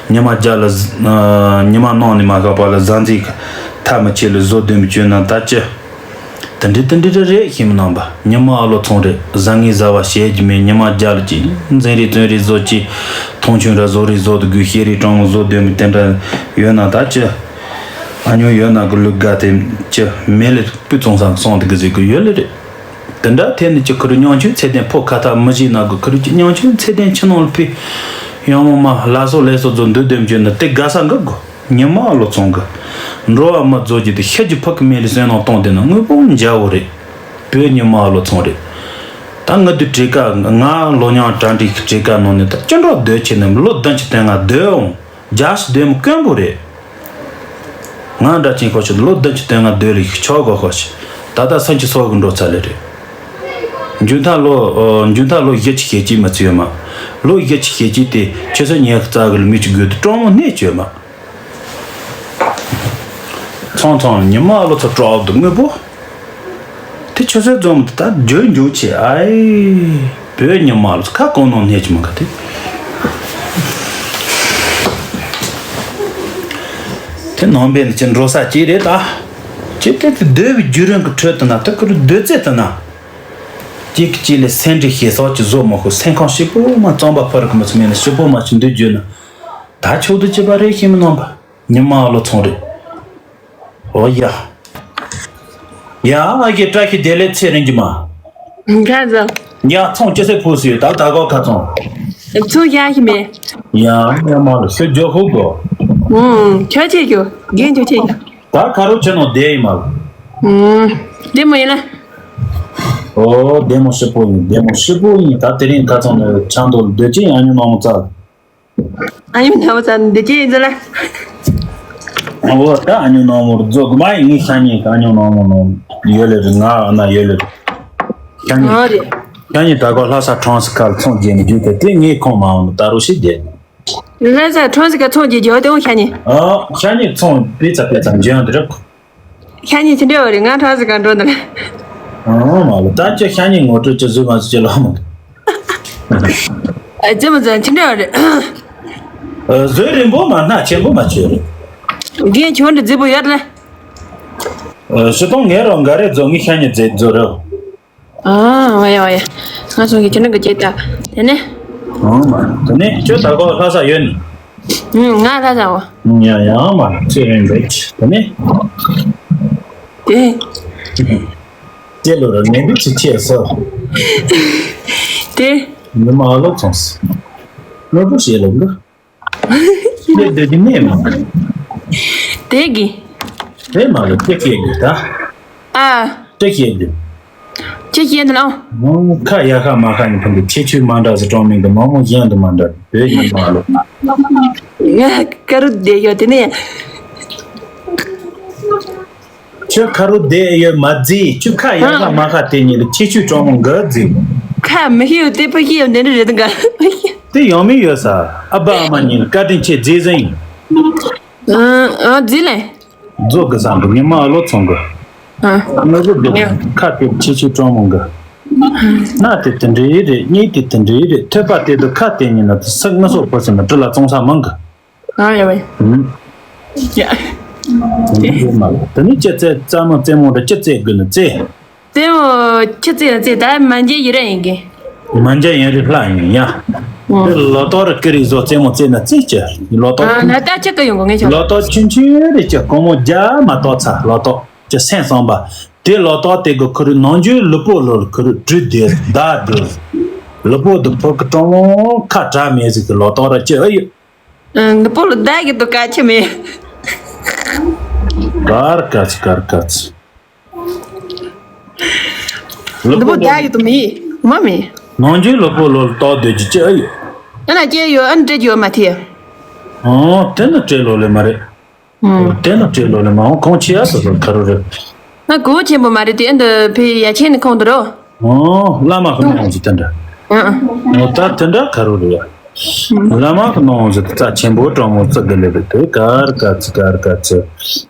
ཉི་མ་རྒྱ་ལ་ཉི་མ་ནང་ནས་མ་ཁ་པ་ལ་བཟའ་འཛིན་གྱི་ཐབས་མི་ཆེ་ལ་བཟོ་འདོད་མི་བཅོས་ན་ད་ཅི། དེ་འདྲི་དེ་འདྲི་རེ་རེ་ཤེས་མི་ནང་པ་ཉི་མ་ཨ་ལོ་ཚོང་རེད་བཟའ་ངའི་བཟའ་བ་བཤད་ཀྱི་མེད་ཉི་མ་རྒྱ་ལ་གྱིས་འཛིན་རེ་བཙོན་རེ་བཟོ་གྱིས་མཐོང་ཆུང་ར་བཟོ་རེ་བཟོ་དུ་དགོས་ཤེས་རེ་གྲོང་བཟོ་འདོད་མི་དེ་འདྲ་ཡོད་ན་ད་ཅི། ཨ་ཉོ་ཡོད་ན་གི་ལུག་དགའ་དེ་ཅི་མེད་ལེ། སྤུས་གཙང་སང་སོང་དེ་གི་ཟེར་གི་ཡོད་ལེ་རེད། དེ་འདྲ་ཐད་ནས་ཀྱི་ཁུ་རུ་ཉང་ཆུ་ཚད་ལྡན་ཕོ་ཁ་ཐག་མི་བཞེས་ན་གི་ཁུ་རུ་ཀྱི་ཉང་ཆུ་ཚད་ལྡན་ཕྱི་ནང་ལ་ཕི་ཡང་མོ་མ་ལ་སོ་ལས་སོ་ཛོ་འདུ་དེམ་བཅོས་ན་དེ་དགའ་ས་འགག་གོ། ཉི་མ་ཨ་ལོ་ཚོང་གི་འགྲོ་བ་མི་རྫོགས་ཀྱི་དེ་ཤ་གྱི་ཕུ་གི་མེ་ལི་སོན་ནང་གཏོང་དེ་ན་དངོས་པོ་འཇའ་བོ་རེད། བོད་ཉི་མ་ཨ་ལོ་ཚོང་རེད། ད་ང་དུ་བྲེ་ཀ་ང་ལོ་ཉང་གྲ་འགྲིག་གི་བྲེ་ཀ་ནང་ནས་ད་ཅི་འགྲོ་སྡོད་ཆེ་ནས་ལོ་བདུན་ཅུ་དོན་ལྔ་སྡོད་འོང་། རྒྱ་ཞིག་སྡོད་མི་དཀོན་པོ་རེད། ང་འདྲ་ཅན་ཁོ་ཆོད་ལོ་བདུན་ཅུ་དོན་ལྔ་སྡོད་ལ་ཡིག་ཆོག་གོ་ཁོ་ཆོད་ད་ལྟ་སུན་གྱི་སོག་གི་འགྲོ་ཚར་ལེ་རེད། མཇུག་མཐའ་ལོ་མཇུག་མཐའ་ལོ་བཞི་ཅིག་ཤེས་ཀྱི་མི་ཚུད་ཡོད་མ། ལོ་བཞི་ཅིག་ཤེས་ཀྱི་དེ་ཆུ་ཚོད་ཉི་ཤུ་རྩ་གི་ལ་མི་ཅིག་དགོས་དུ་གྲོང་མོ་གནས་བཅོས་མ། ཚང་ཚང་ཉི་མ་ལོ་ཚོ་དྲག་ཏུ་དངོས་པོ། དེ་ཆུ་ཚོད་འཛོམས་དེ་ད་རྒྱུ་རྒྱུ་ཆེ་ཨའི། བོད་ཉི་མ་ལོ་ཁ་གོང་ནང་གནས་ཀྱི་མ་ག་དེ། དེ་ནང་པའི་ནི་ཅི་འགྲོ་ས་ཅི་རེད་ད། ཅི་དེ་དེ་སྡོད་པའི་རྒྱུ་རིང་གི་ཁྲོད་དུ་ན་དེ་ཁུར་སྡོད་ཚེ་དུ་ན། གཅིག་གིས་གཅིག་ལས་སེམས་འདྲིས་ཤེས་སོགས་ཀྱི་བཟོ་མི་ཤོག་སེམས་ཁམས་ཞིབ་པོ་མ་རྩོམ་པ་ཕུ་རུ་གི་མི་ཚོ་མེད་ན་ཞིབ་པོ་མ་ཞིག་འདུག་བརྗོད་ན། ད་ཆོག་ཏུ་ཅི་པ་རེད་ཤེས་མི་ནང་པ། ཉི་མ་ཨ་ལོ་ཚོང་རེད། ཨོ་ཡ། ཡ་ཨ་ཀེ་བཀྲ་ཤིས་བདེ་ལེགས་ཚེ་རིང་གི་མ། ཁ་ཚོ། ཡ་ཚོང་ཅི་སེ་ཕུ་སུ་ཡོད་ད་ད་གོ་ཁ་ཚོང་། ཚོང་ཡ་ཤི་མེད། ཡ་ཡ་མ་ལོ་སུ་ཇོ་ཧུ་གོ། ཨུམ་ཁྱོད་ཆེ་རྒྱུ་རྒན་ཇོ་ཆེ་རྒྱུ། ད་ཁ་རོ་ཆེ་ནོ་བདེ་ཡི་མ་ལོ། ཨུམ་བདེ་མོ་ཡིན་ན། ཨོ་བདེ་མོ་ཞིབ་པོ་ཡིན་བདེ་མོ་ཞིབ་པོ་ཡིན་ད་དེ་རིང་ཁ་ཚོང་ནས་ཆང་དོ་ལ་སྡོད་ཅི་ཡང་ཉོ་མ་མོ་ཙག་ཨ་ཉམ་ནང་མོ་ཚ་འདི་ཅི་ཡིན་ཟེར་ལ། ཨོ་ད་ཨ་ཉམ་ནང་མོ་རྫོགས་མ་ཡིན་ངའི་ཤ་ཉེ་གི་ཨ་ཉམ་ནང་མོ་ནང་ཡོད་ལེ་རེད་ང་ཨ་ན་ཡོད་ལེ་རེད། ཤ་ཉེ་ཨོ་རེད། ཤ་ཉེ་ད་གོ་ལྷ་ས་ཁྲོང་སི་ཁར་ཚོང་རྒྱས་ནས་རྒྱུ་དེ་དེ་ངའི་ཁོང་མ་འོང་ད་རུ་ཞིག་རྒྱས། ལྷ་ས་ཁྲོང་སི་ཁར་ཚོང་རྒྱས་རྒྱས་དེ་འོང་ཤ་ཉེ། ཨོ་ཤ་ཉེ་ཚོང་པི་ཚ་པི་ཚ་འཇོན་འདི་རེད། ཤ་ཉེ་ཅི་འདྲ་བ་རེད་ང་ཁྲ་ཟི་ག་འགྲོ་འདི་ལ། ཨང་མ་ལ་ད་ཁྱོད་ཤ་ཉེ་ངོ་སྤྲོད་ཅི་བཟོས་མ་བཟོས་ཅི་ལ་མ། ཨ་ཅི་མ་ཟ་ཅི་འདྲ་བ་རེད། ཨ། བཟོས་རིང་པོ་མ་སྣ་ཆེན་པོ་མ་བྱོས་རེད། རྒན་ཁྱོད་འདྲི་རྫི་པོ་ཡོད་ལ། ཨ། ཞུ་དང་ངས་རང་འགའ་རེ་རྫོགས་ངས་ཤ་ཉེ་རྫི་རྫོགས་རེད། ཨ། ཨོ་ཡ་ཨོ་ཡ། ང་ཚོ་གི་ཁྱོད་འདྲི་གི་ཅེས་ད། དེ་ནས། ཨང་མ། དེ་ནས་ཁྱོད་ད་གོ་ལྷ་ས་ཡོད་ནི། ཨུམ། ང་ལྷ་ས་འོ། ཡ་ཡ་མ་ཚེ་རིང་རེད། དེ་ནས། དེ། དེ་ལོ་ར་ནས་འདི་ཅི་ཆེ་ས། དེ། ཉི་མ་ཨ་ལོ་ཚོང་ས། ལོ་རུ་ཞེ་ལོ་འདི། དེ་དེ་གི་ནས་མ། དེ་གི། དེ་མ་ལོ་དེ་སྐད་གི་ད། ཨ། དེ་སྐད་གི། ཅི་སྐད་འདི་ལ། མོ་ཁ་ཡ་ཁ་མ་ཁ་ནི་ཕུན་དུ་ཆེ་ཆུ་མ་འདྲ་ཟེར་གྲོང་མིང་དུ་མ་མོ་གཞན་དུ་མ་འདྲ་བོད་ཡིན་མ་ལོ། ང་ཀ་རུ་བསྡད་ཡོད་དེ་ནས། ཁྱོད་ཁ་རུ་བསྡད་ཡོད་མ་རྫི། ཁྱོད་ཁ་ཡག་ག་མ་ཁ་དེ་ཉིད་ལ་ཁྱེད་ཆོས་གྲོགས་མོ་འགའ་རྫི། ཁ་མི་ཤེས་ཡོད་དེ་ཕ་ཤེས་ཡོད་འདི་འདྲ་རེད་འགའ། དེ་ཡང་མི་ཡོད་ས། ཨ་ཕ་ཨ་མ་གཉིས་ལ་བཀའ་དྲིན་ཆེ་རྫི་ཟིན། ཨ་ཨ་རྫི་ལེ། རྫོགས་གི་ས་འདུག་ཉི་མ་ཨ་ལོ་ཚོང་གི། ཨ། ངོ་གི་འདུག་ཡ། ཁ་དེ་ཁྱེད་ཆོས་གྲོགས་མོ་འགའ། སྣ་དེ་དེ་འདྲའི་རེད། གཉིས་དེ་དེ་འདྲའི་རེད། ཐོད་པ་དེ་དུ་ཁ་དེ་ཉིད་ན་དུ་སག་མི་སོག་པོ་ཟེར་ན་དྲི་ལ་བཙོང་ས་མང་གི། ཨ་ཡ་བའི། ཨུམ། ཡ། དེ་ནི་ཡོད་མ་རེད། དེ་ནི་ཅི་རྩེད་རྩེད་མོ་རྩེད་མོ་རེད། ཅི་རྩེད་དགོས་ན་རྩེད། རྩེད་མོ་ཅི་རྩེད་ན་རྩེད། ད་མ་འཇལ་ཡི་ར་ཡིན་གི། མ་འཇལ་ཡིན་རེད་ལྷ་ཡིན་ཡ། ཨུམ། དེ་ལོ་ཏོག་རེ་ཀི་རེ་བཟོ་རྩེད་མོ་རྩེད་ན་རྩེད་ཀྱི་ལོ་ཏོག་ཨ་ཁྱུང་། ལ་ད་ཅི་གི་ཡོང་གི་ངས་ཆོག་ལོ་ཏོག་ཆུང་ཆུང་རེ་ཀྱི་སྒོར་མོ་བརྒྱ་མ་གཏོགས་ཚ་ལོ་ཏོག་ཀྱི་སེམས་བསམ་པ། དེ་ལོ་ཏོག་དེ་གི་ཁུ་རུ་ནང་རྒྱུ་ལུས་པོ་ལོ་ཁུ་རུ་དྲུད་དེ་བདག་དེ། ལུས་པོ་དུ་ཕོ་གི་གྲོང་ཁ་གྲག་མེད་ཟིག་གི་ལོ་ཏོག་ར་ཅི་ཨ་ཡོད། ཨ། ནུ་པོ་ལ་བདག་གི་འདུག་ག་ཆི་མེད། གར་ག་ཚི་གར་ག་ཚི། ལུ་ནུ་པོ་བདག་གི་འདུག་མི་མ་མེད། ནང་རྒྱུ་ལུ་པོ་ལོ་ལ་ཏོག་སྡོད་ཀྱི་ཅི་ཨ་ཡོད། ཨ་ན་སྐྱེ་ཡོད། ཨ་ན་སྤྲད་རྒྱུ་ཡོད་མ་ཐེ། ཨོ་དེ་ནི་སྤྲད་ལོ་ལེ་མ་རེད། ཨོ་དེ་ནི་སྤྲད་ལོ་ལེ་མ་འོང་ཁོང་ཆེ་ཡ་སོ་སོ་ཁ་རུ་རེད། ང་གོ་ཆེན་པོ་མ་རེད་དེ། ཨ་འདི་ཕི་ཡ་ཆེན་ནི་ཁོང་དུ་རོ། ཨོ་བླ་མ་གི་ནང་འོང་ཟི་དེ་འདྲ། ཨ་ཨ། ཨོ་ད་དེ་འདྲ་ཁ་རུ་རེད་ཡ། བླ་མ་གི་ནང་འོང་ཟི་རྩ་ཆེན་པོ་གྲོང་མོ་བརྩི་གི་ལེ་རེད་དེ་གར་ག་ཚི་གར་ག་ཚི།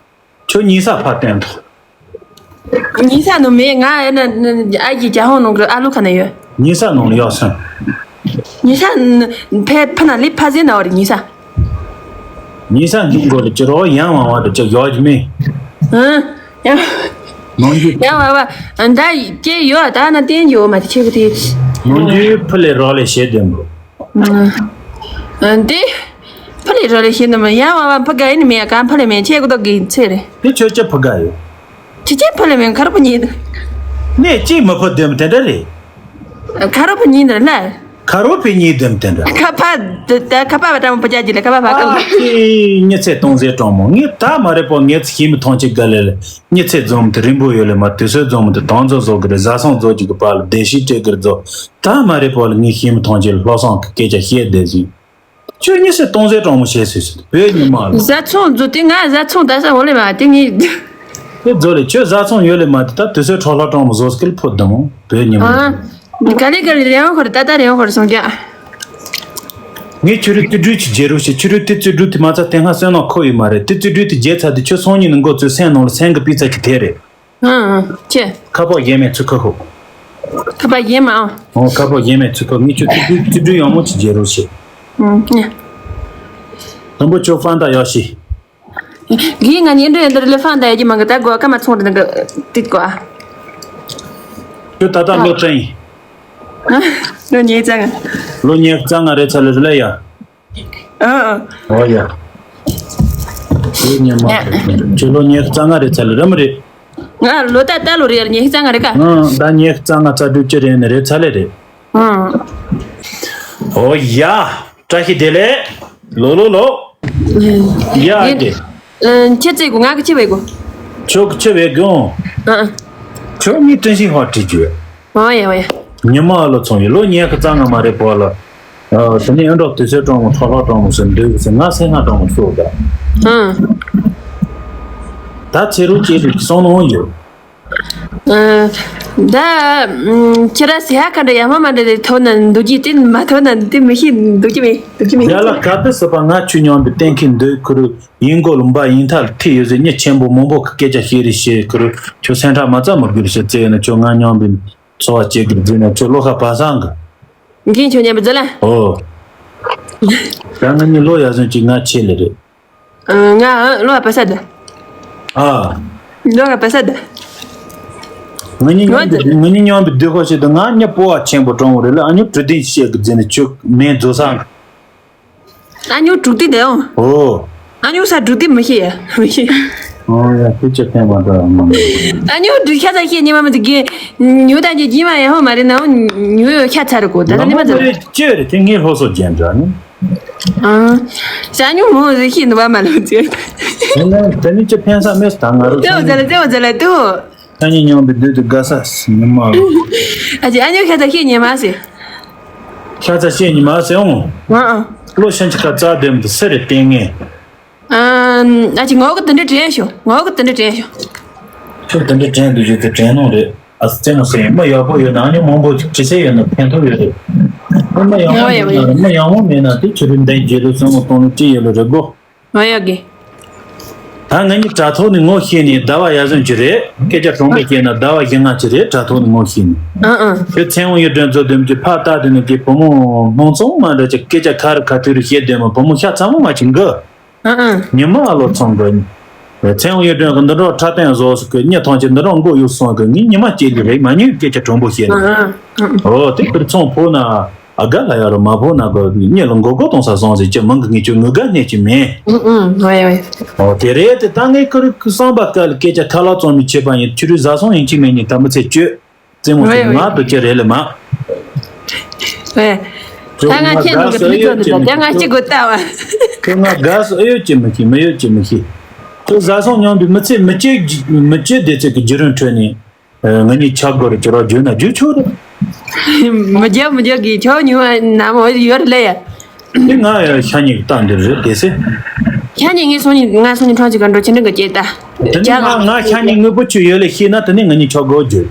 ཁྱོད་ཉི་ས་ཕར་བསྟན་ཐོག་ཉི་ས་ནང་མེད། ང་ཨེ་ན་ཨ་ཡི་རྒྱ་ཧོང་ནང་གི་ཨ་ལུ་ཁ་ན་ཡོད། ཉི་ས་ནང་ལ་ཡོད་སོང་། ཉི་ས་ཕེ་ཕ་ན་ལི་ཕ་ཟེ་ན་བ་རེད་ཉི་ས། ཉི་ས་སྙིང་མགོ་ལ་ཅི་རོ་ཡང་བ་བ་དུ་ཅི་ཡོད་ཀྱི་མེད། ཨ་ཡང་། ནང་རྒྱུ། ཡང་བ་བ་ཨ་ད་ཀྱེ་ཡོད་ད་ན་བསྟན་ཡོད་མ་དེ་ཆེ་གི་དེ། ནང་རྒྱུ་ཕུ་ལས་རོགས་ལས་བྱེད་དེ་འགྲོ། ཨ་འདི། ཕུ་ལས་རོ་ལས་ཤེས་ནི་མ་ཡང་བ་བ་ཕུ་ག་ཡིན་མེད་ཡ་གང་ཕུ་ལས་མེད་ཆེ་གུ་དོ་གི་ཚེ་རེད། དེ་ཁྱོད་ཅི་ཕུ་ག་ཡོད། ཅི་ཅི་ཕུ་ལས་མེད་ཁ་རུ་ཕུ་ཉིད། ནས་ཅི་མི་ཕུ་དེམ་དེ་འདྲ་རེད། ཁ་རུ་ཕུ་ཉིད་འདྲ་ལ། ཁ་རུ་ཕུ་ཉིད་དེམ་དེ་འདྲ། ཁ་ཕ་དེ་ད་ཁ་པ་བ་ཏྲ་མོ་ཕུ་ཅ་ཅི་ལ་ཁ་པ་བ་ཨ་ཀ་ལ། ཁྱེད་ཉི་ཚེ་སྟོང་ཟད་གྲོང་མོ་ངས་ད་མ་རེད་པོ་ངས་ཚེ་ཤེས་མི་མཐོང་ཅི་ག་ལེ་ལེ། མྱི་ཚེ་རྫོང་མི་དེ་རིང་པོ་ཡོད་ལེ་མ་དུས་ཚོད་རྫོང་མི་དེ་དང་ཚོ་བཟོ་གི་རེད། བཟའ་ཚང་རྫོགས་ཀྱི་གི་པ་ལ་བདེ་སྐྱིད་སྤྲད་གི་རེད་རྫོགས། ད་མ་རེད་པོ་ལ་ངས་ཤེས་མི་མཐོང་ཅི་ལ་བློ་བཟང་གི་སྐད་ཆ་བཤད་བསྡད་ཟིན། ཁྱོད་མྱི་ཚེ་སྟོང་ཟད་གྲོང་མོ་བྱས་ཟིན་ཟིན་བོད་ཉི་མ་ལ། བཟའ་ཚང་རྫོགས་དེ་ང་བཟའ་ཚང་ད་ས་འོ་ལེ་མ་དེ་ངས། དེ་རྫོགས་ལེ་ཁྱོད་བཟའ་ཚང་ཡོད་ལེ་མ་དེ་ད་དུས་ཚོད་འཕྲོ་བརླག་གྲོང་མོ་བཟོ་སྐལ་ཕོ་བདེ་མོ་བོད་ཉི་མ། ཨ། ག་ལེ་ག་ལེ་རེ་ཡང་ཧོར་ད་ད་རེ་ཡང་ཧོར་སོང་ཀྱང་། ངས་ཁྱོད་རུ་ཏི་སྦྲུལ་གྱི་རྗེ་རུ་ཞེས་ཁྱོད་རུ་ཏི་ཙི་སྦྲུལ་དེ་མ་ཚ་དེ་སྔ་སོན་ནང་ཁོ་ཡོད་མ་རེད། ཏི་ཙི་སྦྲུལ་དེ་རྗེ་ཚ་དེ་ཁྱོད་སང་ཉིན་ནས་འགོ་ཚུགས་སེམས་ནང་ལ་སེང་གི་པི་ཚ་གི་དེ་རེད། ཨང་ཨང་ཁྱེད། ཁ་པོ་ཡེ་མེད་ཚུ་ཁ་ཁོ། ཁ་པ་ཡེ་མ་ཨང་། ཨོ་ཁ་པོ་ཡེ་མེད་ཚུ་ཁོ་ངས་ཁྱོད་ཏི་སྦྲུལ་ཏི་སྦྲུལ་ཡང་མོ་ཅིག་རྗེ་རུ་ཞེས། ཨང་ཉ། དང་པོ་ཁྱོད་ཧྥང་ད་ཡོ་ཤི། གིས་ང་ཉིན་འདྲ་འདིར་ལ་ཧྥང་ད་ཡ་གི་མང་གི་ད་གོ་ཁ་མ་ཚོང་འདི་གི་ཏིག་གོ་ཨ། ཁྱོད་ད་ལྟ་ལོ་ཙེང་། ལོ་ཉེ་ཙང་། ལོ་ཉེ་ཙང་ང་རེ་ཚ་ལེ་རེ་ལེ་ཡ། ཨ་ཨ། ཨོ་ཡ། ཁྱོད་ཉེ་མ། ཁྱོད་ལོ་ཉེ་ཙང་ང་རེ་ཚ་ལེ་རེ་མ་རེད། ང་ལོ་ད་ད་ལོ་རེ་ཉེ་ཙང་ང་རེ་ཀ་ཨ་ད་ཉེ་ཙང་ང་ཚ་སྒྲུབ་ཀྱི་རེད་ནི་རེ་ཚ་ལེ་རེད། ཨ། ཨོ་ཡ། བཀྲ་ཤིས་བདེ་ལེགས། ལོ་ལོ་ལོ། ཡ་ཡིན། དེ། ཨ་ཁྱེད་ཚེ་གོ་ང་གི་ཆེ་བའི་གོ་ཁྱོད་ཀྱི་ཆེ་བའི་གོ་ཨ་ཨ། ཁྱོད་མི་ཏྲིན་ཤིང་ཧོ་བྲིས་རྒྱུ། ཨོ་ཡ་ཨོ་ཡ། ཉི་མ་ཨ་ལོ་ཚོང་ཡི་ལོ་ཉེ་གི་རྩ་ང་མ་རེད་པོ་ལ། ཨ་དེ་ནས་ཨ་འབྲོག་དུས་ཚོད་གྲོང་མོ་ཁྲོ་ལོ་གྲོང་མོ་ཟེར་འདུག་ཟེར་ང་སེང་ང་གྲོང་མོ་ཤོག་ད། ཨ། ད་ཚེ་རུ་སྐྱེས་དུས་སོང་ནོ་ཡོད། ཨ། ད་ཁྱེད་ར་སི་ཧ་ཁ་འདྲ་ཡ་མ་མ་འདྲ་དེ་ཐོབ་ན་འདུག་གི་དེ་མ་ཐོབ་ན་དེ་མི་ཤེས་འདུག་གི་མེད་འདུག་གི་མེད། ཡ་ལ་ག་དེ་སི་པ་ང་ཆུ་མཉམ་པའི་གཏན་འཁེལ་འདོད་ཁུ་རུ་ཡིན་གོ་ལུམ་པ་ཡིན་ཐལ་ཐི་ཡོད་ཟེར་མྱི་ཆེན་པོ་མང་པོ་གི་སྐད་ཆ་བཤད་རེ་བཤད་ཁུ་རུ་ཁྱོད་སེམས་ཁྲལ་མ་རྩ་མ་དགོས་རེ་བཤད་ཙེ་ཡོད་ན་ཁྱོད་ང་མཉམ་པའི་འཚོ་བ་སྐྱེལ་དགོས་རྫུན་ན་ཁྱོད་བློ་ཁ་བ་སང་གི། འགན་ཁྱོད་མཉམ་པའི་རྫུན་ལ། ཨོ། ད་ང་གཉིས་ལོ་ཡ་ཟོན་གྱི་ང་ཆེ་ལེ་རེད། ང་ལོ་པ་ས་ད། ཨ། ལོ་པ་ས་ད། ང་གཉིས་མཉམ་དུ་ང་གཉིས་མཉམ་དུ་སྡོད་ཁོ་ཞིག་ཏུ་ང་གཉིས་སྤོ་བ་ཆེན་པོ་གྲོང་བ་རེད་ལ། ཨ་ཉུ་གྲུ་དིན་ཤེས་གི་རྫི་ནི་ཆུ་མེ་རྫོ་སང་། ཨ་ཉུ་དྲུག་སྡེ་དེ་ཨོ། ཨོ། ཨ་ཉུ་ས་དྲུག་སྡེ་མི་ཤེས་ཡ། མི་ཤེས། ཨོ་ཡ་ཁྱེད་ཅག་ཕན་པ་འདྲ། ཨ་ཉུ་དྲུག་ཤ་ཚ་ཤེས་ཉི་མ་མི་དུ་གི། ཉུ་ད་ཉི་ཇི་མ་ཡ་ཧོ་མ་རེད་ན་ཉུ་ཡོ་ཤ་ཚ་རུ་གོ་ད་ད་ནི་མ་ཚ་རུ། ཅེ་རེད་དེ་ངའི་ཧོ་སོ་རྒྱན་འདྲ་ནི། ཨ། ཤ་ཉུ་མོ་ཟི་ཤེས་ནི་བ་མ་ལོ་ཅེ། དེ་ནི་ཅི་ཕན་ས་མེད་ད་ང་རུ་ཏེ་བ་ཛ་ལ་ཏེ་བ་ཛ་ལ་ཏེ་བ། ཤ་ཉེ་མཉམ་པའི་བདུད་དུ་དགའ་ས་ཉི་མ། ཨ་ཅེ་ཨ་ཉོ་ཤ་ཚ་ཤེས་ཉི་མ་ཟེར། ཤ་ཚ་ཤེས་ཉི་མ་ཟེར་འོང་། ཨ་ཨ། བློ་ཤན་གྱི་ཁ་རྩ་ལྡན་དུ་སེ་རེ་བསྟན་ངེས། ཨ་ཅེ་ངོ་གི་དེ་འདྲ་དྲན་ཤོ། ངོ་གི་དེ་འདྲ་དྲན་ཤོ། ཁྱོད་དེ་འདྲ་དྲན་འདུག་རྒྱུ་དེ་དྲན་ནོ་རེད། ཨ་རྩེད་མོ་ཟེར་མི་ཡག་པོ་ཡོད་ན་ཉོ་མང་པོ་ཅི་ཟེར་ཡོད་ན་ཕན་ཐོགས་ཡོད་རེད། མི་ཡག་པོ་ཡོད་ན་མི་ཡག་པོ་མེད་ན་དེ་ཁྱོད་རིན་ལྡན་རྒྱལ་ལོ་བསམ་བློ་གཏོང་ལོ་ཅི་ཡོད་ལོ་རེད་གོ། ང་ཡག་གི། ད་ང་གཉིས་དྲ་ཐོག་ནས་ངོ་ཤེས་ནས་ཟླ་བ་ཡར་སོན་གྱི་རེད། སྐད་ཆ་དྲང་པོ་བཤད་ན་ཟླ་བ་བཞི་ལྔ་གྱི་རེད། དྲ་ཐོག་ནས་ངོ་ཤེས་ནས། ཨང་ཨང་། ཁྱོད་ཚན་ཧོང་ཡོད་དྲན་ཚོ་འདེམས་ཀྱི་ཕ་ལྟ་དེ་ནས་ཀྱི་བུ་མོ་སྣང་ཚོང་མ་འདྲ་ཅིག་སྐད་ཆ་ཁ་རི་ཁ་ཐུག་རི་བཤད་བསྡད་མོ་བུ་མོ་ཤ་ཚ་མོ་མ་ཅིག་འགི། ཨང་ཨང་། ཉི་མ་ཨ་ལོ་ཚང་གི། ཚན་ཧོང་ཡོད་དྲན་གི་འདི་འདྲ་ཁྲ་སྟོན་བཟོ་ཟེར་གི་གཉིད་ཐང་ཅིག་འདི་འདྲ་མགོ་གཡུག་སོང་གི་ངས་ཉི་མ་སྐྱེལ་གི་རེད་མ་ཉོས་སྐད་ཆ་དྲང་པོ་བཤད་ན། ཨང་ཨང་། ཨོ་དེ་ཁིར་ཚོང་ཕོ་ན། ཨ་དགའ་ལ་ཡ་རུ་མ་ཕོ་ན་གོ་གཉིད་ལ་མགོ་སྐོར་གཏོང་ས་སོང་ཟེར་གྱི་མང་གི་ངེད་ཆོ་ངུ་དགའ་གནས་ཀྱི་མེད། ཨུ་ཨུ་ཝེ་ཝེ། ཨོ་དེ་རེད་དེ་ད་ངས་ཁུ་རུ་ཁུ་སང་པ་དཀའ་ལ་སྐད་ཆ་ཁ་ལག་བཙོང་མི་བྱེད་པ་ཡིན་ཁྱོད་རུ་བཟའ་སོང་ཡིན་གཅིག་མེད་གཉིས་ད་མི་ཚེ་བཅོས། རྩེད་མོ་ཟེར་ང་དུ་ཅི་རེད་ལ་མ། ཝེ། ད་ང་ཁྱེད་ནང་གི་དུས་ཚོད་འདི་ད་ད་ང་གཅིག་གོ་ལྟ་བ། ཁྱོད་ང་དགའ་སོ་ཨེ་ཡོད་ཀྱི་མི་ཤེས་མི་ཡོད་ཀྱི་མི་ཤེས། ཁྱོད་བཟའ་སོང་སྙམ་པའི་མི་ཚེ་མི་བཅོས་མི་བཅོས་བསྡད་ཚད་ཀྱི་བརྒྱུད་རིམ་ཁྲོད་ནས། ང་གཉིས་ཆག་སྒོ་རུ་ཅི་རོགས་བརྗོད་ན་བརྗོད་ཆོག་རེད། མི་རྒྱག་མི་རྒྱག་གི་ཆོག་ཉུང་བ་ནམ་འོ་ཡོད་རེད་ལ་ཡ། འདི་ང་ཡ་ཤ་ཉིག་བཏང་འདིར་རེད་དེ་སེ། ཤ་ཉིག་ངས་སོང་ཉིན་ང་སོང་ཉིན་ཁྲང་ཅིག་ག་འགྲོ་ཆེན་འདྲེན་ག་སྐྱེས་ད། དེ་ནི་ང་ང་ཤ་ཉིག་དངོས་པོ་ཆུ་ཡོད་ལ་ཤེས་ན་དེ་ནི་ང་གཉིས་ཆག་སྒོ་བརྗོད།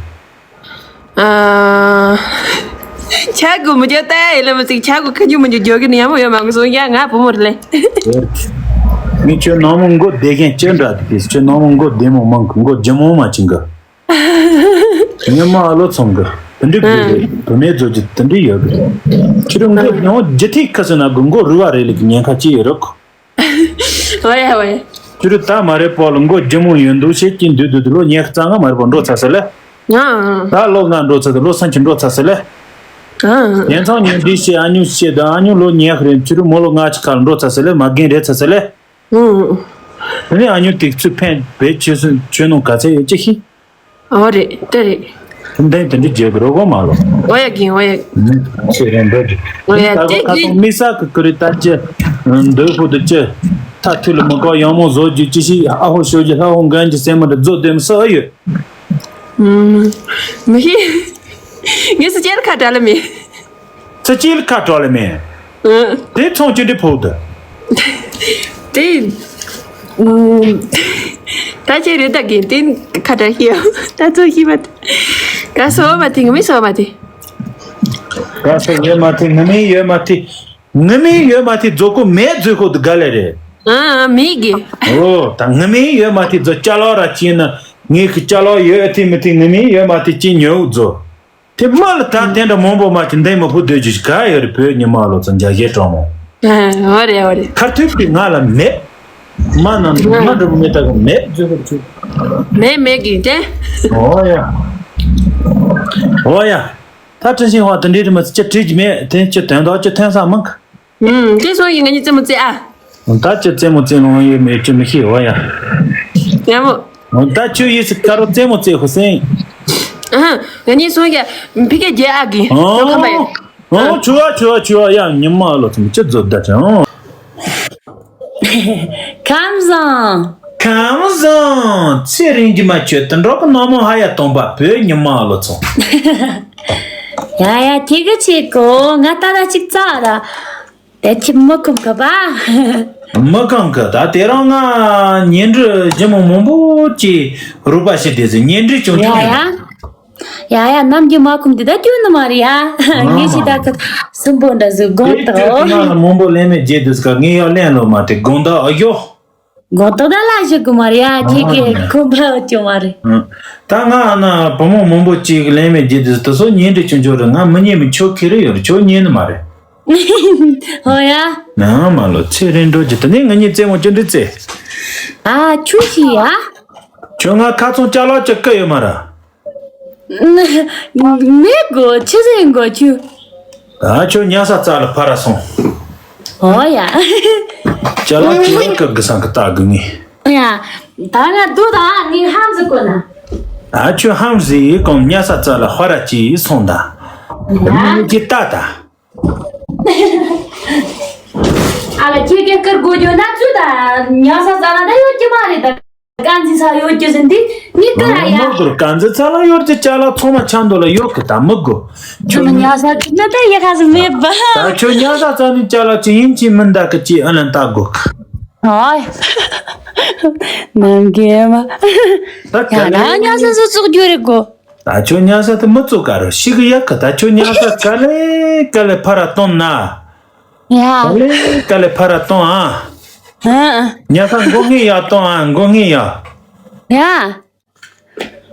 ཆག་སྒོ་མི་རྒྱག་ད་ཡ་ཡིན་ལ་མི་ཚིག་ཆག་སྒོ་ཁ་རྒྱུ་མི་རྒྱུ་རྒྱོ་གི་ནི་ཡ་མོ་ཡོད་མ་གི་སོང་ཡ་ང་བུ་མོ་རེད་ལ། ངས་ཁྱོད་ནང་མོ་མགོ་བདེ་མཁན་ཅི་འདྲ་དེ་ཁྱོད་ནང་མོ་མགོ་བདེ་མོ་མང་གི་མགོ་ལྗིད་མོ་མ་བྱིན་གི། ཉི་མ་ཨ་ལོ་ཚང་གི། དེ་འདྲི་དགོས་རེད། བུད་མེད་ཚོ་གི་དེ་འདྲི་ཡོད་གི། ཁྱེད་རང་མགོ་ཉོ་ཇི་ཐིག་ཁ་སོ་ན་གི་མགོ་རུལ་བ་རེད་ལ་གི་ཉེན་ཁ་ཅི་ཡོད་རོགས། ཝེ་ཝེ། ཁྱེད་རང་ད་མ་རེད་པོ་ལ་མགོ་ལྗིད་མོ་ཡོད་འདུག་བྱེད་ཀྱིན་འདུག་འདུག་འདུག་ལོ་ཉི་ཤུ་རྩ་ལྔ་མ་རེད་པོ་འགྲོ་ཚར་སོང་ལ། ད་ལོ་ལྔ་འགྲོ་ཚར་སོང་ལོ་སུམ་ཅུ་འགྲོ་ཚར་སོང་ལ། ཡན་ཚང་ཉོ་འདི་བྱེད་ཨ་ཉུ་བྱེད་དང་ཨ་ཉུ་ལོ་ཉི་ཤུ་རེད་ཁྱེད་རང་མོ་ལོ་ལྔ་ཅིག་ཁ་ལ་འགྲོ་ཚར་སོང་ལ་མ་རྒན་རེད་ཚར་སོང་ལ། དེ་ནས་ཨ་ཉུ་དེ་ཚུར་ཕན་པའི་ཆོས་སྲུང་ཆོས་ནང་ག་ཚད་ཡོད་ཅི་ཤེས། ཨོ་རེད་དེ་རེད། ཁྱིམ་ཐེན་དེ་འདྲ་བརྗེད་གི་རོགས་གོ་མ་ལོ། ཨོ་ཡ་གིན་ཨོ་ཡ། ཆེ་རེད་འདོད་ཀྱི། ཨོ་ཡ་ད་དེ་གོ་ཁ་གིན། སོང་དམིགས་བསལ་གི་ཀུ་རེ་ད་ཅི། འདོད་ཕོ་དུ་ཅི། ཐ་ཐུ་ལ་མི་གོ་ཡང་མོ་བཟོ་རྒྱུ་ཅི་ཞིག་ཨ་ཧོ་ཤོ་རྒྱུ་ལྷ་ཧོ་འགན་གྱི་སེམས་མ་འདྲ་རྫོགས་དེ་མི་སོ་ཨ་ཡོད། མི་ཤེས། ངས་སུ་ཅེར་ཁ་བྲལ་མེད། ཚེ་སྐྱིད་ཁ་གྲོ་ལ་མེ། ཨ། དེ་ཚོང་ཅི་འདྲི་ཕོག་ཏུ། དེ། ཨུམ། ད་ཅི་རེད་ད་གིན་དེ་ཁ་བྲལ་ཤེས་ཡོད། ད་ཚོ་ཤེས་མ་ཐུབ། ག་སོ་མ་ཐུབ་ངི་མི་སོ་མ་ཐུབ། ག་སོ་ཡོད་མ་ཐུབ་ངི་མི་ཡོད་མ་ཐུབ། ངི་མི་ཡོད་མ་ཐུབ་རྫོགས་གོ་མེད་རྫོགས་གོ་དུ་ག་ལེ་རེད། ཨ་ཨ་མི་གི། ཨོ་ད་ངི་མི་ཡོད་མ་ཐུབ་རྫོགས་ཅ་ལག་ར་ཅི་ན་ངི་གི་ཅ་ལག་ཡོད་ཐུབ་མི་ཐུབ་ངི་མི་ཡོད་མ་ཐུབ་ཅི་ཉོ་རྫོགས། དེ་མ་ལ་ད་དེ་འདྲ་མང་པོ་མ་གི་འདས་མ་ཕུ་སྡོད་རྒྱུ་ཞིག་ག་ཡོད་རེད་བོད་ཉི་མ་ལོ་ཚོ་འཇའ་ཤེལ་གྲོང་མོ། ཨ་འོ་རེད་འོ་རེད། ཁར་ཐུག་པའི་ང་ལ་མེད། མ་ན་མ་འགྲོ་མེད་ད་གི་མེད་བརྗོད་པ་བྱེད། མེད་མེད་གི་དེ། འོ་ཡ། འོ་ཡ། ད་ཁྲི་ཤིང་ཧོ་དེ་འདྲའི་རི་མ་ཅི་བྲིས་ཀྱི་མེད་དེ་ཅི་དོན་དག་ཅི་ཐོན་ས་མང་གི། ཨུམ། དེ་སོང་ཡིན་ང་གཉིས་རྩེད་མོ་རྩེ་ཨ། ད་ཅི་རྩེད་མོ་རྩེ་ལོང་ཡོད་མེད་ཅི་མི་ཤེས་བ་ཡ། ཡ་མོ། ད་ཁྱོད་ཡིས་སུ་ཀ་རོ་རྩེད་མོ་རྩེ་ཧུ་སེང་། ཨ། ང་གཉིས་སོང་ཡ། ཕི་ཀེ་རྒྱལ་ཨ་གི་ཨོ། ཁམ་པ་ཡ། ཨོ་ཆུ་བ་ཆུ་བ་ཆུ་བ་ཡ་ཉི་མ་ལོ་ཚིམ་ཅི་རྫོད་ད་ཅང་། ཁམས་བཟང་། ཁམས་བཟང་། ཚེ་རིང་གི་མ་ཁྱོད་དུ་འགྲོ་གི་ནོ་མོ་ཧ་ཡ་སྟོང་པ་བོད་ཉི་མ་ལོ་ཚོང་། ཡ་ཡ་ཁྱེད་ཀྱི་ཆེ་གོ་ང་ད་ལ་ཅིག་ཙག་ར། དེ་ཁྱི་མི་ཁོམ་གི་པ། མི་ཁོམ་གི་ད་དེ་རང་ང་ཉེ་འབྲེལ་ཇི་མོ་མང་པོ་ཅིག་རུག་པ་ཞིག་དེ་ཟེར་ཉེ་འབྲེལ་ཅུང་ཡ་ཆུང་ཡ། ཡིན། ཡ་ཡ་ནམ་རྒྱུན་མ་ཁོམ་དེ་ད་སྐྱོན་ནི་མ་རེད་ཡ། ང་ངེས་ཤེས་ད་གི་སུན་པོ་འདྲ་ཟིག་དགོངས་དེ་ཁྱོད་ང་ལ་མང་པོ་ལན་མེད་རྗེས་དུས་ཀ་ངས་ཡང་ལན་ལོ་མ་དེ་དགོངས་དག་ཨ་ཡོ། དགོངས་དག་ད་ལ་ཞིག་གི་མ་རེད་ཡ་ཁྱེད་ཀྱི་ཁོམ་པ་ཅུང་མ་རེད། ད་ང་ཨ་ན་བུ་མོ་མང་པོ་ཅིག་ལན་མེད་རྗེས་དུས་དེ་ཚོ་ཉེ་འབྲེལ་ཆུང་ཆུང་རེད་ང་མི་ཉེ་མི་ཁྱོད་ཁེ་རེ་ཡོད་རེད་ཁྱོད་ཉེ་ནི་མ་རེད། ཧོ་ཡ། ནང་མ་ལོ་ཚེ་རིང་འགྲོ་རྒྱུ་དེ་ནས་ང་གཉིས་རྩེད་མོ་ཅི་འདྲ་རྩེ། ཨ་ཁྱོད་ཤི་ཡ། ཁྱོད་ང་ཁ་ཚོང་ཅ་ལག་ཅི་བསྐུར་ཡོད་མ་ར། མེད་གོ་ཆི་ཟེར་གོ་ཁྱོད། ད་ཁྱོད་ཉལ་ས་རྩ་ལ་ཕར་ར་སོང་། ཨོ་ཡ། ཅ་ལག་ཅི་ཡང་བསྐུར་གི་སང་གི་ལྟ་གི་ངས། ཨོ་ཡ། ད་ང་སྡུག་ད་ངས་ཧམ་ཟིག་གོ་ན། ད་ཁྱོད་ཧམ་ཟིག་གོ་ཉལ་ས་རྩ་ལ་ཕར་ར་ཅི་སོང་ད། ཡ། ངས་ཀྱི་ལྟ་ད། ཨ་ལ་ཁྱེད་ཀྱིས་བསྐུར་དགོས་རྒྱུ་ན་ཚུལ་ད་ཉལ་ས་རྩ་ལ་ད་ཡོད་ཀྱི་མ་རེད་ད། དཀར་མཛེས་ས་ཡོད་ཀྱི་ཟིན་དུས་ངས་ཀི་ར་ཡ། མོ་དུར་དཀར་མཛེས་ས་ལ་ཡོད་ཀྱི་ཅ་ལག་ཚང་མ་ཆང་དོ་ལ་ཡོད་ཀྱི་ད་མི་དགོས། ཁྱོད་ཁྱོད་ཉལ་ས་ཀྱི་ནི་ད་ཡི་ཁ་ཟིག་མེད་པ། ད་ཁྱོད་ཉལ་ས་རྩ་ནས་ཅ་ལག་ཅི་ཡིན་ཅི་མིན་ད་ཀི་ཅི་ཨ་ལན་ལྟ་དགོས་ཀི། ཨོ། ནམ་རྒྱུན་མ། ད་ཡ་ན་ཉལ་ས་སུ་བཙོག་རྒྱུ་རེད་གོ། ད་ཁྱོད་ཉལ་ས་དེ་མི་བཙོག་ག་རོ་ཤི་གི་ཡག་གི་ད་ཁྱོད་ཉལ་ས་ག་ལེ་ག་ལེ་ཕར་ར་གཏོང་ན། ཡ། ག་ལེ་ག་ལེ་ཕར་ར་གཏོང་ཨ། ཨ། ཉལ་ས་མགོ་སྔས་ཡར་གཏོང་ཨ་མགོ་སྔས་ཡར། ཡ།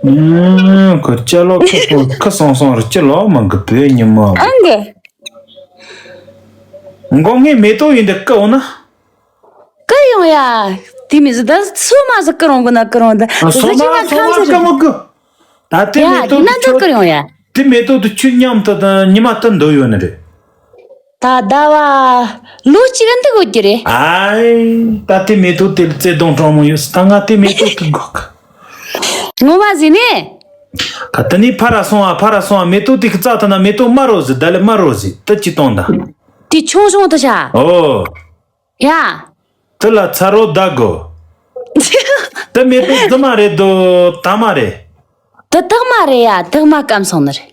ཨུམ། ཁོ་ཅ་ལག་ཁོ་ཁོ་ཁོ་སོང་སོང་རུ་ཅི་ལོག་མང་གི་བོད་ཉི་མ། ཨང་གི། མགོ་སྔས་མེ་ཏོག་ཡིན་འདི་ཀི་འོ་ན། ཀི་ཡོང་ཡ། དེ་མི་ཟི་ད་སོ་མ་ཟི་ཀི་རོང་གི་ན་ཀི་རོང་ད། སོ་མ་སོ་མ་ཀི་མོ་ཀི། ད་དེ་ཡ་མེ་ཏོག་དེ་ན་ད་ཀི་ཡོང་ཡ། དེ་མེ་ཏོག་དེ་ཁྱོད་མཉམ་དུ་ད་ཉི་མ་དུ་འདོད་ཡོད་ནི་རེད། ད་ཟླ་བ་ལོ་གཅིག་ག་འདི་དགོས་ཀྱི་རེད། ཨའི། ད་དེ་མེ་ཏོག་དེ་ལ་བརྩེ་དུང་དྲང་མོ་ཡོད་ད་ང་དེ་མེ་ཏོག་དེ་དགོས་གི། ངོ་མ་ཟིན་ནས། ད་དེ་ནས་ཕར་ར་སོང་ཨ་ཕར་ར་སོང་ཨ་མེ་ཏོག་དེ་གི་རྩ་ཐ་ན་མེ་ཏོག་དམར་རོ་ཟི་ད་ལེ་དམར་རོ་ཟི་དུ་ཅི་གཏོང་ད། དེ་ཆུང་ཆུང་དུ་ཤ། ཨོ། ཡ། དུ་ལ་ཚ་རོ་ད་དགོས། དུ་མེ་ཏོག་དུ་མ་རེད་དོ་ད་མ་རེད། དེ་དག་མ་རེད་ཡ་དག་མ་སྐམ་སོང་ནི་རེད།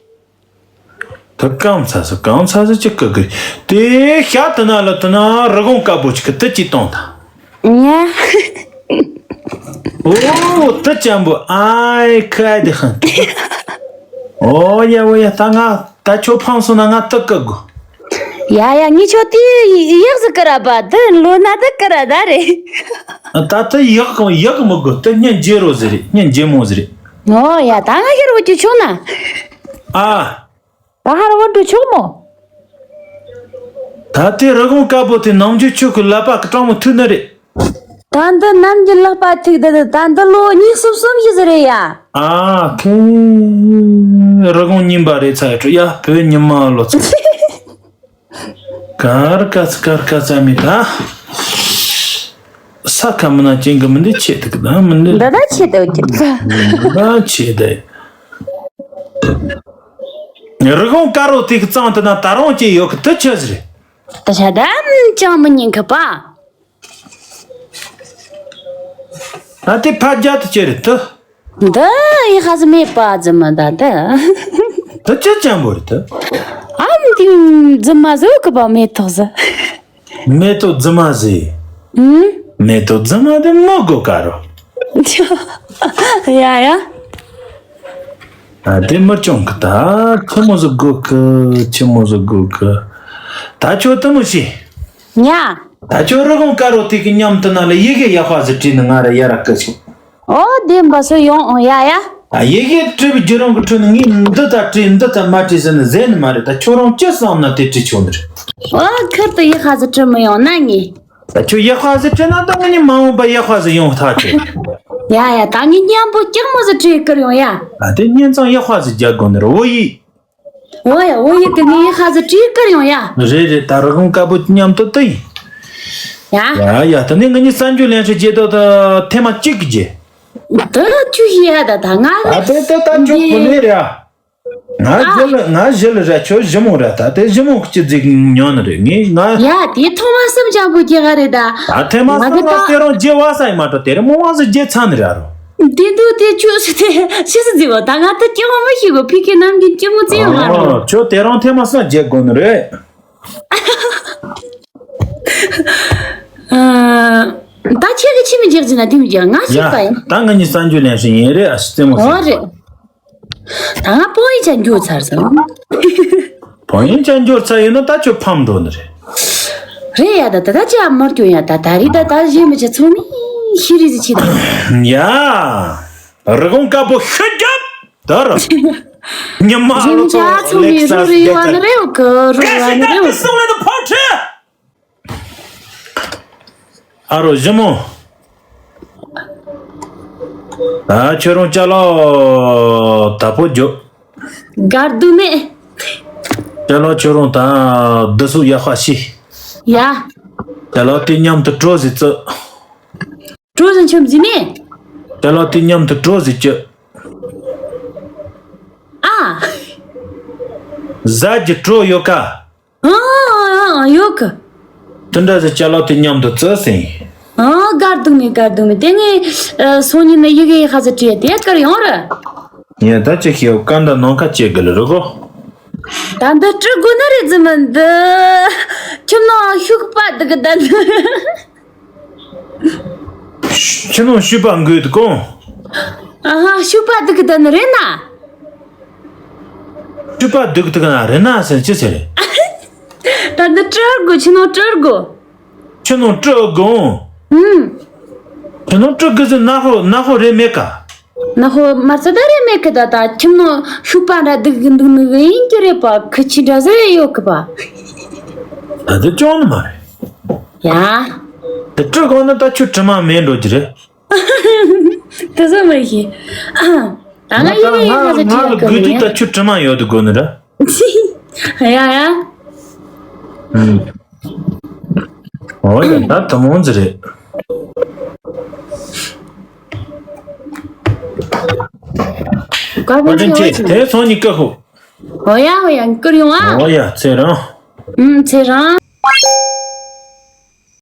དེ་སྐམ་ཚ་སི་སྐམ་ཚ་སི་ཅི་ཀི་ཀི། དེ་ཤ་དེ་ན་ལ་དེ་ན་རི་གོང་དཀར་པོ་ཅིག་གི་དེ་ཅི་གཏོང་ད། ཉ། ཨོ་དེ་ཅན་པོ་ཨའི་ཁ་དེ་ཧན། ཨོ་ཡ་ཨོ་ཡ་ད་ང་ད་ཁྱོད་ཕམ་སོང་ན་ང་དེ་ཀི་དགོས། ཡ་ཡ་ངས་ཁྱོད་དེ་ཡག་ཟི་ཀི་ར་པ་དེ་ལོ་ན་དེ་ཀི་ར་ད་རེད། ད་དེ་ཡག་གི་ཡག་གི་མི་དགོས་དེ་སྙིང་རྗེ་རོ་ཟི་རེད་སྙིང་རྗེ་མོ་ཟི་རེད། ཨོ་ཡ་ད་ང་ཁྱེར་འོ་ཅི་ཆུང་ན། ཨ། ད་ཧར་བ་འགྲོ་ཆོག་མོ། ད་ལྟའི་རི་གོང་དཀར་པོ་དེ་ནམ་རྒྱུན་ཁྱོད་ཀྱི་ལག་པ་གི་གྲང་མོ་ཐུག་ནི་རེད། ད་འདི་ནམ་རྒྱུན་ལག་པ་ཐུག་ད་ད་འདི་ལོ་གཉིས་གསུམ་གསུམ་བཞི་ཟིག་རེད་ཡ། ཨ་ཁེ། རི་གོང་རྙིང་པ་རེད་ཚ་ཡ་ཁྲོ་ཡ་བོད་ཉི་མ་ལོ་ཚ། ཀར་ཀ་ཙི་ཀར་ཀ་ཙི་མི་ད། ས་ཁ་མི་ན་ཅན་གི་མི་འདི་ཆེ་དུ་གི་ད་མི་འདི། འདི་ད་ཆེ་དུ་གི་ད། འདི་ཆེ་དུ། རི་གོང་དཀར་རོ་དེ་གི་གཙང་དུ་ན་ད་རུང་ཅི་ཡོད་གི་དུ་ཆི་ཟིག་རེད། ད་ཆ་ད་ཅང་མི་ཉན་གི་པ། ད་དེ་ཕ་རྒྱ་དུ་ཅི་རེད་དུ། འདི་ཡི་ཧ་ཟི་མེད་པ་རྫི་མ་ད་ད། ད་ཅི་ཅན་པོ་རེད་ད། ཨ་མ་དེ་རྫི་མ་ཟོ་གི་པ་མེ་ཏོག་ཟི། མེ་ཏོག་རྫི་མ་ཟི། ཨུམ། མེ་ཏོག་རྫི་མ་དེ་མོ་དགོས་ཀ་རོ། ཡ་ཡ། ཨ་དེ་མི་ཅུང་གི་ད་ཆི་མོ་ཟི་དགོས་གི་ཆི་མོ་ཟི་དགོས་གི། ད་ཁྱོད་དུ་མོ་ཤི། ཉ། ད་ཁྱོད་རི་གོང་དཀར་རོ་དེ་གི་མཉམ་དུ་ན་ལ་ཡི་གེ་ཡག་པ་ཟི་བྲིས་ནི་ང་ར་ཡ་ར་ཀི་ཆུ། ཨོ་དེ་འབའ་སོ་ཡོང་ཨོ་ཡ་ཡ། ཨ་ཡི་གེ་བྲིས་པའི་བརྒྱུད་རིམ་གི་ཁྲོད་ནས་ངས་འདི་ལྟར་བྲིས་འདི་ལྟར་མ་བྲིས་ཟེར་ནས་ཟེར་ནི་མ་རེད་ད་ཁྱོད་རང་ཅི་བསམ་ན་དེ་བྲིས་ཆོག་ནི་རེད། ཨོ་ཁུར་དུ་ཡག་པ་ཟི་བྲིས་མི་ཡོང་ན་ངས། ད་ཁྱོད་ཡག་པ་ཟི་བྲིས་ན་ད་ངས་ནི་མ་འོངས་པ་ཡག་པ་ཟི་ཡོང་ཐག་ཆོད། ཡ་ཡ་ད་ངས་མཉམ་པོ་སྐྱག་མོ་ཟི་བྲིས་ཀིར་ཡོང་ཡ། ཨ་དེ་སྙན་ཚང་ཡག་པ་ཟི་རྒྱག་དགོས་ནི་རེད་འོ་ཡི། འོ་ཡ་འོ་ཡི་དེ་ངས་ཡག་པ་ཟི་བྲིས་ཀིར་ཡོང་ཡ། རེད་རེད་ད་རི་གོང་དཀར་པོ་མཉམ་དུ་དུ་ཡིན། ཡ། ཡ་ཡ་ད་ནི་ངས་ནི་གསར་འགྱུར་ལེན་ཤེས་བྱེད་དོ་ད་ཐེངས་མ་གཅིག་གི་རྗེས། ད་ཅུ་ཡ་ད་ད་ང་། ད་དེ་ད་ད་ཅུ་གོ་ནི་རེད་ཨ། ང་ཨ། ཞི་ལི་ང་ཞི་ལི་ར་ཁྱོད་ཞི་མོ་ར་ད་དེ་ཞི་མོ་གི་ཅི་ཟིག་ཉོ་ནི་རེད་ངས་ང་། ཡ་དེ་ཐོག་མ་སུམ་ཅང་པོ་རྒྱག་ག་རེད་ད། ད་ཐེངས་མ་ང་གི་སུམ་ད་ལ་དེ་རང་རྗེ་བ་ས་ཡི་མ་འགྲོ་དེ་རིང་མོ་བ་སུ་རྗེ་ཚ་ནི་ར་རོ། དེ་འདུག་དེ་ཁྱོད་སུ་དེ་ཤི་སུ་ཟིག་བ་ད་ང་ད་སྐྱེ་བ་མི་ཤི་གོ་ཕི་ཁེ་ནམ་གྱི་སྐྱེ་མོ་ཙེ་ཡོང་ང་རོ། ཨོ་ཁྱོད་དེ་རང་ཐེངས་མ་སུམ་རྒྱག་དགོས་ནི་རེད། ཨ། ད་ཁྱེད་ཀྱི་ཁྱིམ་མི་རྒྱག་ཟིན་ན་དེ་མི་རྒྱག་ང་ཡ་སུ་པ་ཡིན། ད་ང་གཉིས་གསར་འགྱུར་ལེན་ཤེས་ཡིན་རེད་ཨ་ཤི་རྩེད་མོ་ཟིན། ཨོ་རེད། ད་ང་པོ་ཡི་ཅན་འགྱུར་ཚར་སོང་། པོ་ཡི་ཅན་འགྱུར་ཚར་ཡོད་ན་ད་ཁྱོད་ཕམ་འགྲོ་ནི་རེད། རེད་ཡ་ད་ད་ད་ཅི་ཨ་མར་སྐྱོན་ཡ་ད་ད་རི་ད་ད་གཞན་མི་ཆ་ཚང་མས་ཤི་རི་ཟི་ཆི་ད། ཡ། རི་གོང་དཀར་པོ་ཤི་རྒྱབ་ད་ར། ཉི་མ་གཞན་མི་ཆ་ཚང་མས་རུ་རི་ཡོད་ནི་རེད་འོ་ཁ་རུ་ཡོད་ནི་རེད་འོ། ཁྲི། ཨ་རོ་ཞི་མོ། ཨ་ཁྱོད་རང་ཅ་ལག་དག་པོ་རྒྱོབ། དགའ་སྡུག་མེད། ཅ་ལག་ཁྱོད་རང་ད་བསྡུ་གསོག་ཡག་པ་བྱས། ཡ། ཅ་ལག་དེ་མཉམ་དུ་བྲོ་ཟིག་བཙུགས། བྲོ་ཟིག་མཆོད་ཟིག་ནས། ཅ་ལག་དེ་མཉམ་དུ་བྲོ་ཟིག་བཅུག། ཨ། ཟ་རྒྱུ་བྲོ་ཡོད་ཀ། ཨང་ཨང་ཨང་ཡོད་གི། དེ་འདྲ་ཟིག་ཅ་ལག་དེ་མཉམ་དུ་བཙུགས་ཟིན། ཨང་དགའ་སྡུག་མེད་དགའ་སྡུག་མེད། དེ་ངས་ཨ་སང་ཉིན་ནས་ཡི་གེ་ཡི་ཧ་ཟིག་བྲིས་དེ་བསྐུར་ཡོང་ར། ངས་ད་ཅི་ཤེས་ཀ་འདྲ་ནང་ཁ་བྱེད་དགོས་ལ་རུ་གོ། ད་འདི་སྤྲུལ་དགོས་ནི་རེད་ཟིན་མི་འདི། ཁྱིམ་ནང་ཤུག་པ་འདུག་གི་ད་འདི། ཁྱི་ནང་ཤུག་པ་འགོས་འདུག་གོ། ཨ་ཧ་ཤུག་པ་འདུག་གི་ད་ནི་རེད་ན། ཤུག་པ་འདུག་འདུག་ན་རེད་ན་ཟེར་ཅི་ཟེར། ད་འདི་སྤྲུལ་དགོས། ཁྱི་ནང་སྤྲུལ་དགོས། ཁྱི་ནང་སྤྲུལ་དགོས། ཨུམ། ཁྱི་ནང་སྤྲུལ་དགོས་ཟེར་ན་ཧོ་ན་ཧོ་རེད་མེད་ཀ། ན་ཧོ་མ་རྩ་ད་རེད་མེད་ཀི། ད་ད་ཁྱིམ་ནང་ཤུག་པ་འདྲ་འདུག་གི་འདུག་ནི་ཡིན་གྱི་རེད་པ། ཁི་ཆི་འདྲ་ཟེར་ཡོད་གི་པ། ད་དེ་ཅོང་ནི་མ་རེད། ཡ། དེ་སྤྲུལ་གོང་ནི་ད་ཁྱོད་དྲི་མ་མེད་འགྲོ་གི་རེད། དེ་ཟེར་མི་ཤེས། ཨ་ང་ཡི་ཡི་ཡི་ང་ཟེར་ང་ཁྱི་ལ་ཡ་གི་དགོས་དུས་ཡ། ད་ཁྱོད་དྲི་མ་ཡོད་དུ་དགོས་ནི་རེད། ཡ་ཡ། ཨུམ། འོ་ཡ་ད་དུ་མོ་ཟེར་རེད། བཀའ་བཀའ་དྲིན་དྲིན་ཆེ། དེ་སོང་ཉིད་ཀ་ཧོ། འོ་ཡ་འོ་ཡ་བསྐུར་ཡོང་ཨ། འོ་ཡ་ཚེ་རིང་། ཨུམ་ཚེ་རིང་།